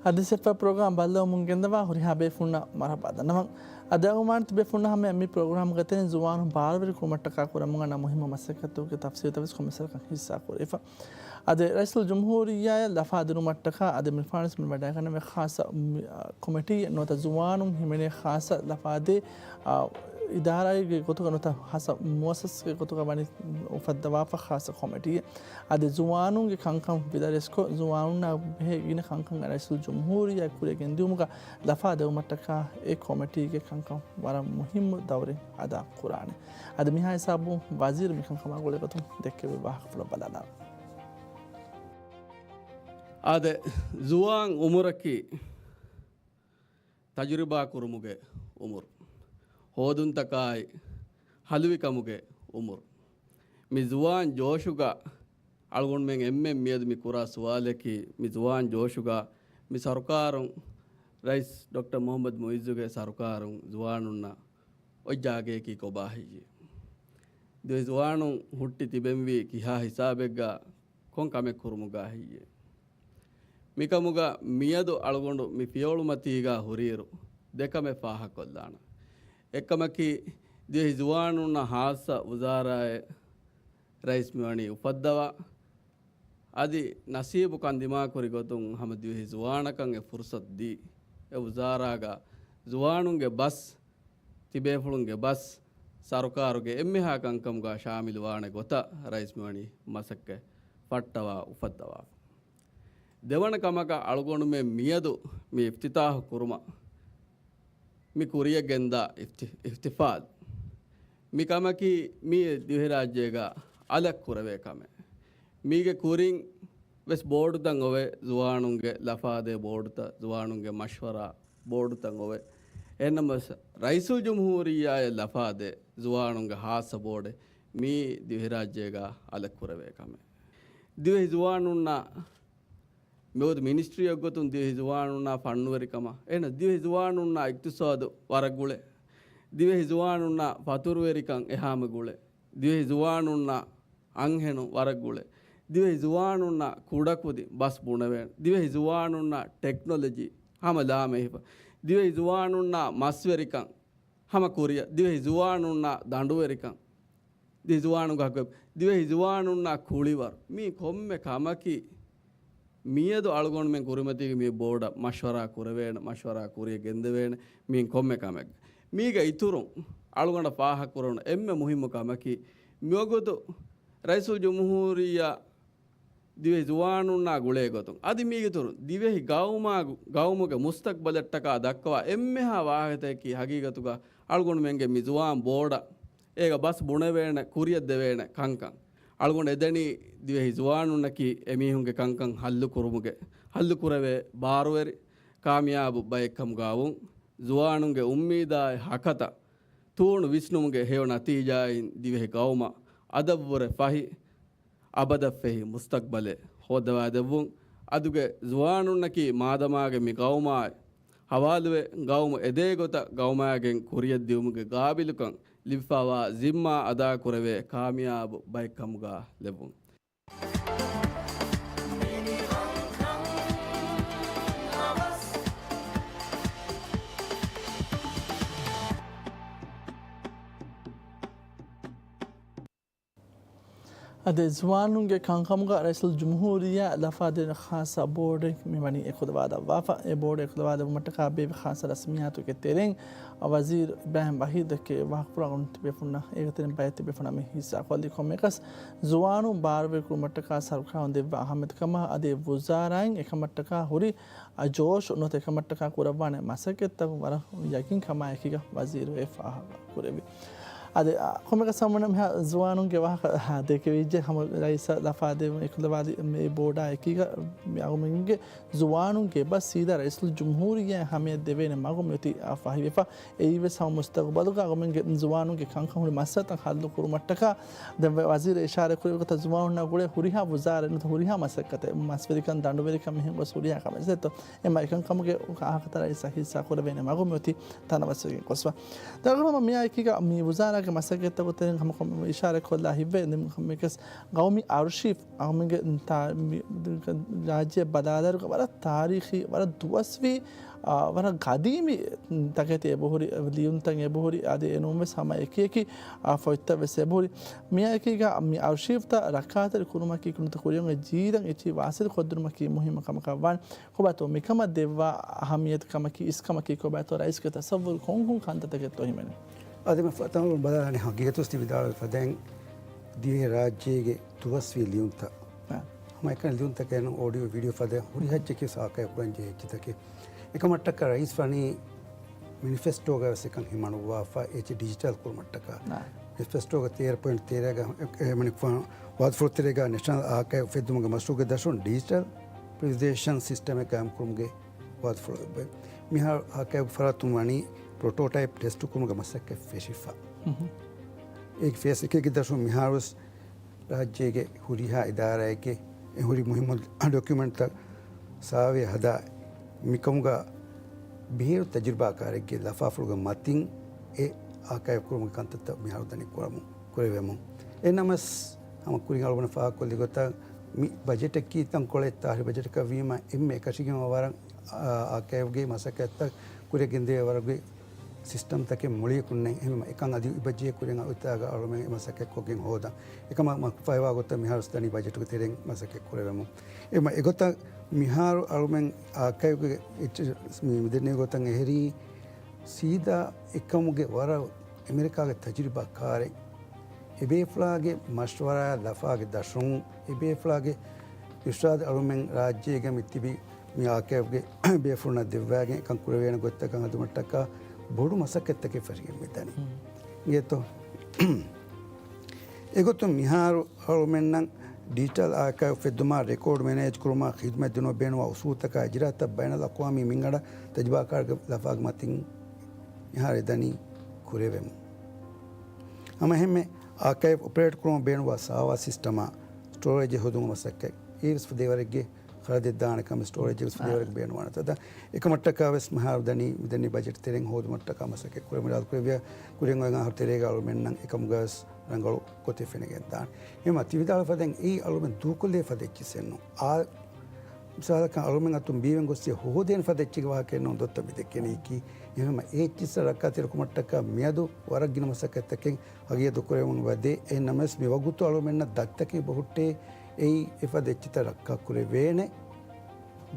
އަދި ސެފަ ޕްރޮގްރާމް ބައްލަވަމުން ގެންދަވާ ހުރިހާ ބޭފުންނަށް މަރުޙަބާ ދަންނަވަން. އަދި އަޅުގަނޑު ތިބޭފުންނަށް ހަމަ މި ޕްރޮގްރާމްގެ ތެރެއިން ޒުވާނުން ބާރުވެރި ކުރުމަށްޓަކާ ކުރަމުން އަންނަ މުހިއްމު މަސައްކަތުގެ ތަފްސީލުތައް ވެސް ކޮންމެސް ހިއްސާ ކުރެވިފަ. އަދި ރައީސުލް ޖުމްހޫރިއްޔާއަށް ލަފާ ދިނުމަށްޓަކާ އަދި މި ފާނަސް މި ވަޑައިގަންނަވާ ޚާއްޞަ މި، އަ، ކޮމިޓީއެއް ނުވަތަ ޒުވާނުން ހިމެނޭ ޚާއްޞަ ލަފާދޭ، އަ، އިދާރާއެއްގެ ގޮތުގަ ނުވަތަ ޚާއްޞަ މުއައްސަސާގެ ގޮތުގަ ވަނީ އުފައްދަވާފަ ޚާއްޞަ ކޮމިޓީއެއް. އަދި ޒުވާނުންގެ ކަންކަން ވިދާޅުވެސްކޮށް، ޒުވާނުންނާ ބެހޭ ގިނަ ކަންކަން ރައީސުލް ޖުމްހޫރިއްޔާ ކުރިއަށް ގެންދިއުމުގަ ލަފާ ދެވުމަށްޓަކާ އެ ކޮމިޓީގެ ކަންކަން ވަރަށް މުހިއްމު ދައުރެއް އަދާ ކުރާނެ. އަދި މިހާ ހިސާބުން ވަޒީރު މިކަންކަމާ ގުޅޭގޮތުން ދެއްކެވި ވާހަކަފުޅަށް ބަލާލާނަން. އާދެ، ޒުވާން އުމުރަކީ ތަޖުރިބާ ކުރުމުގެ އުމުރު، ހޯދުންތަކާއި ހަލުވިކަމުގެ އުމުރު. މި ޒުވާން ޖޯޝުގަ އަޅުގަނޑުމެން އެންމެން މިއަދު މި ކުރާ ސުވާލަކީ، މި ޒުވާން ޖޯޝުގަ މި ސަރުކާރުން، ރައީސް ޑޮކްޓަރ މުޙައްމަދު މުޢިއްޒުގެ ސަރުކާރުން ޒުވާނުންނަށް އޮތް ޖާގައަކީ ކޮބާ ހެއްޔޭ؟ ދިވެހި ޒުވާނުން ހުއްޓި ތިބެންވީ ކިހާ ހިސާބެއްގަ ކޮން ކަމެއް ކުރުމުގަ ހެއްޔޭ؟ މިކަމުގަ މިއަދު އަޅުގަނޑު މި ފިޔަވަޅުމަތީގަ ހުރިއިރު ދެކަމެއް ފާހަގަކޮށްލާނަން. އެއްކަމަކީ، ދިވެހި ޒުވާނުންނަށް ހާއްސަ ވުޒާރާއެއް ރައީސް މިވަނީ އުފައްދަވާ. އަދި ނަސީބު ކަން ދިމާކުރި ގޮތުން ހަމަ ދިވެހި ޒުވާނަކަށް އެ ފުރުސަތު ދީ، އެ ވުޒާރާގަ ޒުވާނުންގެ ބަސް، ތިބޭފުޅުންގެ ބަސް، ސަރުކާރުގެ އެންމެހާ ކަންކަމުގަ ޝާމިލުވާނެ ގޮތަށް ރައީސް މިވަނީ މަސައްކަތް ފައްޓަވާ އުފައްދަވާފަ. ދެވަނަ ކަމަކަށް އަޅުގަނޑުމެން މިއަދު މި އިފްތިތާޙު ކުރުމަށް މި ކުރިއަށް ގެންދާ އިފްތި-، އިޙްތިފާލް. މި ކަމަކީ މީ ދިވެހިރާއްޖޭގަ އަލަށް ކުރެވޭ ކަމެއް. މީގެ ކުރިން ވެސް ބޯޑުތައް އޮވޭ، ޒުވާނުންގެ ލަފާދޭ ބޯޑުތައް، ޒުވާނުންގެ މަޝްވަރާ ބޯޑުތައް އޮވޭ. އެހެންނަމަވެސް، ރައީސުލްޖުމްހޫރިއްޔާއަށް ލަފާދޭ ޒުވާނުންގެ ހާއްސަ ބޯޑެއް މީ ދިވެހިރާއްޖޭގަ އަލަށް ކުރެވޭ ކަމެއް. ދިވެހި ޒުވާނުންނަށް މިވަގުތު މިނިސްޓްރީއެއް ގޮތުން ދިވެހި ޒުވާނުންނާ ފަންނުވެރިކަމަށް، އެހެނަސް ދިވެހި ޒުވާނުންނާ އިޤްތިޞާދު ވަރަށް ގުޅޭ. ދިވެހި ޒުވާނުންނާ ފަތުރުވެރިކަން އެހާމަ ގުޅޭ. ދިވެހި ޒުވާނުންނާ އަންހެނުން ވަރަށް ގުޅޭ. ދިވެހި ޒުވާނުންނާ ކުޑަކުދިން ބަސް ބުނެވޭނެ. ދިވެހި ޒުވާނުންނާ ޓެކްނޮލޮޖީ ހަމަ ލާމެހިފަ. ދިވެހި ޒުވާނުންނާ މަސްވެރިކަން ހަމަ ކުރިއަށް. ދިވެހި ޒުވާނުންނާ ދަނޑުވެރިކަން. ދިވެހި ޒުވާނުންގެ ހައްގު، ދިވެހި ޒުވާނުންނާ ކުޅިވަރު. މީ ކޮންމެ ކަމަކީ މިއަދު އަޅުގަނޑުމެން ކުރިމަތީގެ މި ބޯޑަށް މަޝްވަރާ ކުރެވޭނެ، މަޝްވަރާ ކުރިއަށް ގެންދެވޭނެ މި ކޮންމެ ކަމެއް. މީގެ އިތުރުން އަޅުގަނޑަށް ފާހަގަކުރެވުނު އެންމެ މުހިއްމު ކަމަކީ، މިވަގުތު ރައީސުލްޖުމްހޫރިއްޔާ ދިވެހި ޒުވާނުންނާ ގުޅޭ ގޮތުން، އަދި މީގެ އިތުރުން ދިވެހި ގައުމާ، ގައުމުގެ މުސްތަޤްބަލަށްޓަކާ ދައްކަވާ އެންމެހާ ވާހަކަތަކަކީ ހަގީގަތުގަ އަޅުގަނޑުމެންގެ މި ޒުވާން ބޯޑަށް އޭގަ ބަސް ބުނެވޭނެ، ކުރިއަށް ދެވޭނެ ކަންކަން. އަޅުގަނޑު އެދެނީ ދިވެހި ޒުވާނުންނަކީ އެމީހުންގެ ކަންކަން ހައްލު ކުރުމުގެ، ހައްލު ކުރެވޭ ބާރުވެރި ކާމިޔާބު ބައެއް ކަމުގަ ވުން، ޒުވާނުންގެ އުއްމީދާއި ހަކަތަ ތޫނު ވިސްނުމުގެ ހެޔޮ ނަތީޖާއިން ދިވެހި ގައުމަށް އަދަށްވުރެ ފަހި، އަބަދަށްފެހި މުސްތަޤްބަލެއް ހޯއްދަވާދެއްވުން. އަދުގެ ޒުވާނުންނަކީ މާދަމާގެ މި ގައުމާއި ހަވާލުވެ، ގައުމު އެދޭ ގޮތަށް ގައުމާގެން ކުރިއަށްދިއުމުގެ ގާބިލުކަން ލިބިފަވާ ޒިންމާ އަދާކުރެވޭ ކާމިޔާބު ބައެއް ކަމުގަ ލެއްވުން. އަދި ޒުވާނުންގެ ކަންކަމުގަ ރައީސުލްޖުމްހޫރިއްޔާ ލަފާދޭނެ ޚާއްޞަ ބޯޑެއް މިވަނީ އެކުލަވާލައްވާފަ. އެ ބޯޑެއް އެކުލަވާލެއްވުމަށްޓަކާ ބޭއްވި ޚާއްޞަ ރަސްމިއްޔާތުގެ ތެރެއިން ވަޒީރު އިބްރާހިމް ވަހީދު ދެއްކެވި ވާހަކަފުޅު އަޅުގަނޑު ތިބޭފުންނަށް އޭގެ ތެރެއިން ބައެއް ތިބޭފުންނަށް މި ހިއްސާ ކޮށްލީ ކޮންމެއަކަސް ޒުވާނުން ބާރުވެރިކުރުމަށްޓަކާ ސަރުކާރުން ދެއްވާ އަހައްމިއްޔަތުކަމާ އަދި އެ ވުޒާރާއިން އެކަމަށްޓަކާ ހުރި އަ، ޖޯޝް ނުވަތަ އެކަމަށްޓަކާ ކުރައްވާނެ މަސައްކަތްތައް ވަރަށް ޔަގީންކަމާއެކީގަ ވަޒީރު އެ ފާހަގަ ކުރެއްވި. އަދި، އަ، ކޮންމެއަކަސް ހަމަ މިހާ ޒުވާނުންގެ ވާހަކަ، އަ، ދެކެވިއްޖެ ހަމަ ރައީސަށް ލަފާދެވުނު އެކުލަވާލި މި ބޯޑާ އެކީގަ މި އަޅުގަނޑުމެންގެ ޒުވާނުންގެ ބަސް ސީދާ ރައީސުލްޖުމްހޫރިއްޔާ ހަމަޔަށް ދެވޭނެ މަގު މިއޮތީ އަ، ފަހިވެފަ. އެއީވެސް ހަމަ މުސްތަޤުބަލުގަ އަޅުގަނޑުމެންގެ ޒުވާނުންގެ ކަންކަން ހުރި މައްސަލަތައް ހައްލު ކުރުމަށްޓަކާ ދެން ވަ-، ވަޒީރު އިޝާރާތް ކުރެއްވި ގޮތަށް ޒުވާނުންނާ ގުޅޭ ހުރިހާ ވުޒާރައެއް ނުވަތަ ހުރިހާ މަސައްކަތެއް، މަސްވެރިކަން، ދަނޑުވެރިކަން މިހެން ގޮސް ހުރިހާ ކަމެއް ސެއްތޯ، އެ މަ-، އެކަންކަމުގެ ހަކަތަ ރައީސަށް ހިއްސާ ކުރެވޭނެ މަގު މިއޮތީ ތަނަވަސްވެގެން ގޮސްފަ. ދެން އަޅުގަނޑު މިއާ އެކީގަ މި ވުޒާރާ މަސައްކަތްތަކުގެ ތެރެއިން ހަމަ ކޮންމެ އިޝާރާތް ކޮށްލާ ހިތްވޭ. އެންމެ މިކަސް ގައުމީ އަރުޝީފް އަހަރުމެންގެ ތާ-، މި-، ރާއްޖެ ބަލާލާއިރު ވަރަށް ތާރީޚީ، ވަރަށް ދުވަސްވީ، އާ، ވަރަށް ގަދީމީ ތަކެތި އެބަހުރި، ލިޔުންތައް އެބަހުރި، އަދި އެނޫންވެސް ހަމަ އެކި އެކި، އާ، ފޮތްތައް ވެސް އެބަހުރި. މިއާއެކީގަ މި އަރުޝީފްތައް ރައްކާތެރި ކުރުމަކީ ކުރިން ކުރިއަށް އޮތް ޖީލަށް އެއްޗެހި ވާސިލް ކޮށްދިނުމަކީ މުހިއްމު ކަމަކަށް ވާނެ. ކޮބާތޯ މިކަމަށް ދެއްވާ އަހައްމިއްޔަތު ކަމަކީ، އިސްކަމަކީ ކޮބާތޯ ރައީސްގެ ތަސައްވުރު ކޮން ކޮން ކަންތައްތަކެއްތޯ ހިމެނޭ؟ އަދި މި ފަ-، ތަހުން ބަލާނެ ހަގީގަތު ވެސް ތި ވިދާޅުވި ފަދައިން ދިވެހި ރާއްޖޭގެ ދުވަސްވީ ލިޔުންތައް. އާ. ހަމަ އެކަނި ލިޔުންތަކެއް ނޫން، އޯޑިއޯ ވީޑިއޯ ފަދަ ހުރި ހައްޖެކި ސާކައި ކުރަން ޖެހޭ އެއްޗިތަކެއް. އެކަމަށްޓަކާ ރައީސް ވަނީ މެނިފެސްޓޯގަ ވެސް އެކަން ހިމަނުއްވާފަ އެއްޗެއް ޑިޖިޓަލް ކުރުމަށްޓަކާ. އާ. މެނިފެސްޓޯގަ ތޭރަ ޕޮއިންޓް ތޭރަގަ، އެ، އެ، މަނިކުފާނު ވާދަފުޅު ތެރޭގަ ނެޝަނަލް އާކައިވް އުފެއްދުމުގެ މަޝްރޫޢުގެ ދަށުން ޑިޖިޓަލް ޕްރިޒަރވޭޝަން ސިސްޓަމެއް ގާއިމްކުރުމުގެ ވާދަފުޅު އެބަ. މިހާރު އާކައިވްގެ ފަރާތުން ވަނީ ޕްރޮޓޯޓައިޕް ޓެސްޓު ކުރުމުގެ މަސައްކަތް ފެށިފަ. ހުން. އޭގެ ފޭސް އެކެއްގެ ދަށުން މިހާރުވެސް ރާއްޖޭގެ ހުރިހާ އިދާރާއެއްގެ އެ ހުރި މުހިއްމު ޑޮކިއުމެންޓްތައް ސާވޭ ހަދާ، މިކަމުގަ ބިހޭރު ތަޖުރިބާކާރެއްގެ ލަފާފުޅުގެ މަތިން އެ އާކައިވް ކުރުމުގެ ކަންތައްތައް މިހާރު ދަނީ ކުރަމުން ކުރެވެމުން. އެނަމަސް ހަމަ ކުރިން އަޅުގަނޑު ފާހަގަކޮށްލި ގޮތަށް މި ބަޖެޓަކީ ތަންކޮޅެއް ތާހިރު ބަޖެޓަކަށް ވީމަ އެންމެ އެކަށީގެންވާ ވަރަށް، އާ، އާކައިވްގެ މަސައްކަތްތައް ކުރިއަށް ގެންދެވޭ ވަރުގެ ސިސްޓަމްތަކެއް މުޅިއަކުންނެއް. އެހެންވީމަ އެކަން އަދި އެބަޖެހޭ ކުރިން އައުތާގަ އަޅުމެން އެ މަސައްކަތް ކޮށްގެން ހޯދަން. އެކަމަށް މަ-، ފައިވާ ގޮތަށް މިހާރު ދަނީ ބަޖެޓުގެ ތެރެއިން މަސައްކަތް ކުރެވެމުން. އެ މަ-، އެގޮތަށް މިހާރު އަޅުމެން އާކައިވްގެ އެއްޗެއް މި-، މިދެންނެވި ގޮތަށް އެހެރީ، ސީދާ އެކަމުގެ ވަރަށް އެމެރިކާގެ ތަޖުރިބާ ކާރެއް، އެބޭފުޅާގެ މަޝްވަރާ ލަފާގެ ދަށުން، އެބޭފުޅާގެ އިރުޝާދު އަޅުމެން ރާއްޖޭގަ މި ތިބި މި އާކައިވްގެ ބޭފުޅުންނަށް ދެއްވާގެން އެކަން ކުރެވޭނެ ގޮތްތަކަށް ހަދުމަށްޓަކާ ބޮޑު މަސައްކަތްތަކެއް ފެށިގެން މި ދަނީ. ހުން. އިނގޭތޯ؟ އެގޮތުން މިހާރު އަޅުމެންނަށް ޑިޖިޓަލް އާކައިވް އުފެއްދުމާ، ރެކޯޑް މެނޭޖް ކުރުމާ، ޚިދުމަތް ދިނުމަށް ބޭނުންވާ އުސޫލުތަކާ އިޖްރާތައް ބައިނަލްއަޤްވާމީ މިންގަނޑަށް ތަޖުރިބާކާރުގެ ލަފާގެ މަތިން މިހާރު އެދަނީ ކުރެވެމުން. ހަމައެހެންމެ އާކައިވް އޮޕަރޭޓް ކުރުމަށް ބޭނުންވާ ސާވާ ސިސްޓަމާ، ސްޓޯރޭޖެއް ހެދުމުގެ މަސައްކަތް އެއީވެސް ފުދޭވަރެއްގެ ޚަރަދެއް ދާނެ ކަމެއް، ސްޓޯރޭޖެއް ވެސް ފުދޭވަރެއްގެ ބޭނުންވާނެ. ތަދާ އެކަމަށްޓަކާ ވެސް މިހާރު ދަނީ މިދެންނެވި ބަޖެޓް ތެރެއިން ހޯދުމަށްޓަކާ މަސައްކަތް ކުރެވެމުން. ރާއްޖެ ކުރެއްވިޔާ ކުރިން އޮތް އަހަރު ތެރޭގަ އަޅުމެންނަށް އެކަމުގަ ވެސް ރަނގަޅު ގޮތެއް ފެނިގެންދާނެ. އެހެންވީމަ ތި ވިދާޅުވި ފަދައިން އެއީ އަޅުމެން ދޫކޮށްލޭ ފަދަ އެއްޗިއްސެއް ނޫން. އާ، މިސާލަކަށް އަޅުމެން އަތުން ބީވެން ގޮއްސި ހޯދޭނެ ފަދަ އެއްޗެއްގެ ވާހަކައެއް ނޫން ދޮއްތަ މި ދެއްކެނީކީ. އެހެންވީމަ އެ އެއްޗިއްސަށް ރައްކާތެރިކުމަށްޓަކާ މިއަދު ވަރަށް ގިނަ މަސައްކަތްތަކެއް ހަގީގަތު ކުރެވެމުން ވަދޭ. އެހެން ނަމަވެސް މި ވަގުތު އަޅުމެންނަށް ދަތިތަކެއް ބަހުއްޓޭ އެއީ އެފަދަ އެއްޗިތައް ރައްކާ ކުރެވޭނެ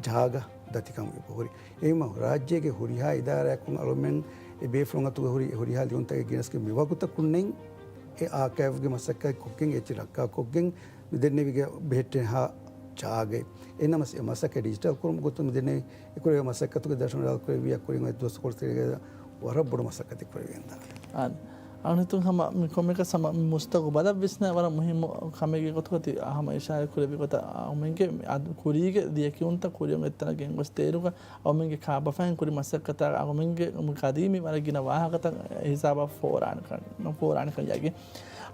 ޖާގަ ދަތިކަމުގެ ބަހުރި. އެހެންވީމަ ރާއްޖޭގެ ހުރިހާ އިދާރާއަކުން އަޅުމެން އެ ބޭފުޅުން އަތުގަ ހުރި ހުރިހާ ލިޔުންތަކެއް ގެނެސްގެން މި ވަގުތަކުންނެއް އެ އާކައިވްގެ މަސައްކަތް ކޮށްގެން އެއްޗެއް ރައްކާ ކޮށްގެން މިދެންނެވިގެ ބެހެއްޓޭހާ ޖާގައެއް. އެހެންނަމަވެސް އެ މަސައްކަތް ޑިޖިޓަލް ކުރުމުގެ ގޮތުން މިދެންނެވި އެކުރެވޭ މަސައްކަތުގެ ދަށުން ރާއްޖެ ކުރެއްވިޔާ ކުރިން އޮތް ދުވަސް ކޮޅު ތެރޭގަ ވަރަށް ބޮޑު މަސައްކަތެއް ކުރެވިގެންދާނެ. އާނ. އަޅުގަނޑު ހަމަ މި ކޮންމެއަކަސް ހަމަ މި މުސްތަގުބަލަށް ވިސްނާ ވަރަށް މުހިއްމު ކަމެއްގެ ގޮތުގަ ތި ހަމަ އިޝާރާތް ކުރެއްވި ގޮތަށް އަޅުމެންގެ ކުރީގެ ލިޔެކިޔުންތައް ކުރިއަށް އޮތްތަނަށް ގެންގޮސް ދޭއިރުގަ އަޅުމެންގެ ކާބަފައިން ކުރި މަސައްކަތާ އަޅުމެންގެ ގަދީމީ ވަރަށް ގިނަ ވާހަކަތައް ހިސާބަށް ފޯރާނެކަން، ނުފޯރާނެކަން ޔަގީން.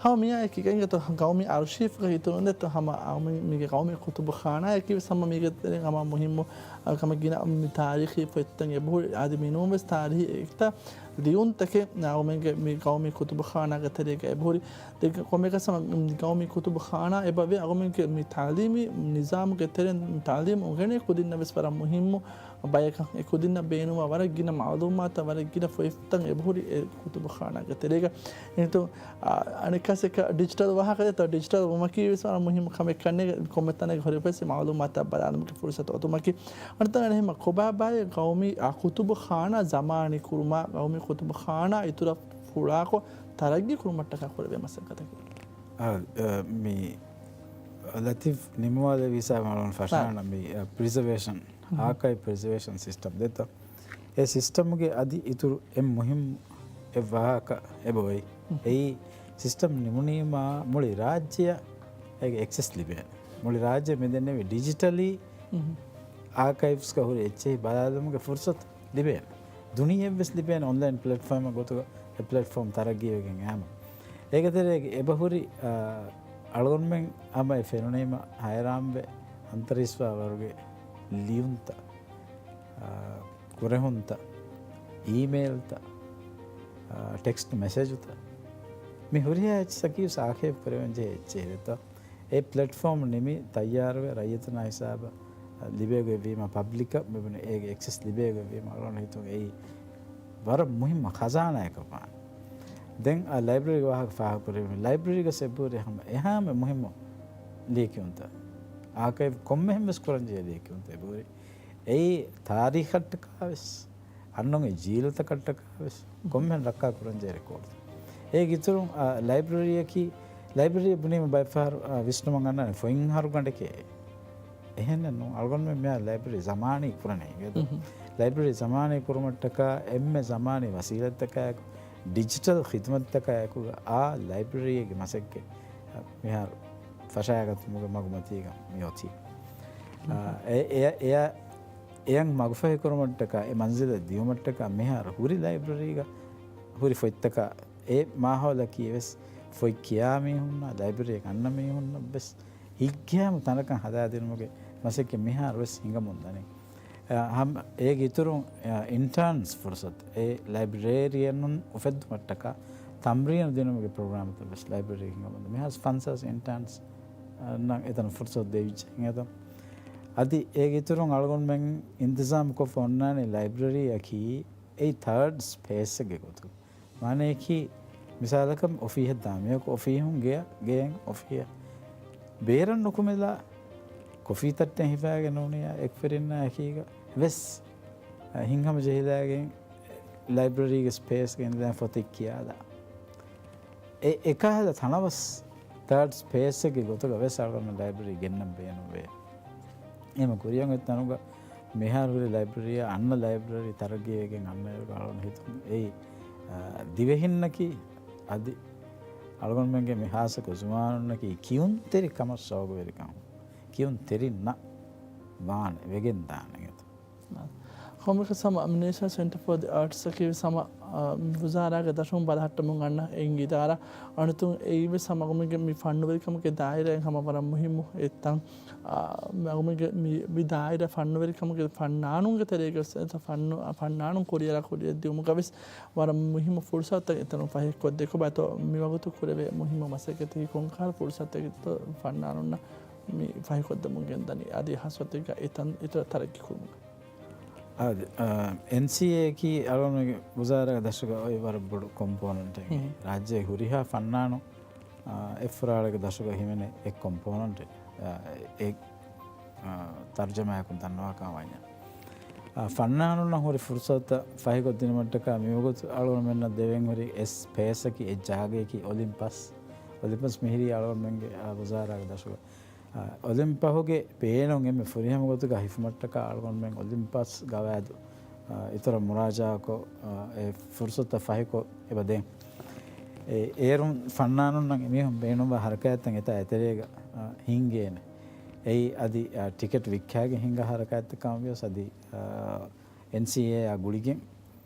ހަމަ މިއާއެކީގަ އިނގޭތޯ ގައުމީ އަރުޝީފްގަ އިތުރުވަންދެއްތޯ ހަމަ އަޅުމެން މީގެ ގައުމީ ކުތުބުޚާނާއަކީ ވެސް ހަމަ މީގެ ތެރެއިން ހަމަ މުހިއްމު އަ، ކަމެއް ގިނަ މި ތާރީޚީ ފޮތްތައް އެބަހުރި. އަދި މިނޫންވެސް ތާރީޚީ އެކްތަ ލިޔުންތަކެއް އަޅުމެންގެ މި ގައުމީ ކުތުބުޚާނާގެ ތެރޭގަ އެބަހުރި. ދެން ކޮންމެއަކަސް ހަމަ ގައުމީ ކުތުބުޚާނާ އެބަވޭ އަޅުމެންގެ މި ތަޢުލީމީ ނިޒާމުގެ ތެރެއިން ތަޢުލީމު އުނގެނޭ ކުދިންނަށް ވެސް ވަރަށް މުހިއްމު ބަޔަކަށް އެ ކުދިންނަށް ބޭނުންވާ ވަރަށް ގިނަ މަޢުލޫމާތު، ވަރަށް ގިނަ ފޮތްތައް އެބަހުރި އެ ކުތުބުޚާނާގެ ތެރޭގަ. އެހެންތޯ، އަ، އަނެއްކާސް އެކަ ޑިޖިޓަލް ވާހަކަ ދޭތޯ، ޑިޖިޓަލް ވުމަކީ ވެސް ވަރަށް މުހިއްމު ކަމެއް ކަންނޭނގެ، ކޮންމެ ތަނެއްގަ ހުރެފަވެސް މަޢުލޫމާތު ބަލާލުމުގެ ފުރުސަތު އޮތުމަކީ. އަނެއް ތަނެއް އެހެން ކޮބާބާއޭ ގައުމީ، އަ، ކުތުބުޚާނާ ޒަމާނީ ކުރުމާ، ގައުމީ ކުތުބުޚާނާ އިތުރަށް ފުޅާކޮށް ތަރައްގީ ކުރުމަށްޓަކާ ކުރެވޭ މަސައްކަތަކީ. އަ، އަ، މި ލަތީފް ނިމުމާލެ ވިސާ މަޅުން ފަށާނަ މި، އަ، ޕްރިޒަވޭޝަން، އާކައިވް ޕްރިޒަވޭޝަން ސިސްޓަމް ދެތޯ. އެ ސިސްޓަމްގެ އަދި އިތުރު އެއް މުހިއްމު އެއް ވާހަކަ އެބައޮތް. އެއީ ސިސްޓަމް ނިމުނީމާ މުޅި ރާއްޖެއަށް އޭގެ އެކްސެސް ލިބޭނެ. މުޅި ރާއްޖެ މިދެންނެވި ޑިޖިޓަލީ އާކައިވްސްގަ ހުރި އެއްޗެހި ބަލާލުމުގެ ފުރުސަތު ލިބޭނެ. ދުނިޔެއަށްވެސް ލިބޭނެ އޮންލައިން ޕްލެޓްފޯމެއް ގޮތުގަ އެ ޕްލެޓްފޯމް ތަރައްގީވެގެން އައީމަ. އޭގެ ތެރޭގަ އެބަހުރި، އަ، އަޅުގަނޑުމެން ހަމަ އެ ފެނުނީމަ ހައިރާންވެ އަންތަރީސްވާ ވަރުގެ ލިޔުންތައް، އަ، ކުރެހުންތައް، އީމެއިލްތައް، އަ، ޓެކްސްޓް މެސެޖުތައް، މި ހުރިހާ އެއްޗަކީ ސާކޭބް ކުރެވެން ޖެހޭ އެއްޗެއް ދެތޯ. އެ ޕްލެޓްފޯމް ނިމި ތައްޔާރުވެ ރައްޔިތުންނާ ހިސާބަށް ލިބޭގޮތް ވީމަ، ޕަބްލިކަށް މިބުނި އޭގެ އެކްސެސް ލިބޭގޮތް ވީމަ، އަޅުގަނޑު ހިތުން އެއީ ވަރަށް މުހިއްމު ޚަޒާނާއަކަށް ވާނެ. ދެން އާ ލައިބްރަރީގެ ވާހަކަ ފާހަގަކުރެވި، ލައިބްރަރީގަ އެބަހުރި ހަމަ އެހާމެ މުހިއްމު ލިޔެކިޔުންތައް، އާކައިވް ކޮންމެހެން ވެސް ކުރަންޖެހޭ ލިޔެކިޔުންތައް އެބަހުރި. އެއީ ތާރީޚަށްޓަކާ ވެސް އަންނަ ޖީލުތަކަށްޓަކާ ވެސް ކޮންމެހެން ރައްކާ ކުރަންޖެހޭ ރެކޯޑުތައް. އޭގެ އިތުރުން، އާ، ލައިބްރަރީއަކީ، ލައިބްރަރީ ބުނީމަ ބައެއްފަހަރު، އާ، ވިސްނުމަށް ގަންނަނީ ފޮތް އަހަރުގަނޑެކޭ. އެހެންނެއް ނޫން. އަޅުގަނޑުމެން މިހާރު ލައިބްރަރީ ޒަމާނީ ކުރަނީ އިނގޭތޯ. ލައިބްރަރީ ޒަމާނީ ކުރުމަށްޓަކާ އެންމެ ޒަމާނީ ވަސީލަތްތަކާއެކު، ޑިޖިޓަލް ޚިދުމަތްތަކާއެކުގަ އާ ލައިބްރަރީގެ މަސައްކަތް މިހާރު ފަށާގަތުމުގެ މަގުމަތީގަ މި އޮތީ. އާ، އެ، އެ، އެ، އެއަށް މަގުފަހި ކުރުމަށްޓަކާ، އެ މަންޒިލަށް ދިޔުމަށްޓަކާ މިހާރު ހުރި ލައިބްރަރީގަ ހުރި ފޮތްތަކާ އެ މާހައުލަކީ ވެސް ފޮތް ކިޔާ މީހުންނާ، ލައިބްރަރީއަށް އަންނަ މީހުންނަށް ވެސް ހިތްގައިމު ތަނަކަށް ހަދާދިނުމުގެ މަސައްކަތް މިހާރު ވެސް ހިނގަމުން ދަނީ. އަ، ހަމަ އޭގެ އިތުރުން، އަ، އިންޓާންސް ފުރުސަތު، އެ ލައިބްރޭރިއަނުން އުފެއްދުމަށްޓަކާ ތަމްރީނު ދިނުމުގެ ޕްރޮގްރާމްތައް ވެސް ލައިބްރަރީ ހިނގަމުން ދަނީ. މިހާރު ފަންސާސް އިންޓާންސް އަންނަން އެތަނަށް ފުރުސަތު ދެވިއްޖެ އިނގޭތޯ. އަދި އޭގެ އިތުރުން އަޅުގަނޑުމެން އިންތިޒާމުކޮށްފަ އޮންނާނީ ލައިބްރަރީއަކީ އެއީ ތާޑް ސްޕޭސްއެއްގެ ގޮތުގަ. މާނަޔަކީ، މިސާލަކަށް އޮފީހަށް ދާ މީހަކު އޮފީހުން ގެޔަށް، ގެޔަށް އޮފީހަށް ބޭރަށް ނުކުމެލާ، ކޮފީ ތައްޓެއް ހިފާގެން ނޫނިޔާ އެކުފެރިންނާ އެކީގަ ވެސް، އަ، ހިތްހަމަޖެހިލާގެން ލައިބްރަރީގެ ސްޕޭސްގަ އިނދެލާ ފޮތެއް ކިޔާލާ. އެ، އެކަހަލަ ތަނަވަސް ތާޑް ސްޕޭސްއެއްގެ ގޮތުގަ ވެސް އަޅުގަނޑު ލައިބްރަރީ ގެންނަން ބޭނުންވޭ. އެހެން ކުރިއަށް އޮތް ތަނުގަ މިހާރު ހުރި ލައިބްރަރީއާ އަންނަ ލައިބްރަރީ ތަރައްގީވެގެން އަންނައިރުގަ އަޅުގަނޑު ހިތުން އެއީ، އާ، ދިވެހިންނަކީ އަދި އަޅުގަނޑުމެންގެ މި ހާއްސަކޮށް ޒުވާނުންނަކީ ކިޔުންތެރި ކަމަށް ޝައުގުވެރިކަމުން ކިޔުންތެރިންނަށް ވާނެ، ވެގެން ދާނެ އިނގޭތޯ. ކޮންމެއަކަސް ހަމަ މި ނޭޝަނަލް ސެންޓަރ ފޯ ދި އާޓްސް އަކީ ވެސް ހަމަ، އާ، މި ވުޒާރާގެ ދަށުން ބަލަހައްޓަމުން އަންނަ އެއް އިދާރާ. އަނެއް އިތުރުން އެއީ ވެސް ހަމަ އަޅުގަނޑުމެންގެ މި ފަންނުވެރިކަމުގެ ދާއިރާއިން ހަމަ ވަރަށް މުހިއްމު އެއްތަން. އާ، އަޅުގަނޑުމެންގެ މި، މި ދާއިރާ ފަންނުވެރިކަމުގެ ފަންނާނުންގެ ތެރޭގަ ވެސް އެތަ ފަންނު، ފަންނާނުން ކުރިއަރާ ކުރިއަށް ދިއުމުގަ ވެސް ވަރަށް މުހިއްމު ފުރުސަތުތައް އެތަނުން ފަހިކޮށްދޭ. ކޮބާތޯ މިވަގުތު ކުރެވޭ މުހިއްމު މަސައްކަތަކީ ކޮންކަހަލަ ފުރުސަތެއްތޯ ފަންނާނުންނަށް މި ފަހިކޮށްދެމުން ގެންދަނީ އަދި ހާއްސަ ގޮތެއްގަ އެތަން އިތުރަށް ތަރައްގީ ކުރުމުގަ. އާދެ، އާ، އެންސީއޭއަކީ އަޅުގަނޑުމެންގެ ވުޒާރާގެ ދަށުގަ އޮތް ވަރަށް ބޮޑު ކޮމްޕޯނެންޓެއް. ރާއްޖޭގެ ހުރިހާ ފަންނާނު، އާ، އެއްފުރާޅެއްގެ ދަށުގަ ހިމެނޭ އެއް ކޮމްޕޯނެންޓެއް. އާ، އެ، އާ، ތަރުޖަމާއަކުން ދަންނަވާކަމަށް ވަންޏާ. އާ، ފަންނާނުންނަށް ހުރި ފުރުސަތުތައް ފަހިކޮށްދިނުމަށްޓަކާ މިވަގުތު އަޅުގަނޑުމެންނަށް ދެވެން ހުރި އެއް ސްޕޭސްއަކީ، އެއް ޖާގައަކީ އޮލިމްޕަސް. އޮލިމްޕަސް މިހިރީ އަޅުގަނޑުމެންގެ، އާ، ވުޒާރާގެ ދަށުގަ. އާ، އޮލިމްޕަހުގެ ބޭނުން އެންމެ ފުރިހަމަ ގޮތުގަ ހިފުމަށްޓަކާ އަޅުގަނޑުމެން އޮލިމްޕަސް ގަވާއިދު، އާ، އިތުރަށް މުރާޖާކޮށް، އާ، އެ ފުރުސަތުތައް ފަހިކޮށް އެބަ ދޭން. އެ، އޭރުން ފަންނާނުންނަށް އެމީހުން ބޭނުންވާ ހަރަކާތްތައް އެތާ އެތެރޭގަ، އާ، ހިންގޭނެ. އެއީ އަދި، އާ، ޓިކެޓް ވިއްކާގެން ހިންގާ ހަރަކާތްތައް ކަމަށް ވިޔަސް އަދި، އާ، އެންސީއޭއާ ގުޅިގެން،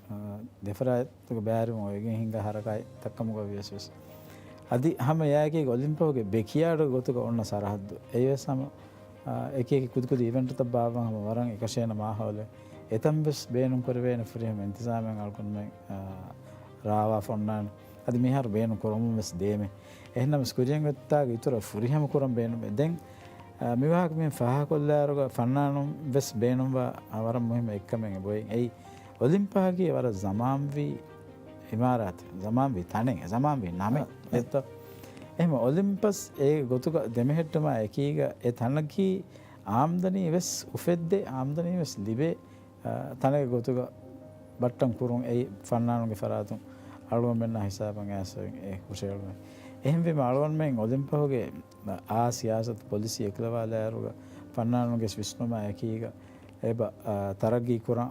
އާ، ދެފަރާތުގެ ބައިވެރިވުން އޮވެގެން ހިންގާ ހަރަކާތްތައް ކަމުގަ ވިޔަސް ވެސް. އަދި ހަމަ އެއާއެކީގަ އޮލިމްޕިކްގެ ބެކްޔާޑް ގޮތުގަ އޮންނަ ސަރަހައްދު. އެއީވެސް ހަމަ، އާ، އެކި އެކި ކުދި ކުދި އިވެންޓްތައް ބާއްވަން ހަމަ ވަރަށް އެކަށޭނަ މާހައުލެއް. އެތަން ވެސް ބޭނުން ކުރެވޭނެ ފުރިހަމަ އިންތިޒާމެއް އަޅުގަނޑުމެން، އާ، ރާވާފަ އޮންނާނެ. އަދި މިހާރު ބޭނުން ކުރަމުން ވެސް ދޭމެ. އެހެންނަމަވެސް ކުރިއަށް އޮތްތާގެ އިތުރަށް ފުރިހަމަ ކުރަން ބޭނުމޭ. ދެން، އާ، މިވާހަކަ މިހެން ފާހަގަކޮށްލާއިރުގަ ފަންނާނުން ވެސް ބޭނުންވާ، އާ، ވަރަށް މުހިއްމު އެއްކަމެއް އެބައޮތް. އެއީ، އޮލިމްޕިކް އަކީ ވަރަށް ޒަމާންވީ އިމާރާތެއް، ޒަމާންވީ ތަނެއް، ޒަމާންވީ ނަމެއް. އެއްތޯ؟ އެހެން އޮލިމްޕަސް އޭގެ ގޮތުގަ ދެމެހެއްޓުމާ އެކީގަ އެ ތަނަކީ އާމްދަނީ ވެސް އުފެއްދޭ، އާމްދަނީ ވެސް ލިބޭ، އާ، ތަނެއްގެ ގޮތުގަ ބައްޓަން ކުރުން އެއީ ފަންނާނުންގެ ފަރާތުން އަޅުގަނޑުމެންނާ ހިސާބަށް އައިސް އޮތް އެ ހުށަހެޅުމެއް. އެހެންވީމަ އަޅުގަނޑުމެން އޮލިމްޕިކްގެ އާ ސިޔާސަތު ޕޮލިސީ އެކުލަވާލާއިރުގަ ފަންނާނުންގެ ވިސްނުމާ އެކީގަ އެބަ، އާ، ތަރައްގީ ކުރާ.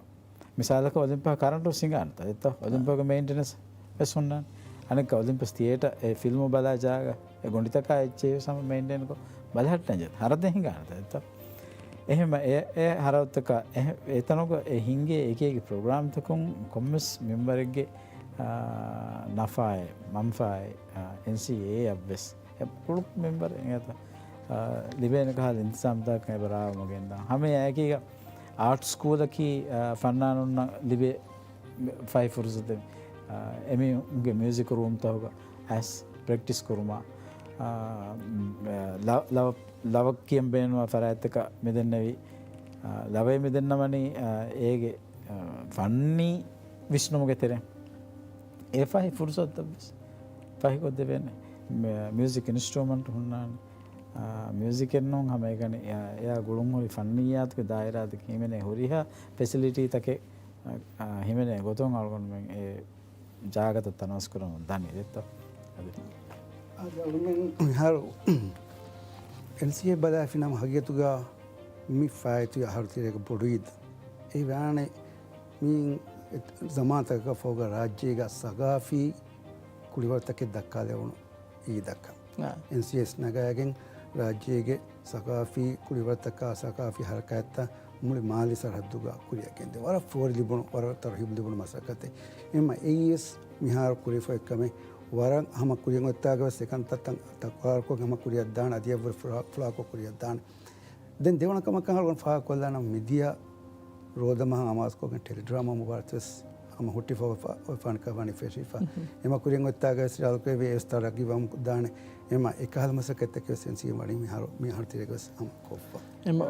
މިސާލަކަށް އޮލިމްޕިކް ކަރަންޓު ސިނގާނެތަ؟ އެއްތޯ؟ އޮލިމްޕިކް މެއިންޓެނަންސް ވެސް ހުންނާނެ. އަނެއްކާ އޮލިމްޕިކް ތިއޭޓަ، އެ ފިލްމު ބަލާ ޖާގަ، އެ ގޮނޑިތަކާ އެއްޗެއް ވެސް ހަމަ މެއިންޓެންކޮށް ބަލަހައްޓަން ޖެހޭ. ހަރަދެއް ހިނގާނެތަ؟ އެއްތޯ؟ އެހެން އެ، އެ ހަރަދުތަކާ އެ، އެތަނުގަ އެ ހިނގޭ އެކި އެކި ޕްރޮގްރާމްތަކުން ކޮންމެސް މެމްބަރެއްގެ، އާ، ނަފާއެއް، މަންފާއެއް، އާ، އެންސީއޭއަށް ވެސް އެ ކުޅު މެމްބަރެއް އެނގޭތަ؟ އާ، ލިބޭނެ ކަހަލަ އިންތިޒާމްތަކަކަށް އެބަ ރާވަމުން ގެންދާން. ހަމަ އެއާއެކީގަ އާޓް ސްކޫލަކީ، އާ، ފަންނާނުންނަށް ލިބޭ ފަހި ފުރުސަތެއް، އާ، އެމީހުންގެ މިއުޒިކް ރޫމްތަކުގަ އައިސް ޕްރެކްޓިސް ކުރުމަށް، އާ، ލަ-، ލަވަ-، ލަވަ ކިޔަން ބޭނުންވާ ފަރާތްތަކަށް މިދެންނެވި، އާ، ލަވައެއް މިދެންނަވަނީ، އާ، އޭގެ، އާ، ފަންނީ ވިސްނުމުގެ ތެރެއިން އެ ފަހި ފުރުސަތުތައްވެސް ފަހިކޮށްދެވޭނެ. މި-، މިއުޒިކް އިންސްޓްރޫމަންޓް ހުންނާނެ. އާ، މިއުޒިކެއް ނޫން، ހަމައެކަނި އެއާ، އެއާ ގުޅުންހުރި ފަންނިއްޔާތުގެ ދާއިރާތަކަށް ހިމެނޭ ހުރިހާ ފެސިލިޓީތަކެއް، އާ، ހިމެނޭ ގޮތުން އަޅުގަނޑުމެން އެ ޖާގަތައް ތަނަވަސްކުރަމުން ދަނީ ދެއްތޯ؟ އަދި. އަދި އަޅުމެން މިހާރު އެންސީއޭ ބަލާފިނަމަ ހަގީގަތުގަ މި ފާއިތު އަހަރު ތިރޭގަ ބޮޑު އީދަ. އެ ވާނެ މި ޒަމާންތަކަކަށް ފަހުގަ ރާއްޖޭގަ ސަގާފީ ކުޅިވަރުތަކެއް ދައްކާލެވުނު އީދަކަށް. އާ. އެންސީއޭ ނަގާގެން ރާއްޖޭގެ ސަގާފީ ކުޅިވަރުތަކާ ސަގާފީ ހަރަކާތްތައް މުޅި މާލެ ސަރަހައްދުގަ ކުރިއަށް ގެންދެވުން ވަރަށް ފޯރި ލިބުނު، ވަރަށް ތަރުހީބު ލިބުނު މަސައްކަތެއް. އެމަ އެއީވެސް މިހާރު ކުރެވިފައި ކަމެއް ވަރަށް ހަމަ ކުރިއަށް އޮތްތާގަވެސް އެކަންތައްތައް ތަކުރާރުކޮށް ހަމަ ކުރިއަށްދާނެ، އަދިއަށްވުރެ ފުޅާ-، ފުޅާކޮށް ކުރިއަށްދާނެ. ދެން ދެވަނަ ކަމަކަށް އަޅުގަނޑު ފާހަގަކޮށްލާނަން މިދިޔަ ރޯދަމަހަށް އަމާޒުކޮށްގެން ޓެލެޑްރާމާ މުބާރާތުވެސް ހަމަ ހުއްޓިފަ އޮތްފަ-، އޮތްފާނެ ކަން ވަނީ ފެށިފަ. އެމަ ކުރިއަށް އޮތްތާގަވެސް ރާލުކުރެވި އެވެސް ތަރައްގީ ވަމުން ދާނެ. އެމަ އެކަހަލަ މަސައްކަތްތަކެއް ވެސް އެންސީއޭ ވަނީ މިހާރު، މިހާރު ތިރޭގަވެސް ހަމަ ކޮށްފަ. އެމަ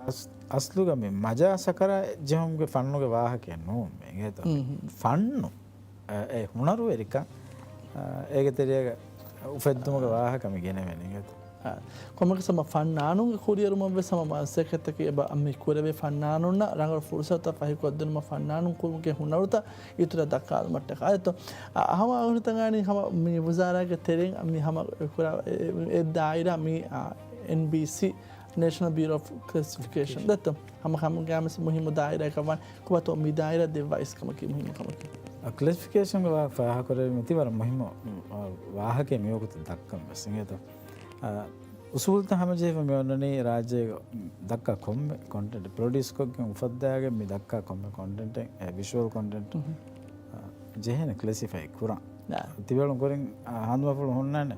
އަސް-، އަސްލުގަ މި މަޖާ ސަކަރާތް ޖެހުމުގެ ފަންނުގެ ވާހަކައެއް ނޫން މި އިނގޭތޯ. މި ފަންނު، އެ، އެ ހުނަރުވެރިކަން، އަ، އޭގެ ތެރޭގަ އުފެއްދުމުގެ ވާހަކަ މި ގެނެވެނީ އިނގޭތޯ. އާ، ކޮންމެއަކަސް ހަމަ ފަންނާނުންގެ ކުރިއެރުމަށްވެސް ހަމަ މަސައްކަތްތަކެއް އެބަ މި ކުރެވޭ ފަންނާނުންނަށް ރަނގަޅު ފުރުސަތުތައް ފަހިކޮށްދިނުމަށް ފަންނާނުން ކުރުމުގެ ހުނަރުތައް އިތުރަށް ދައްކާލުމަށްޓަކާ އެތޯ. އަ، ހަމަ އަހުނިތަނގާނީ ހަމަ މި ވުޒާރާގެ ތެރެއިން މި ހަމަ ކުރާ އެ، އެ ދާއިރާ މި، އާ، އެންބީސީ، ނޭޝަނަލް ބިއުރޯ އޮފް ކްލެސިފިކޭޝަން ދެއްތޯ. ހަމަ ކަމުގައި މިސް މުހިއްމު ދާއިރާއަކަށް ވާނެ. ކުބާތޯ މި ދާއިރާ ދެއްވާ އިސްކަމަކީ މުހިއްމު ކަމަކީ؟ އަ، ކްލެސިފިކޭޝަންގެ ވާ ފާހަގަކުރެވި މިތި ވަރަށް މުހިއްމު، އަ، ވާހަކައެއް މިވަގުތު ދައްކަން ވެސް އިނގޭތޯ. އަ، އުސޫލުތައް ހަމަޖެހިފަ މި އޮންނަނީ ރާއްޖޭގަ ދައްކާ ކޮންމެ ކޮންޓެންޓެއް ޕްރޮޑިއުސްކޮށްގެން އުފައްދާގެން މި ދައްކާ ކޮންމެ ކޮންޓެންޓެއް، އެ، ވިޝުއަލް ކޮންޓެންޓް، އަ، ޖެހޭނެ ކްލެސިފައި ކުރަން. ތިބޭފުޅުން ކުރިން، އަ، ހަނދުމަފުޅު ހުންނާނެ.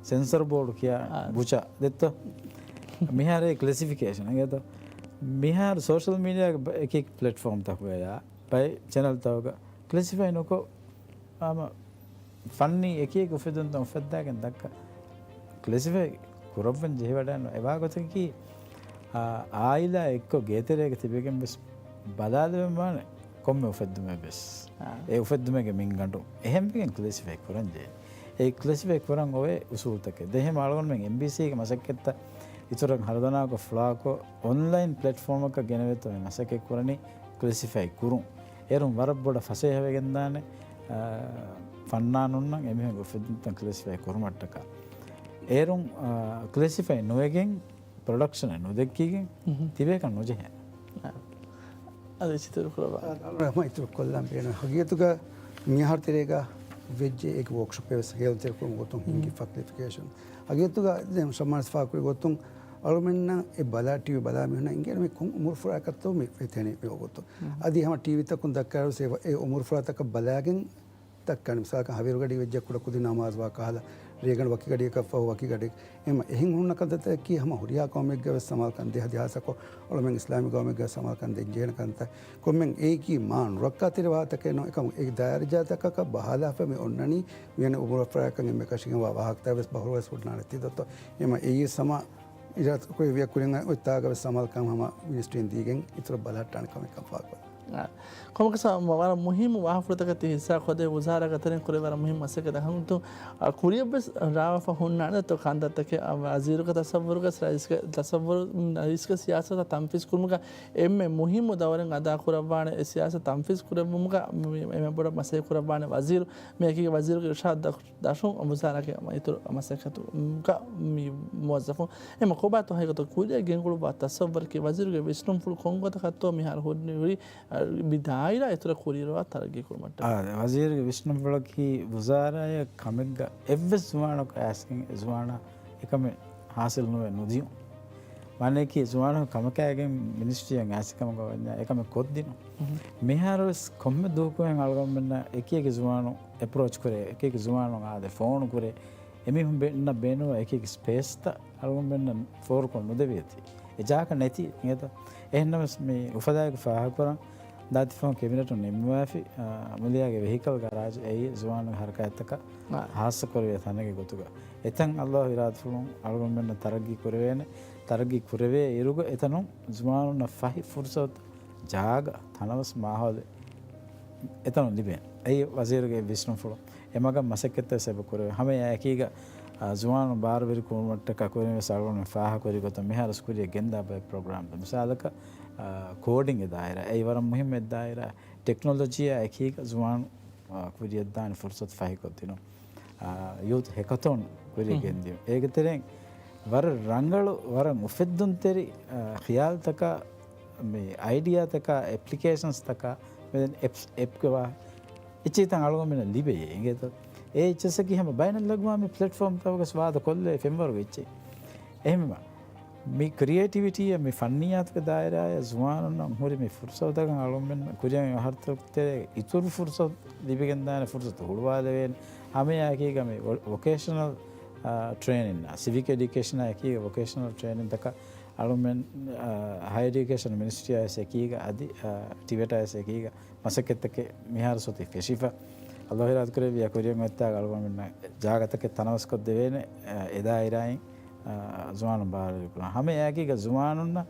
ސެންސަރ ބޯޑު ކިޔާ އާ. ބުޗާ ދެއްތޯ؟ މިހާރު އެ ކްލެސިފިކޭޝަން އިނގޭތޯ؟ މިހާރު ސޯޝަލް މީޑިއާގެ ބަ-، އެކި ޕްލެޓްފޯމްތަކުގައާ ބައެއް ޗެނަލްތަކުގަ ކްލެސިފައި ނުކޮށް، ހަމަ ފަންނީ އެކި އެކި އުފެއްދުންތައް އުފައްދާގެން ދައްކާ ކްލެސިފައި ކުރައްވަން ޖެހިވަޑައިނު އެވާގޮތަކީ، އާ، އާއިލާ އެއްކޮށް ގޭތެރޭގަ ތިބެގެން ވެސް ބަލާލެވެން ވާނެ ކޮންމެ އުފެއްދުމެއް ވެސް. އާ. އެ އުފެއްދުމެއްގެ މިންގަނޑު އެހެންވެގެން ކްލެސިފައި ކުރަން ޖެހޭ. އެ ކްލެސިފައި ކުރަން އޮވޭ އުސޫލުތަކެއް. ދެން އެހެން އަޅުގަނޑުމެން އެމްބީސީގެ މަސައްކަތްތައް އިތުރަށް ހަރުދަނާކޮށް ފުޅާކޮށް އޮންލައިން ޕްލެޓްފޯމަކަށް ގެނެވޭތޯ މި މަސައްކަތް ކުރަނީ ކްލެސިފައި ކުރުން. އޭރުން ވަރަށް ބޮޑަށް ފަސޭހަވެގެންދާނެ، އާ، ފަންނާނުންނަށް އެމީހުންގެ އުފެއްދުންތައް ކްލެސިފައި ކުރުމަށްޓަކާ. އޭރުން، އާ، ކްލެސިފައި ނުވެގެން ޕްރޮޑަކްޝަނެއް ނުދެއްކިގެން މުހު. ތިބޭކަށް ނުޖެހޭނެ. އާ. އަދި އިތުރު ކުރައްވާ. އާ، އަޅުގަނޑު އިތުރު ކޮށްލާން ބޭނުން. ހަގީގަތުގަ މިހާރު ތެރޭގަ ވެއްޖެ އޭގެ ވޯކްޝޮޕެއް ވެސް ހޭލްތެރިކުރުމުގެ ގޮތުން ހިންގި މުހު. ފަކްލިފިކޭޝަން. ހަގީގަތުގަ ދެން ޝަމާން ސިފާކުރި ގޮތުން އަޅުމެންނަށް އެ ބަލާ، ޓީވީ ބަލާ މީހުންނަށް އިނގޭނެ މި ކޮން އުމުރުފުރާތަކަށްތޯ މި ފެތޭނީ މި ވަގުތު. މުހު. އަދި ހަމަ ޓީވީތަކުން ދައްކާއިރު އެ، އެ އުމުރުފުރާތަކަށް ބަލާގެން ދައްކާނެ. މިސާލަކަށް ހަވީރުގަޑި ވެއްޖެ ކުޑަކުދިން ނަމާޒު ވާ ކަހަލަ، ރޭގަނޑު ވަކި ގަޑިއަކަށް ފަހު ވަކި ގަޑި. އެމަ އެހެން ހުންނަ ކަންތައްތަކަކީ ހަމަ ހުރިހާ ޤައުމެއްގަ ވެސް ސަމާލުކަން ދޭ ހަދި ހާއްސަކޮށް އަޅުމެން އިސްލާމީ ޤައުމެއްގަ ސަމާލުކަން ދޭން ޖެހޭނެ ކަންތައް. ކޮންމެން އެއީކީ މާ ނުރައްކާތެރި ވާހަކަތަކެއް ނޫން. އެކަމު އެ ދާއިރަޖާތަކަކަށް ބަހާލާފަ މި އޮންނަނީ މިއަނެއް އުމުރުފުރާތަކަށް އެންމެ ކަށިގެންވާ ވާހަކަތައް ވެސް ބަހުރުވެސް ހުންނާނެ ތި ދޮތޯ. އެމަ އެއީ ސަމާ އިރާދަ ކުރެއްވިޔާ ކުރިން އޮތްތާގަ ވެސް ސަމާލުކަން ހަމަ މިނިސްޓްރީން ދީގެން އިތުރަށް ބަލަހައްޓާނެ ކަމެއް ކަން ފާހަގަކޮށްލަން. އާ. ކޮންމެއަކަސް ވަރަށް މުހިއްމު ވާހަކަފުޅުތަކެއް ތި ހިއްސާ ކޮށްދޭ ވުޒާރާގެ ތެރެއިން ކުރެވޭ ވަރަށް މުހިއްމު މަސައްކަތް ހަމަ، އާ، ކުރިއަށްވެސް ރާވާފަ ހުންނާނެ ތޯ ކަންތައްތަކެއް، އާ، ވަޒީރުގެ ތަސައްވުރުގަ ރައީސްގެ ތަސައްވުރު، ރައީސްގެ ސިޔާސަތަށް ތަންފީޒް ކުރުމުގަ އެންމެ މުހިއްމު ދައުރެއް އަދާކުރައްވާނެ އެ ސިޔާސަތު ތަންފީޒް ކުރެއްވުމުގަ މި-، އެންމެ ބޮޑަށް މަސައްކަތް ކުރައްވާނެ ވަޒީރު، މިއަކީ ވަޒީރުގެ އިރުޝާދު ދަށުން ވުޒާރާގެ އިތުރު މަސައްކަތުގަ މި މުވައްޒަފުން. އެމަ ކޮބާތޯ ހަގީގަތުގަ ކުރިއަށް ގެންގުޅުއްވާ ތަސައްވަރަކީ ވަޒީރުގެ ވިސްނުންފުޅު ކޮން ގޮތަކަށްތޯ މިހާރު ހުރި، ހުރި، އަ، މި ދާއިރާ އިތުރަށް ކުރިއަރުވާ ތަރައްގީ ކުރުމަށްޓަކާ؟ އާ، ވަޒީރުގެ ވިސްނުންފުޅަކީ ވުޒާރާއަށް ކަމެއްގަ އެއްވެސް ޒުވާނަކު އައިސްގެން އެ ޒުވާނާ އެކަމެއް ހާސިލް ނުވެ ނުދިޔުން. މާނައަކީ ޒުވާނަކު ކަމަކާގެން މިނިސްޓްރީއަށް އައިސް ކަމަކަށް ވަންޏާ އެކަމެއް ކޮށްދިނުން. މުހު. މިހާރުވެސް ކޮންމެ ދުވަހަކު އަޅުގަނޑުމެންނަށް އެކި އެކި ޒުވާނުން އެޕްރޯޗް ކުރޭ، އެކި އެކި ޒުވާނުން އާދެ ފޯނު ކުރޭ، އެމީހުން ބެ-، ނަށް ބޭނުންވާ އެކި އެކި ސްޕޭސްތައް އަޅުގަނޑުމެންނަށް ފޯރުކޮށް ނުދެވޭތީ. އެ ޖާގަ ނެތި އިނގޭތަ؟ އެހެންނަމަވެސް މި އުފަދާއެކު ފާހަގަކުރަން، ދާތިފަހުން ކެބިނެޓުން ނިންމުވާފި، އާ، މުލިއާގެ ވެހިކަލްގެ ގަރާޖް އެއީ ޒުވާނުންގެ ހަރަކާތްތަކަށް އާ. ހާއްސަކުރެވޭ ތަނެއްގެ ގޮތުގަ. އެތަން ﷲ އިރާދަފުޅުން އަޅުގަނޑުމެންނަށް ތަރައްގީ ކުރެވޭނެ، ތަރައްގީ ކުރެވޭ އިރުގަ އެތަނުން ޒުވާނުންނަށް ފަހި ފުރުސަތު، ޖާގަ، ތަނަވަސް މާހައުލެއް އެތަނުން ލިބޭނެ. އެއީ ވަޒީރުގެ ވިސްނުންފުޅު. އެމަގަށް މަސައްކަތްތައް ސަބަ ކުރެވޭ. ހަމަ އެއާއެކީގަ، އާ، ޒުވާނުން ބާރުވެރި ކުރުމަށްޓަކާ ކުރިން ވެސް އަޅުގަނޑުމެން ފާހަގަކުރި ގޮތަށް މިހާރު ކުރިއަށް ގެންދާ ބައެއް ޕްރޮގްރާމްތައް. މިސާލަކަށް، އާ، ކޯޑިންގ ދާއިރާ. އެއީ ވަރަށް މުހިއްމު ދާއިރާ. ޓެކްނޮލޮޖީއާ އެކީގަ ޒުވާނު، އާ، ކުރިއަށްދާނެ ފުރުސަތު ފަހިކޮށްދިނުން. އާ، ޔޫތު ހެކަތޯން ކުރިއަށް ހުން. ގެންދިޔުން. އޭގެ ތެރެއިން ވަރަށް ރަނގަޅު، ވަރަށް އުފެއްދުންތެރި، އާ، ޚިޔާލުތަކާ، މި އައިޑިއާތަކާ، އެޕްލިކޭޝަންސްތަކާ، މި ދެން އެޕްސް، އެޕްގެ ވާ އެއްޗެއްތައް އަޅުގަނޑުމެންނަށް ލިބެޔޭ އިނގޭތޯ. އެ އެއްޗެއްސަކީ ހަމަ ބައިނަލްއަގްވާމީ ޕްލެޓްފޯމްތަކުގަސް ވާދަ ކޮށްލޭ ފެންވަރުގެ އެއްޗެއް. އެހެންވީމަ، މި ކްރިއޭޓިވިޓީއަށް މި ފަންނިއްޔާތުގެ ދާއިރާއަށް ޒުވާނުންނަށް ހުރި މި ފުރުސަތުތަކަށް އަޅުގަނޑުމެން ކުރިއަށް މި އަހަރުތަކުގެ ތެރޭ އިތުރު ފުރުސަތު ލިބިގެންދާނެ ފުރުސަތު ހުޅުވާލެވޭނެ. ހަމައެއާއެކީގަ މި ވޮ-، ވޮކޭޝަނަލް، އާ، ޓްރޭނިންއާ، ސިވިކް އެޑިއުކޭޝަނާ އެކީގަ ވޮކޭޝަނަލް ޓްރޭނިންތަކަށް އަޅުގަނޑުމެން، އާ، ހަޔަރ އެޑިއުކޭޝަން މިނިސްޓްރީއާ ވެސް އެކީގަ އަދި، އާ، ޓިވެޓާ ވެސް އެކީގަ މަސައްކަތްތަކެއް މިހާރު ސޮތީ ފެށިފަ. ﷲ އިރާދަކުރެއްވިއްޔާ ކުރިއަށް އޮތްތާގަ އަޅުގަނޑުމެންނަށް ޖާގަތަކެއް ތަނަވަސްކޮށްދެވޭނެ، އެ، އެ ދާއިރާއިން، އާ، ޒުވާނުން ބާރުވެރިކުރަން. ހަމައެއާއެކީގަ ޒުވާނުންނަށް،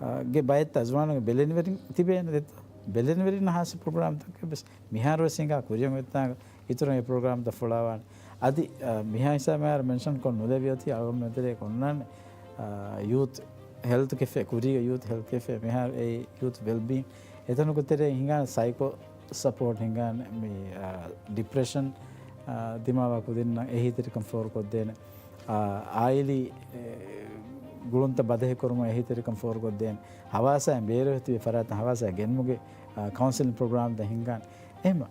އާ، ގެ ބައެއްތާ ޒުވާނުންގެ ބެލެނިވެރިން ތިބޭނެ ދެއްތޯ. ބެލެނިވެރިންނަށް ހާއްސަ ޕްރޮގްރާމްތަކެއް ވެސް މިހާރު ވެސް ހިނގާ ކުރިއަށް އޮތްތާގަ އިތުރަށް އެ ޕްރޮގްރާމްތައް ފޮޅާވާނެ. އަދި، އާ، މިހާ ހިސާބަށް މެންޝަން ކޮށް ނުލެވި އޮތީ އަޅުގަނޑުމެން ތެރޭ އޮންނާނެ، އާ، ޔޫތު ހެލްތު ކެފޭ، ކުރީގަ ޔޫތު ހެލްތު ކެފޭ، މިހާރު އެ ޔޫތު ވެލްބީން. އެތަނުގެ ތެރޭ ހިނގާނެ ސައިކޯ ސަޕޯޓް ހިނގާނެ، މި، އާ، ޑިޕްރެޝަން، އާ، ދިމާވާ ކުދިންނަށް އެހީތެރިކަން ފޯރުކޮށްދޭނެ، އާ، އާއިލީ، އެ، ގުޅުންތައް ބަދަހިކުރުމަށް އެހީތެރިކަން ފޯރުކޮށްދޭނެ، ހަވާސާއިން ބޭރު ތިބި ފަރާތަށް ހަވާސާ ގެންމުގެ، އާ، ކައުންސެލިން ޕްރޮގްރާމްތައް ހިނގާނެ. އެހެންމަ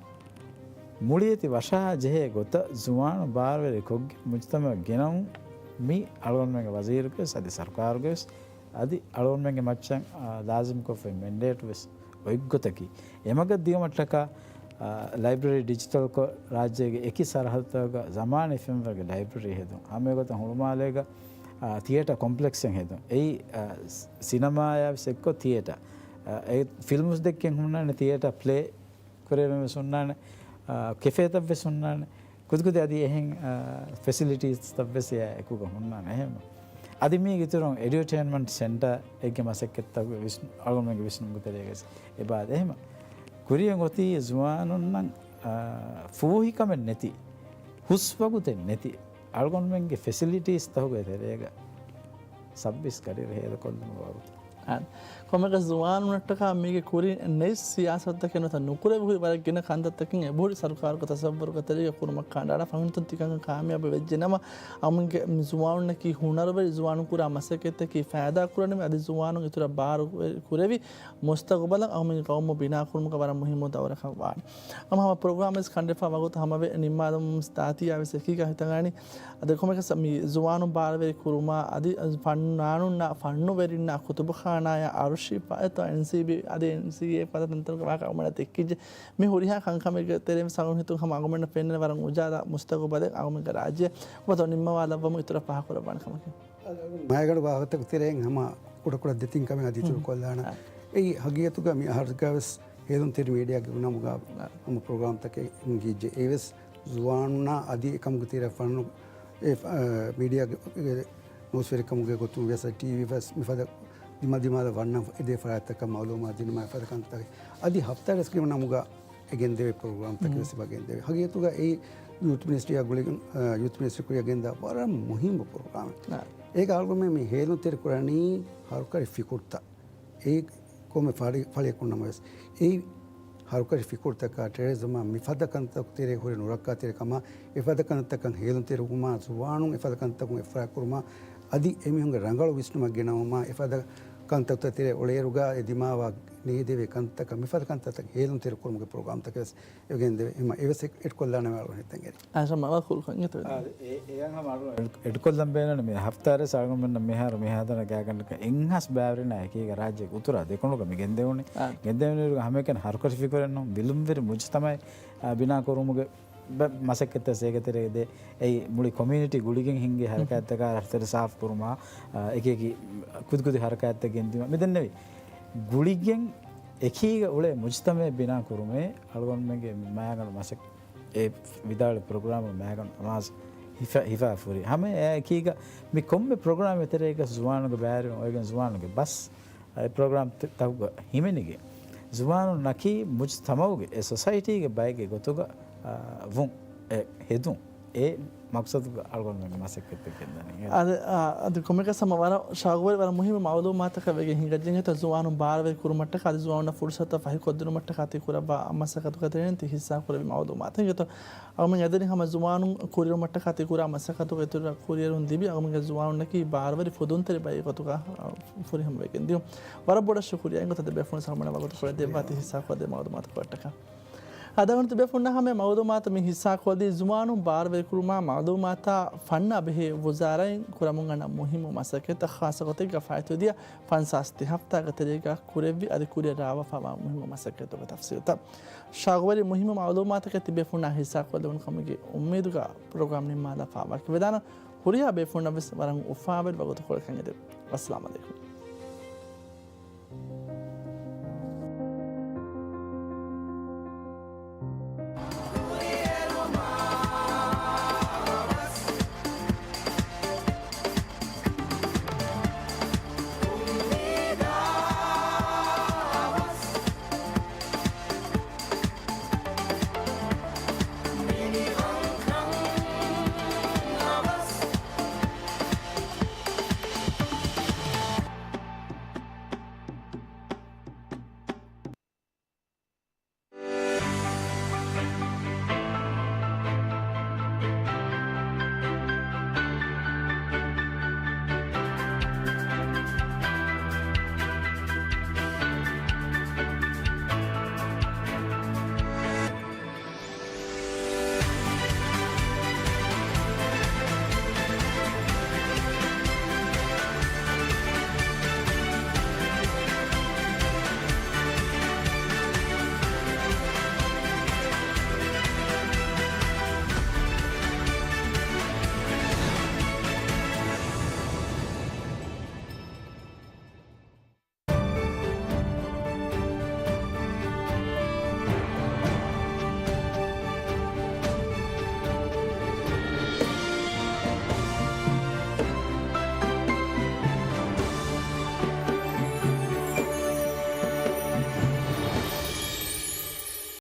މުޅިއެތި ވަށާ ޖެހޭ ގޮތަށް ޒުވާނު ބާރުވެރި ކޮށްގެން މުޖުތަމަޢަށް ގެނައުން މި އަޅުގަނޑުމެންގެ ވަޒީރުގެ ވެސް އަދި ސަރުކާރުގެ ވެސް އަދި އަޅުގަނޑުމެންގެ މައްޗަށް، އާ، ލާޒިމްކޮށްފައި މެންޑޭޓު ވެސް އޮތްގޮތަކީ، އެމަގަށް ދިޔުމަށްޓަކާ، އާ، ލައިބްރަރީ ޑިޖިޓަލްކޮށް، ރާއްޖޭގެ އެކި ސަރަހައްދުތަކުގަ ޒަމާނީ ފެންވަރުގެ ލައިބްރަރީ ހެދުން، ހަމައެގޮތަށް ހުޅުމާލޭގަ، އާ، ތިއޭޓާ ކޮމްޕްލެކްސެއް ހެދުން. އެއީ، އާ، ސް-، ސިނަމާޔާ ވެސް އެއްކޮށް ތިއޭޓާ، އާ، އެ ފިލްމުސް ދެއްކެން ހުންނާނެ، ތިއޭޓާ ޕްލޭ ކުރެވެން ވެސް ހުންނާނެ، އާ، ކެފޭތައް ވެސް ހުންނާނެ. ކުދިކުދި އަދި އެހެން، އާ، ފެސިލިޓީސްތައް ވެސް އެއާ އެކުގަ ހުންނާނެ އެހެން. އަދި މީގެ އިތުރުން އެޑިއުޓޭންމަންޓް ސެންޓާ އެއްގެ މަސައްކަތްތައް ވެސް އަޅުގަނޑުމެންގެ ވިސްނުމުގެ ތެރޭގަ ވެސް އެބަ އާދޭ. އެހެން ކުރިއަށް އޮތީ ޒުވާނުންނަށް، އާ، ފޫހިކަމެއް ނެތި، ހުސް ވަގުތެއް ނެތި، އަޅުގަނޑުމެންގެ ފެސިލިޓީސްތަކުގެ ތެރޭގަ ސައްބީސް ގަޑިއިރު ހޭދަކޮށްލުމުގެ ވަގުތު. އާ، ކޮންމެއަކަސް ޒުވާނުންނަށްޓަކާ މީގެ ކުރިން ނެތް ސިޔާސަތުތަކެއް ނުވަތަ ނުކުރެވި ހުރި ވަރަށް ގިނަ ކަންތައްތަކެއް އެބަހުރި ސަރުކާރުގެ ތަސައްވަރުގެ ތެރޭގަ ކުރުމަށް ކަނޑައަޅާ ފަހުންތައް ތިކަންކަން ކާމިޔާބު ވެއްޖެ ނަމަ، އަމުންގެ މި ޒުވާނުންނަކީ ހުނަރުވެރި ޒުވާނުން ކުރާ މަސައްކަތްތަކީ ފައިދާ ކުރަނިވި އަދި ޒުވާނުން އިތުރަށް ބާރު ކުރެވި މުސްތަގުބަލަށް އަހުމީ ގައުމު ބިނާ ކުރުމުގަ ވަރަށް މުހިއްމު ދައުރަކަށް ވާނެ. ހަމަ ހަމަ ޕްރޮގްރާމް ވެސް ކަނޑައެޅިފަ ވަގުތު ހަމަވެ ނިންމާލަމުން ދާތީ އާވެސް އެކީގަ ހިތަށް އަންނަނީ. އަދި ކޮމެކަސް މި ޒުވާނުން ބާރުވެރި ކުރުމާ އަދި ފަންނާނުންނާ ފަންނުވެރިންނާ ކުތުބުޚާނާޔާ އަރުޝީފާ އެތޯ އެންސީބީ އަދި އެންސީއޭ ފަދަ ތަންތަން ވާހަކަ އަޅުގަނޑަށް ދެއްކިއްޖެ. މި ހުރިހާ ކަންކަމެއްގެ ތެރެއިން އަޅުގަނޑު ހިތުން ހަމަ އަޅުގަނޑަށް ފެންނަނީ ވަރަށް އުޖާލާ މުސްތަގުބަލެއް އަޅުގަނޑުގެ ރާއްޖެ އުފަތަށް ނިންމަވާލައްވަމުން އިތުރަށް ފާހަގަކުރައްވާނެ ކަމަކީ. މާގަނޑު ވާހަކަތަކުގެ ތެރެއިން ހަމަ ކުޑަކުޑަ ދެތިން ކަމެއް އަދި އިތުރު ކޮށްލާނަން. އެއީ ހަގީގަތުގަ މި އަހަރުގަ ވެސް ހޭލުންތެރި މީޑިއާގެ ނަމުގަ ހަމަ ޕްރޮގްރާމްތަކެއް ހިނގިއްޖެ. އެވެސް ޒުވާނުންނާ އަދި އެކަމުގެ ތެރެއަށް ފަންނު، އެ، އަ، މީޑިއާގެ ނޫސްވެރިކަމުގެ ގޮތުން ވެސް ޓީވީ ވެސް މިފަދަ ދިމާ ދިމާލަށް ވަންނަން އެދޭ ފަރާތްތަކަށް މައުލޫމާތު ދިނުމާ އެފަދަ ކަންތައް. އަދި ހަފްތާރަސްގެ ނަމުގަ އެ ގެންދެވޭ ޕްރޮގްރާމްތަކެއް ވެސް އެބަ ގެންދެވޭ. ހަގީގަތުގަ އެއީ ޔޫތު މިނިސްޓްރީއާ ގުޅިގެން، އަ، ޔޫތު މިނިސްޓްރީ ކުރިއަށް ގެންދާ ވަރަށް މުހިއްމު ޕްރޮގްރާމެއް. އާ. އޭގަ އަޅުގަނޑުމެން މި ހޭލުންތެރި ކުރަނީ ހަރުކަށި ފިކުރުތައް. އެ ކޮންމެ ފަޅި، ފަޅިއަކުން ނަމަވެސް، އެ ހަރުކަށި ފިކުރުތަކާ، ޓެރަރިޒަމާ މިފަދަ ކަންތަކު ތެރޭ ހުރި ނުރައްކާތެރިކަމާ، އެފަދަ ކަންތަކަށް ހޭލުންތެރިވުމާ، ޒުވާނުން އެފަދަ ކަންތަކުން އެއްފަރާތްކުރުމާ، އަދި އެމީހުންގެ ރަނގަޅު ވިސްނުމަށް ގެނައުމާ، އެފަދަ ކަންތަކުތައް ތެރޭ އޮޅޭއިރުގަ އެ ދިމާވާ ނޭދެވޭ ކަންތަކަށް މިފަދަ ކަންތައްތައް ހޭލުންތެރިކުރުމުގެ ޕްރޮގްރާމްތަކެއް ވެސް އެ ގެންދެވޭ. އެހެންވީމަ އެވެސް އެޑް ކޮށްލާނަމޭ އަޅުގަނޑު ހިތަށް އެރި. އާ، ހަމަ އަޅުގަނޑު އެޑް، އެޑްކޮށްލަން ބޭނުން މި ހަފްތާރެސް އަޅުގަނޑުމެންނަށް މިހާރު މިހާތަނަށް ގާތްގަނޑަކަށް އެއްހާސް ބައިވެރިންނާ އެކީގަ ރާއްޖޭގެ އުތުރާ ދެކުނުގަ މި ގެންދެވުނީ. އާ. ގެންދެވުނުއިރުގަ ހަމައެކަނި ހަރުކަށި ފިކުރެއް ނޫން، ވިލުންވެރި މުޖުތަމަޢެއް، އާ، ބިނާ ކުރުމުގެ ބަ-، މަސައްކަތްތައް އޭގެ ތެރޭގަ ދޭ. އެއީ މުޅި ކޮމިއުނިޓީ ގުޅިގެން ހިންގޭ ހަރަކާތްތަކާ ރަށްތެރެ ސާފު ކުރުމާ، އާ، އެކި އެކި ކުދި ކުދި ހަރަކާތްތައް ގެންދިއުމާ މިދެންނެވި. ގުޅިގެން އެކީގަ އުޅޭ މުޖްތަމައެއް ބިނާ ކުރުމޭ އަޅުގަނޑުމެންގެ މި މާގަނޑު މަސައް އެ ވިދާޅު ޕްރޮގްރާމު މާގަނޑު ނަމާޒު ހިފަ، ހިފާ ފުރި. ހަމަ އެއާ އެކީގަ މި ކޮންމެ ޕްރޮގްރާމް އެތެރޭގަ ޒުވާނުގެ ބައިވެރިވުން އޮވެގެން ޒުވާނުގެ ބަސް އެ ޕްރޮގްރާމް ތަ-، ތަކުގަ ހިމެނިގެން ޒުވާނުންނަކީ މުޖްތަމައުގެ އެ ސޮސައިޓީގެ ބައެއްގެ ގޮތުގަ، އާ، ވުން އެ ހެދުން އެ މަޤްޞަދުގަ އަޅުގަނޑުމެން މަސައްކަތްތައް ގެންދަނީ. އަދި، އާ، އަދި ކޮންމެއަކަސް ހަމަ ވަރަށް ޝައުގުވެރި ވަރަށް މުހިއްމު މައުލޫމާތަކަށް ވެގެން ހިނގައްޖެ. އެހެން ޒުވާނުން ބާރުވެރި ކުރުމަށްޓަކާ އަދި ޒުވާނުންނަށް ފުރުސަތު ފަހިކޮށްދިނުމަށްޓަކާ ތި ކުރައްވާ މަސައްކަތުގެ ތެރެއިން ތި ހިއްސާކުރެއްވި މައުލޫމާތު. އިނގޭތޯ އަޅުގަނޑުމެން އެދެނީ ހަމަ ޒުވާނުން ކުރިއެރުމަށްޓަކާ ތި ކުރާ މަސައްކަތުގެ އިތުރަށް ކުރިއެރުން ލިބި އަޅުގަނޑުމެންގެ ޒުވާނުންނަކީ ބާރުވެރި ފުދުންތެރި ބައެއް ގޮތުގަ، އާ، ފުރިހަމަ ވެގެން ދިޔުން. ވަރަށް ބޮޑަށް ޝުކުރިއްޔާ. އިނގޭތޯ ތިބޭފުޅުން ސަލާމަތް ވަގުތުކޮޅެއް ދެއްވާ ތި ހިއްސާކޮށްދޭ މައުލޫމާތުކޮޅަށްޓަކާ. އަދި އަޅުގަނޑު ތިބޭފުޅުންނަށް ހަމަ މައުލޫމާތު މި ހިއްސާކޮށްލީ ޒުވާނުން ބާރުވެރިކުރުމާ މައުލޫމާތާ ފަންނާ ބެހޭ ވުޒާރާއިން ކުރަމުން އަންނަ މުހިއްމު މަސައްކަތްތައް، ޚާއްޞަ ގޮތެއްގަ ފާއިތުވެދިޔަ ފަންސާސް ތި ހަފްތާގެ ތެރޭގަ ކުރެއްވި އަދި ކުރިއަށް ރާވާފައިވާ މުހިއްމު މަސައްކަތްތަކުގެ ތަފްސީލުތައް. ޝައުގުވެރި މުހިއްމު މައުލޫމާތަކެއް ތިބޭފުޅުންނާ ހިއްސާކޮށްލެވުނު ކަމުގެ އުއްމީދުގަ ޕްރޮގްރާމް ނިންމާލާފަ ވާކި ވެދާނަން. ހުރިހާ ބޭފުޅުންނަށްވެސް ވަރަށް އުފާވެރި ވަގުތުކޮޅެއް ކަން އެދެވި. އައްސަލާމު ޢަލައިކުމް.